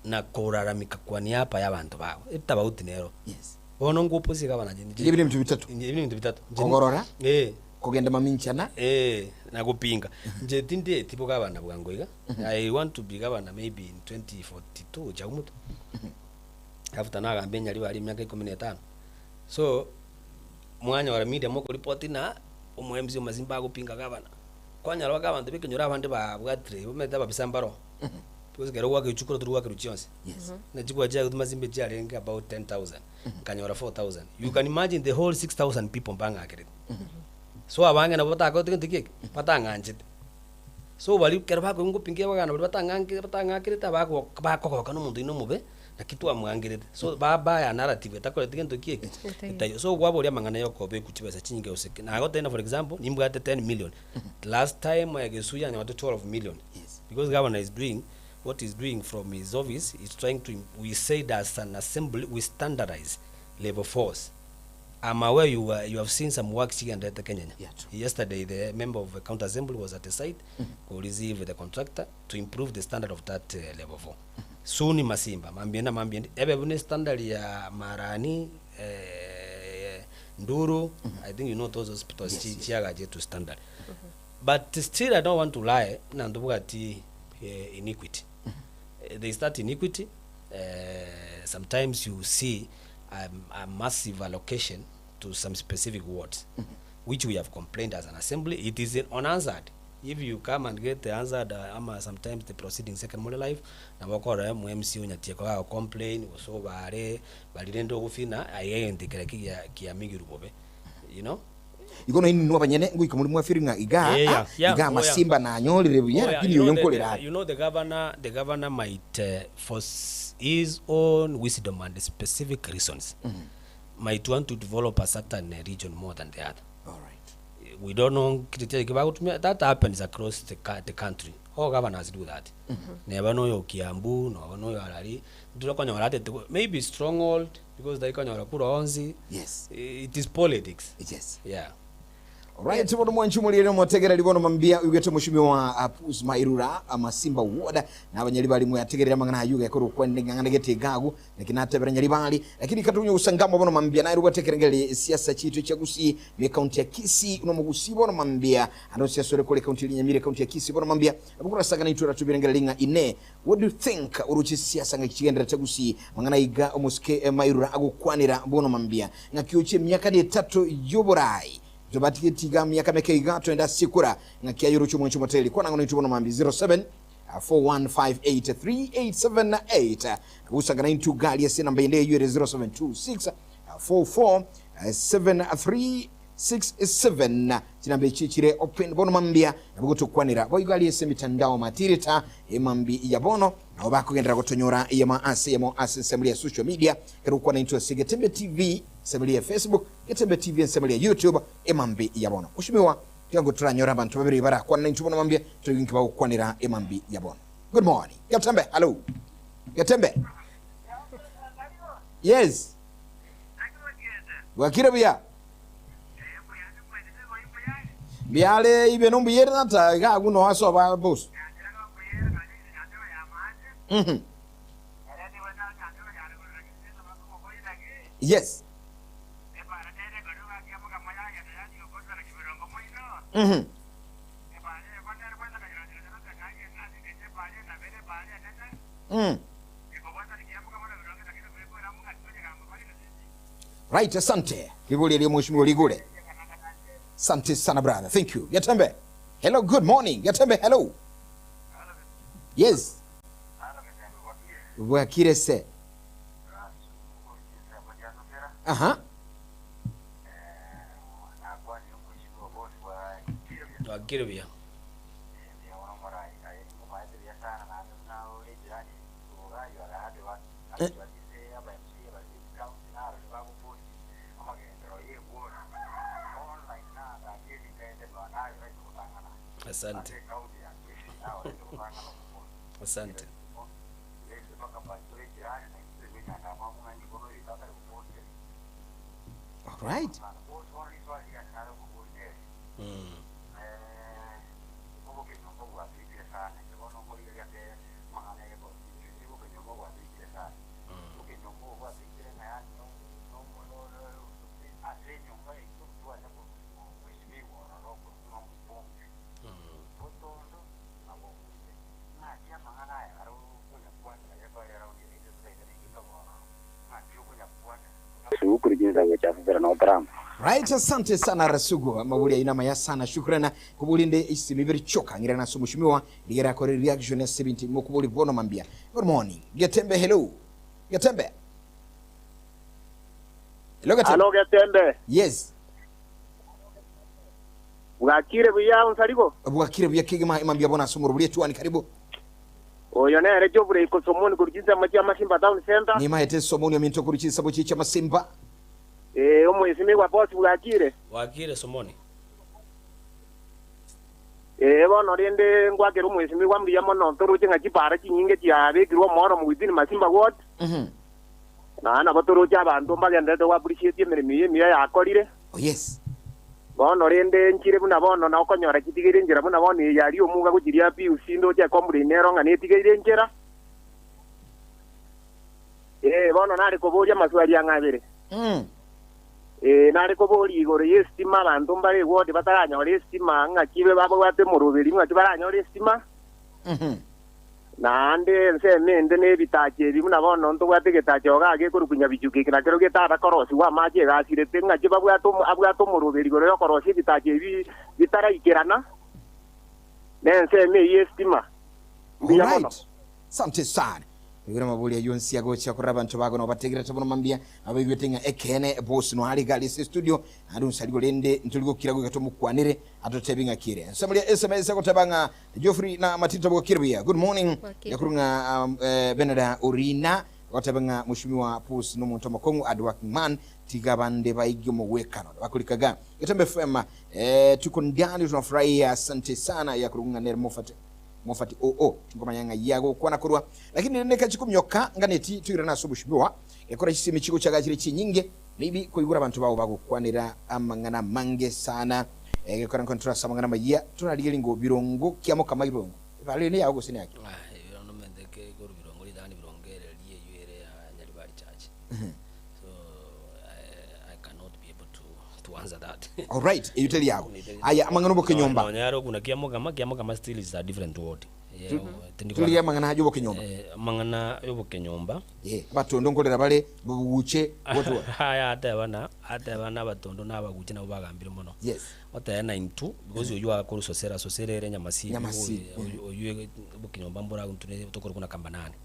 na koraramika kwa niaba ya abanto bago etabauti nero. Yes. Bono ngopose egavana nje- Ebi nebinto bitatu. Ebi nebinto bitatu. Nje- Kogorora, eh kogenda maminchana, eh na gopinga. Nje tindi tipo gavana bwango iga. I want to be governor maybe in 2042 chaumuto. After nagambe nyari bari emiaka ikomi na etano. So mwanyora media mokoripoti na omo MC omazimba agopinga gavana. Kwanyora baka abanto bekenyoro abande babwatire bamanyete ababisa mbaro. Because ekero gwaka echukuru tori gwaka chionsi. Yes. Na chikura chiaye mazimba chiarenge about 10,000. Nkanyora 4,000. You can imagine the whole 6,000 people mbang'akerete. So abange nabo batakorete gento ki eke batang'anchete. So bari ekero bakoigwa ngopinga abagana baria batang'anke batang'akerete abago bakogoka na omonto oino omobe naki twamwangerete. So babaya narrative etakoreti gento ki eke etaiyo. So kwaboria amang'ana ya okobekwa chibesa chinyinge gose ki. Nagotebia for example, nimbwate 10 million. Last time Gesuyu anyorete 12 million. Because governor is doing what he's doing from his office, is trying to, we said as an assembly, we standardize labor force. I'm aware you, you have seen some works here and at Kenya. Yeah, true. Yesterday, the member of the county assembly was at the site to receive the contractor to improve the standard of that level 4. Soon Masimba, mambienda mambienda, ebe bune standard ya Marani, Nduru, I think you know those hospitals, Yes, yes. chiagaje to standard. But still, I don't want to lie, nandubugati iniquity. They start iniquity. Sometimes you see a massive allocation to some specific wards, which we have complained as an assembly. It is unanswered. If you come and get the answer, ama sometimes the proceeding second model life, na wakora mu MC unyatie kwa complain, so bare, balirendo kufina, ayende kia kia mingi rubobe. You know? Igono ini nuwa banyene nguika muri mwafiri ng'a iga Yeah, yeah, ah, yeah. iga Oh, yeah. masimba na anyorire buya Oh, yeah. lakini You know oyo nkorera the, you know the governor, the governor might for his own wisdom and specific reasons might want to develop a certain region more than the other. All right. We don't know criteria kibagutumia that happens across the, the country. All governors do that. Neba noyo Kiambu, no noyo Harari, ndurokonyora ate maybe stronghold because they konyora kura onzi. Yes. It is politics. Yes. Yeah. Alright, bono mwanchu mulire motegera libono mambia ugete mheshimiwa Apus Mairura amasimba woda na abanyali bali mwategerera mangana ayuga ekoro kwende ngana gete gagu lakini atebera nyali bali lakini katunyo usangamo bono mambia nayo rwatekerengele siasa chitu cha Gusii me county ya Kisii no mugusi bono mambia ano siasa ore kole county Nyamira county ya Kisii bono mambia abukura sagana itura tubirengele linga ine. What do you think uruchi siasa ngakigendera cha Gusii mangana iga omuske Mairura agukwanira bono mambia ngakioche miaka ni tatu yoborai tobatikitiga miaka meke iga twenda sikura ngakia yoro chumo chumo teli kwana ngono itubono mambi 07 41583878 usangana into gali ya namba inde yure 0726 44 7367 chinamba ichi chire open bono mambia nabugutukwanira boigali ese mitandao matirita emambi ya bono nabo bakugendera gotonyora yema ase yemo ase nsembuli ya social media kerukwana into ase Getembe TV nsembuli ya Facebook Getembe TV nsembuli ya YouTube emambi ya bono. Mheshimiwa, Tiga toranyore abanto babere barakwana naintwe bono mambia toigwe inki bagokwanera emambi ya bono. Good morning. Getembe, hello. Getembe. Yes. Bwakire buya. Mbiare ibe nombuyere tata iga agwo no ase oba boss. Yes. Right, asante. Ligule lio mheshimiwa Ligule. Asante sana brother. Thank you. Getembe. Hello, good morning. Getembe, hello. Yes. Bwakire se. Aha. Bwakire buya. Asante. Asante. All right. Right, asante sana Rasugu mabuli ya inama ya sana shukrana kubulinde isimi biri choka ngira naso mheshimiwa ligera kore reaction ya 70 mukubuli bono mambia. Good morning. Getembe hello. Getembe. Hello Getembe. Hello Getembe. Yes. Bwakire buya unsarigo. Bwakire buya kigima imambia bona sumuru bulie tuani karibu. Oyo nere jobure iko somoni kurukiza machi amasimba town center. Ni mahete somoni ya minto kurukiza bochi cha masimba. Omwesimigwa boss bwakire. Bwakire somoni. Bono rende ngwakira omwesimigwa mbuya mono ntoroche ng'a chipara chinyinge chiabekirwe omoro within Masimba ward. Na nabo toroche abanto mbagenderete gwa appreciate emirimo eye emiya yakorire. Oh yes. Bono rende nchire buna bono na okonyora chitigeire enchera buna bono eye yari omuga gochiria PUC ndoche ekomplain ero ng'a netigeire enchera. Bono nare koboria amaswali ang'abere. Nare kobori igoro y'estima abanto mbare ward bataranyora estima ng'aki babwate moroberi ng'aki baranyora estima. Naende ensemo ende na ebitachi ebi buna bono ntobwate egetachi oga gekorukunya bichuki eki nakero getarakorosigwa amache egasirete ng'aki babwate abwate omoroberi igoro yokorosia ebitachi ebi bitaraikerana na ensemo eye estima. Mbuya mono. Asante sana. Igura mabuli ya yonsi ya gocha kuraba nto bago no bategira tabono mambia abaigwete nga ekene boss no hari gali se studio ari nsaligo lende ntuligo kirago gatomukwanire atotebinga kire. Samulia SMS yakotabanga Geoffrey na Matito bokirbiya. Good morning. Yakurunga Benada Orina watabanga mheshimiwa Pus no muntu makongo ad working man tigabande baigyo mwekano bakulikaga. Getembe FM tuko ndani tunafurahia asante sana ya kurunga ner Mofat Mofati oo ngoma yanga yago kwana kurwa lakini neka chikumyoka nganeti tuira naso bushimiwa yakora chisimi chiko chagachiri chinyinge maybe kuigura abantu bawo bagukwanira amangana mange sana gekora contrast amangana maya tunaligelingo ngo birongo kyamo kamayirongo bale ne yago sine yake birongo mendeke goru birongo lidani birongere liye yere ya Nyaribari church. So I cannot be able to answer that. All right, eyuteli yago. Aya amangana boke nyomba. No, nyaro kuna kiamo kama still is a different word. Tuliya mangana hajo boke nyomba. Mangana yo boke nyomba. Batondo nkolera bale buguche botu. Haya ate bana batondo nabaguche nabo bagambire mono. Yes. Ota 92 because uyu akuru sosera soserere nyamasi. Uyu boke nyomba mbora ntune tokoro kuna kambanane.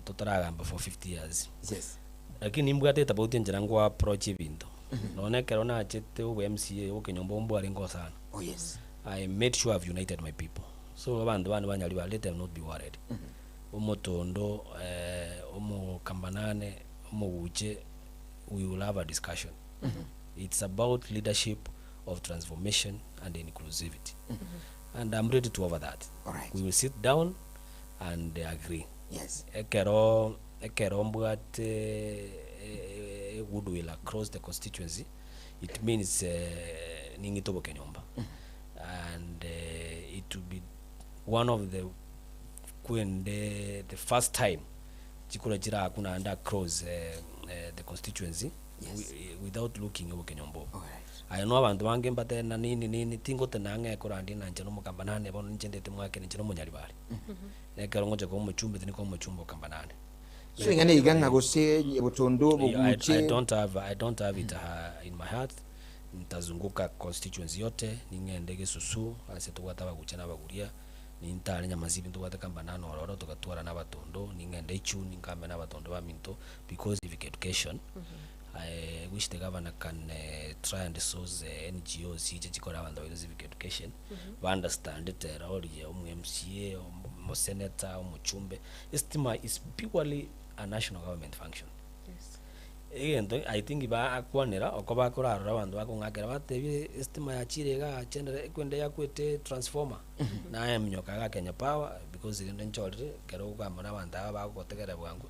Totaragamba for 50 years. Yes. Lakini imbwate tofauti njira ngwa approach ibinto. None kero na chete ubu MCA oke nyomba ombo aringo sana. Oh yes. I made sure I've united my people. So abantu bana banyali ba let them not be worried. Omotondo omo kambanane omo uche we will have a discussion. It's about leadership of transformation and inclusivity. And I'm ready to offer that. We will sit down and agree. Yes. Ekero ekero mbwate eh, goodwill across the constituency it means eh, ning'ite obokenyomba and eh, it will be one of the kwende the first time chikura chirakwa naende across eh, eh, the constituency Yes. without looking obokenyomba obo. Aye no abanto bange mbatena nini nini tingotena ang'e ekorandia na inche nomokamba nane bono ninche ndete mwake ninche nomonyaribari. Nekero ngocha koba omochumbe tindi koba omochumbe okamba nane. So ing'ana iga ng'a gose botondo I, I boguche don't have I don't have it in my heart. Nitazunguka constituency yote ning'ende gesusu ase tobwate abagucha na abaguria nintare nyamasibi ntobwate kamba nane ororo togatwara na abatondo ning'ende ichuni nkambe na abatondo baminto because civic education I wish the governor can try and source NGOs chiche chikore abanto baito civic education ba understand tera oria omo MCA omo senator omochumbe estima is purely a national government function egento I think bakwanera oko bakorarora abanto bakong'akera batebie estima yachire igaa chendere ekwende yakwete transformer naye minyoka iga Kenya Power because rende nchorire ekero okogamba na abanto aba bagogotegerera bwango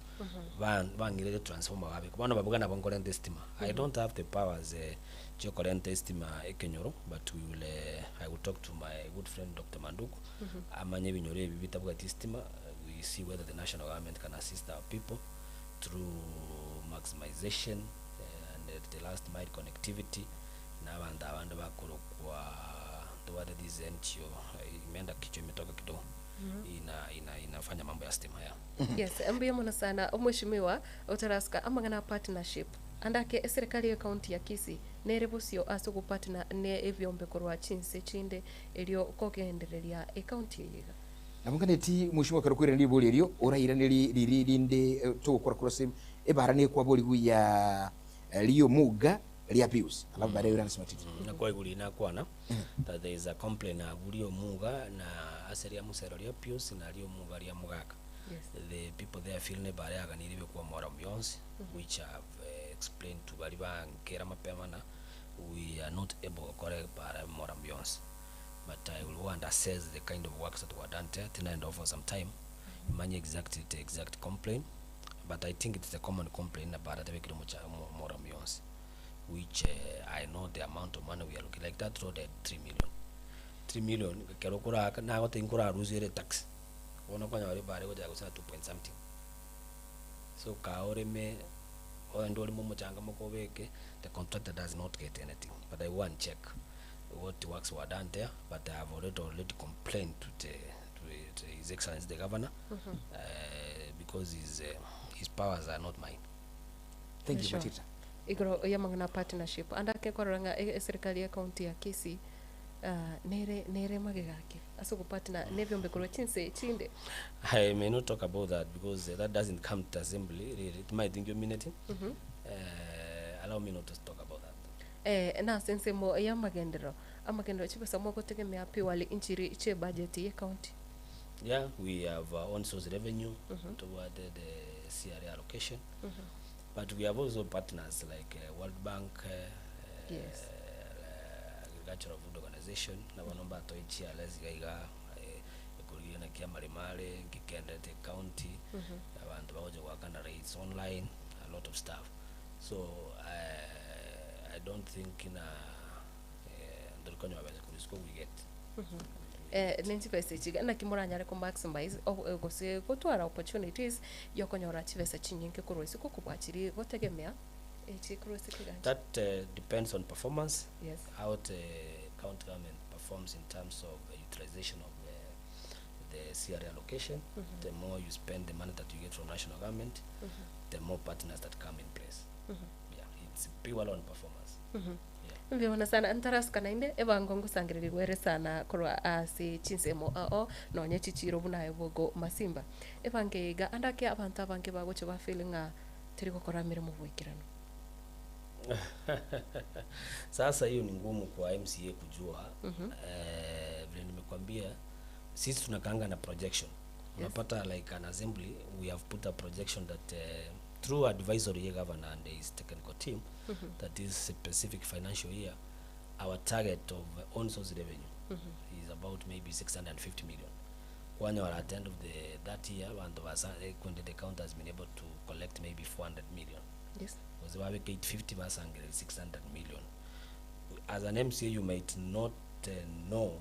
bang'irere transformer babeka bono babuga nabo nkorenta estima I don't have the powers chiokorenta estima ekenyoro but we will I will talk to my good friend Dr. Manduku amanye ebinyoro ebi bitabwati estima we see whether the national government can assist our people through maximization and the last mile connectivity na abanto abande bakorokwa tobwate this NGO imeenda kichwa imetoka kidogo ina ina inafanya mambo ya stima ya Yes, mbuya mono sana omweshimiwa otarasuka amang'ana partnership andake eserikali ya county ya Kisii nere bosio ase ogopartner ne ebiombeko rwa chinse chinde erio kogendereria ecounty eye iga. Nabo nganeti mweshimiwa ekero kwerana ribori erio orairane riri rinde togokora korwa ase ebara nekwa bori ya riomuga ria Pius alafu baadaye oirane ase matiti. Nakwaigure nakwana that there is a complaint abwo riomuga na ase ria musero ria Pius na riomuga ria mugaka. The people there feel nebara yaganire bekwamora muyonsi which I have explained to bari bankera mapema na we are not able gokora ebara mora muyonsi but I will go and assess the kind of works that were done there tinaenda for some time manye exactly the exact complaint but I think it's a common complaint na bara tebekire mora muyonsi which I know the amount of money we are looking like that road at 3 million 3 million kero koraka nagote nkorarusia tax bono okonyora ebara egochaka gosira 2 point something so kaoreme oende orime omochanga mokobeke the contractor does not get anything but I go and check what works were done there but I have already complained to the to His Excellency the Governor because his powers are not mine. Thank you, Sure. Matita. Igoro ya mang'ana partnership andake korora ng'a eserikali ya county ya Kisii nere nere magegake ase ogopartner nebiombeko rwa chinse chinde. I may not talk about that because that doesn't come to assembly really. It might think minute. Allow me not to talk about that. Na ase ensemo ya amagendero amagendero chibesa mogotegemea purely inchiri che budget ye county. Yeah, we have own source revenue toward the CRA allocation. But we have also partners like World Bank, Agricultural Food Organization, na bono mbatoichia iga iga ekorigia kia marimare nkikendete county abantu bagocha goakana rates online a lot of stuff so I don't think na ndorikonywa besa kurisiko we get. Nenchibesa echi naki moranyare ko maximize gose gotwara opportunities yokonyora chibesa chinyinge korwa isiko kobwachiri gotegemea echi korwa ase ekeganja. That depends on performance. How the county government performs in terms of utilization of the CRA allocation. The more you spend the money that you get from national government, the more partners that come in place. Yeah, it's purely on performance. Mbiona sana ntarasuka nainde ebango ngusangereri sana korwa ase chinsemo ao nonye chichiro bunayo bogo masimba ebange iga andake abantu abange bagocha ba feeling ng'a teri gokora mirimo bwikirano. Sasa hiyo ni ngumu kwa MCA kujua. Vile nimekwambia sisi tunakaanga na projection. Unapata like an assembly we have put a projection that through advisory ye governor and his technical team that this specific financial year Our target of own source revenue is about maybe 650 million. Kwanyora at the end of the that year abanto basa ekwende the county has been able to collect maybe 400 million. Yes. Gose babeka 850 basangereri 600 million. As an MCA you might not know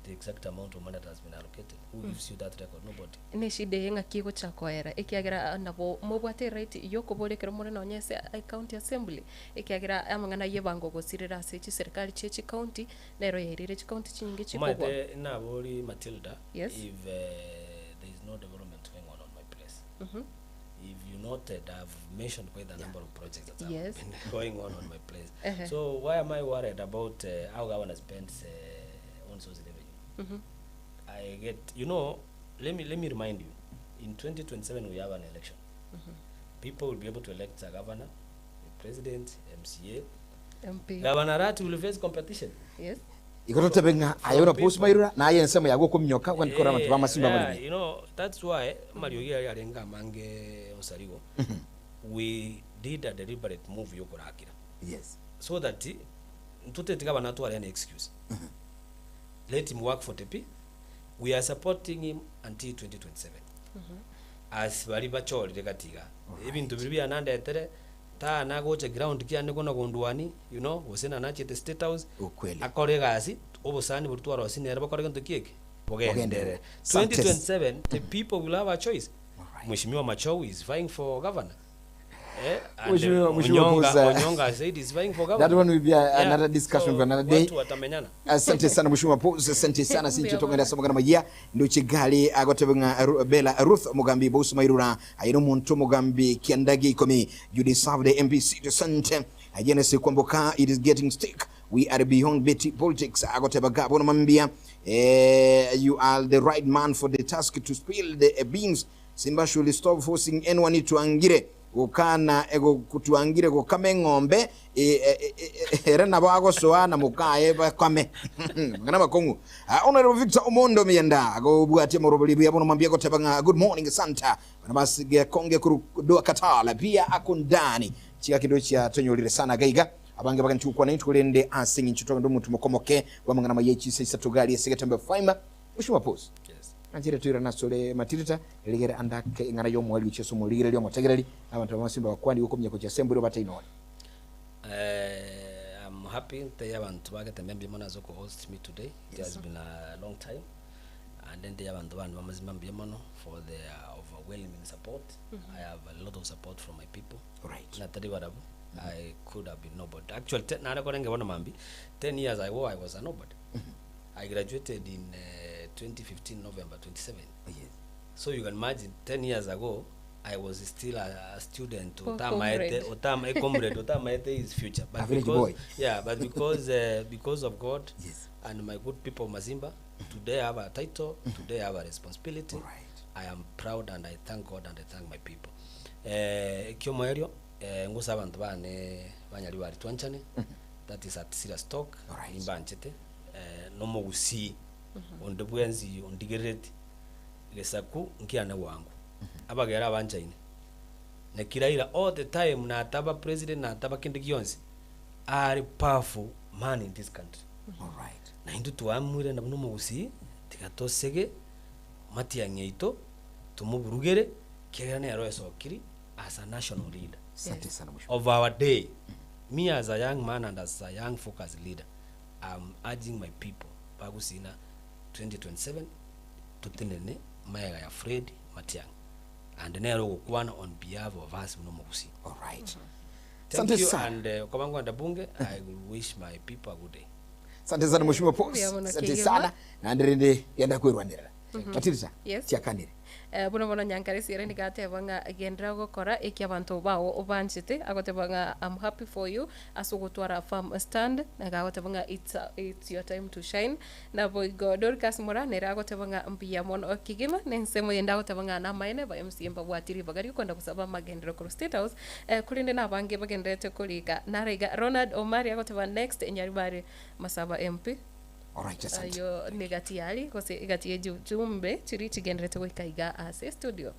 the exact amount of money that has been allocated. Who gives you that record? Nobody. Ne eshida eye ng'aki egocha koera, ekiagera nabo mobwate eright yokoboria ekero more nonye ase ecounty assembly, ekiagera amang'ana ya ebango gosirera ase chiserikali chia chicounty, nero yairire chicounty chinyinge chikogwa. Omanyete nabori Matilda, Yes. if there is no development going on on my place. If you noted, I've mentioned quite a number of projects that have been going on on my place. So why am I worried about how governor spends own source revenue? I get, you know, let me let me remind you, in 2027 we have an election. People will be able to elect a governor, a president, MCA. MP. Governor Rat will face competition. Yes. Igo totebe ng'a aye buna Paul Mairura, naye ensemo yago okominyoka, gwandikora abanto b'amasimba Yeah, abaremi. you know, that's why mariogi aria arenge amange Onsarigo, we did a deliberate move yokorakira. So that ntotete gavana atware any excuse. Let him work for the We are supporting him until 2027. As bari bachorire gatiga. Ebinto biri bianandetere tana gocha ground kiane kona gondwani, you know, gose nanachete state house. Ukweli. Akore egasi, obosani bori twarosi nere bakore gento kieke. Bogendere. Bogendere. Asante. 2027 the people will have a choice. Mheshimiwa Machau is vying for governor. Eh, and Mheshimiwa Onyonga, Musa. Onyonga said he's vying for governor. That one will be another discussion So, for another day. Watu watamenyana. Asante sana Mheshimiwa Paul, asante sana sinche tongenda somo kana majia nduchigali agotebenga Bella Ruth Mugambi Bosu Mairura ayino muntu Mugambi Kiandagi ikomi you deserve the MPC to sante Genesis Kwamboka it is getting stick we are beyond petty politics agoteba gabo no mambia you are the right man for the task to spill the beans Simba should stop forcing anyone to angire gukana ego kutuangire gukame ng'ombe ere nabo agosoa na mukaye bakame ngana makongu. Honorable Victor Omondo mienda agobwatie moroboli bya bono mambia goteba nga good morning Santa bana basige konge kuru katala pia akundani chika kido cha tonyolire sana gaiga abange bakanchukwa na intulende asingi nchuto ndo muntu mukomoke wamangana mayechi sisa tugali segetembe faima ushuma pose. Yes. Anjire tuira nasole matirita ligere andake ingana yo mwali cheso muligere lyo motegereri abantu bamasimba bakwandi uko mnyako cha semburo batainone. I'm happy they abantu bagetembe mbimo nazo ko host me today. It has been a long time. And then they abantu bantu bamazima mbimo for their overwhelming support. I have a lot of support from my people. Natari barabu. I could have been nobody. Actually, nare korenge bona mambi. 10 years ago I was a nobody. I graduated in 2015 November 27. Yes. So you can imagine 10 years ago I was still a student. Poor Otamaete, comrade. Otama, a comrade, Otamaete is future. A But village because, boy. Yeah, but because of God and my good people of Mazimba, today I have a title, today I have a responsibility. I am proud and I thank God and I thank my people. Kiomoerio, ngusa abantu bane banyali bari twanchane. That is at serious talk. Nimbanchete. Nomogusi onde bwenzi ondigereti gesaku nkiane wangu abagera abanchaine nekiraira all the time nataba president nataba kindi gionse ari powerful man in this country. Na indu twamwire na nomogusi tigatosege matiang'i aito tumuburugere kiagera nero esokiri as a national leader. Asante sana mheshimiwa. Of our day. Me as a young man and as a young focus leader, I'm urging my people bagusina 2027 tutinene maega ya Fred Matiang'i and nero gukwana on behalf of us muno mugusi. All right. Thank Asante you sana. and kwa bangu bunge I will wish my people a good day. Asante sana mheshimiwa Paul. Mbuya mono Asante kegima. sana na ndirinde yenda kwirwanirira. Matirisa. Yes. Tiakanire. Buno bono nyankare sire nigateba ng'a gendera gokora eki abanto bao obanchete agoteba ng'a I'm happy for you ase ogotwara farm stand nagagoteba ng'a it's your time to shine nabo igo Dorcas Mura nere agoteba ng'a mbuya mono kigima nensemo yende agoteba ng'a namaene ba MCA mbabwatiri bagari okwenda gosaba magendero korwa State House korende nabange bagenderete korika naraiga Ronald Omari agoteba next Nyaribari Masaba MP. Alright, asante. Ayo negati yali gose egati jumbe chiri chigenderete goika iga ase studio.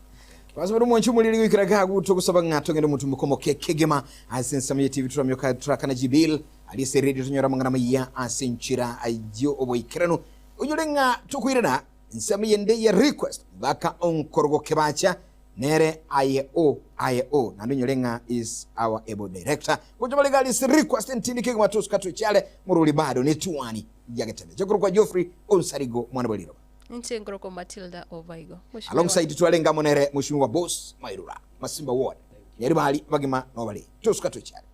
Twasabire omwanchi omoriri goikera gagu togosaba ng'a togende omotumbuko omoke kegima ase ensemo ye TV turamioka turakana jibil ari ase radio tonyore amang'ana amaya ase enchera yo oboikeranu onyore ng'a tokoirana ensemo yende ya request baka onkorogo kebacha nere aye o aye o naende onyore ng'a is our able director gocha bare gari ase request entindi kegima tosuka tochare morori bado netuani yagetebe chekorokwa Geoffrey Onsarigo mwana bwa riroba. Inche nkorokwa Matilda Obaigo. Mheshimiwa. Alongside twarenge amo nere Mheshimiwa Boss Mairura, Masimba Ward, Nyaribari abagima nobare. Tosuka tochare.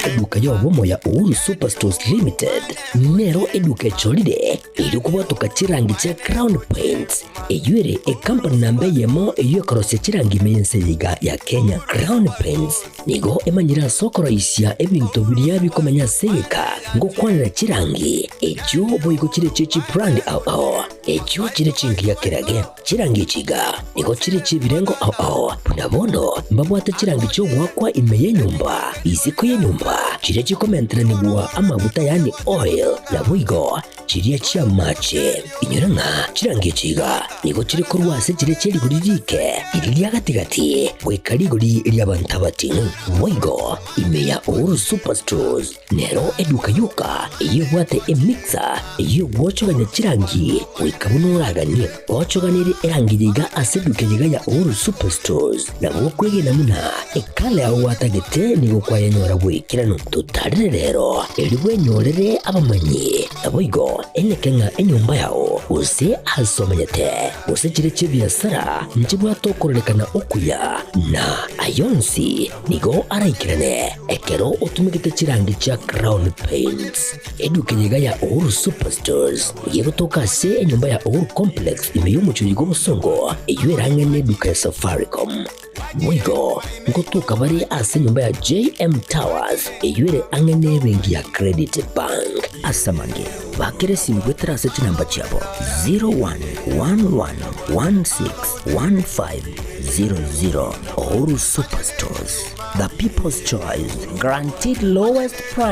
Eduka y'obomo ya Uhuru Superstores Limited nero eduka echorire erio kobwatoka chirangi chia Crown Paints eyio ere ecompany namba eyemo eyio ekorosia chirangi ime y'ense eye iga ya Kenya. Crown Paints nigo emanyire ase okoroisia ebinto biria bikomenya ase egeka ngokwanera chirangi echio boigo chire chie chibrand ao ao echio chire chingiya kerage. Chirangi echi iga nigo chire chi'ebirengo ao ao, buna bono mbabwate chirangi chi'ogoakwa ime y'enyomba, isiko y'enyomba, chiria chikomenteranigwa amaguta yaani oil, naboigo chiria chi'amache. Inyora ng'a chirangi echi iga nigo chire korwa ase chiria chie rigori rike, riria ria gati-gati, goika rigori ri'abanto abating'u. Boigo ime ya Uhuru Superstores Nero eduka yoka eyio ebwate emixer eyio egwochogania chirangi goika buna oraganie. Ochoganirie erangi yaiga ase eduka eyeiga ya Uhuru Superstores nabo okwegena buna ekala yao gwatagete nigo kwayenyora bw'ekeranu. Totarere rero erio bwenyorere abamanyi naboigo eneke ng'a enyomba yao gose ase omenyete gose chire chi'ebiasara nchibwate okororekana okuya na ayonsi Nigo araikerane ekero otumegete chirangi chia Crown Paints. Eduka eye iga ya Uhuru Superstores nigo egotoka ase enyomba ya Uhuru Complex ime y'omochie oyo bw'obosongo eyio ere ang'e n'eduka ya Safaricom. Boigo ngotoka bare ase enyomba ya JM Towers eyio ere ang'e n'ebenki ya Credit Bank. Ase amange, bakera esimi goetera ase chinamba chiabo 0111161500. Uhuru Superstores, the people's choice, guaranteed lowest price.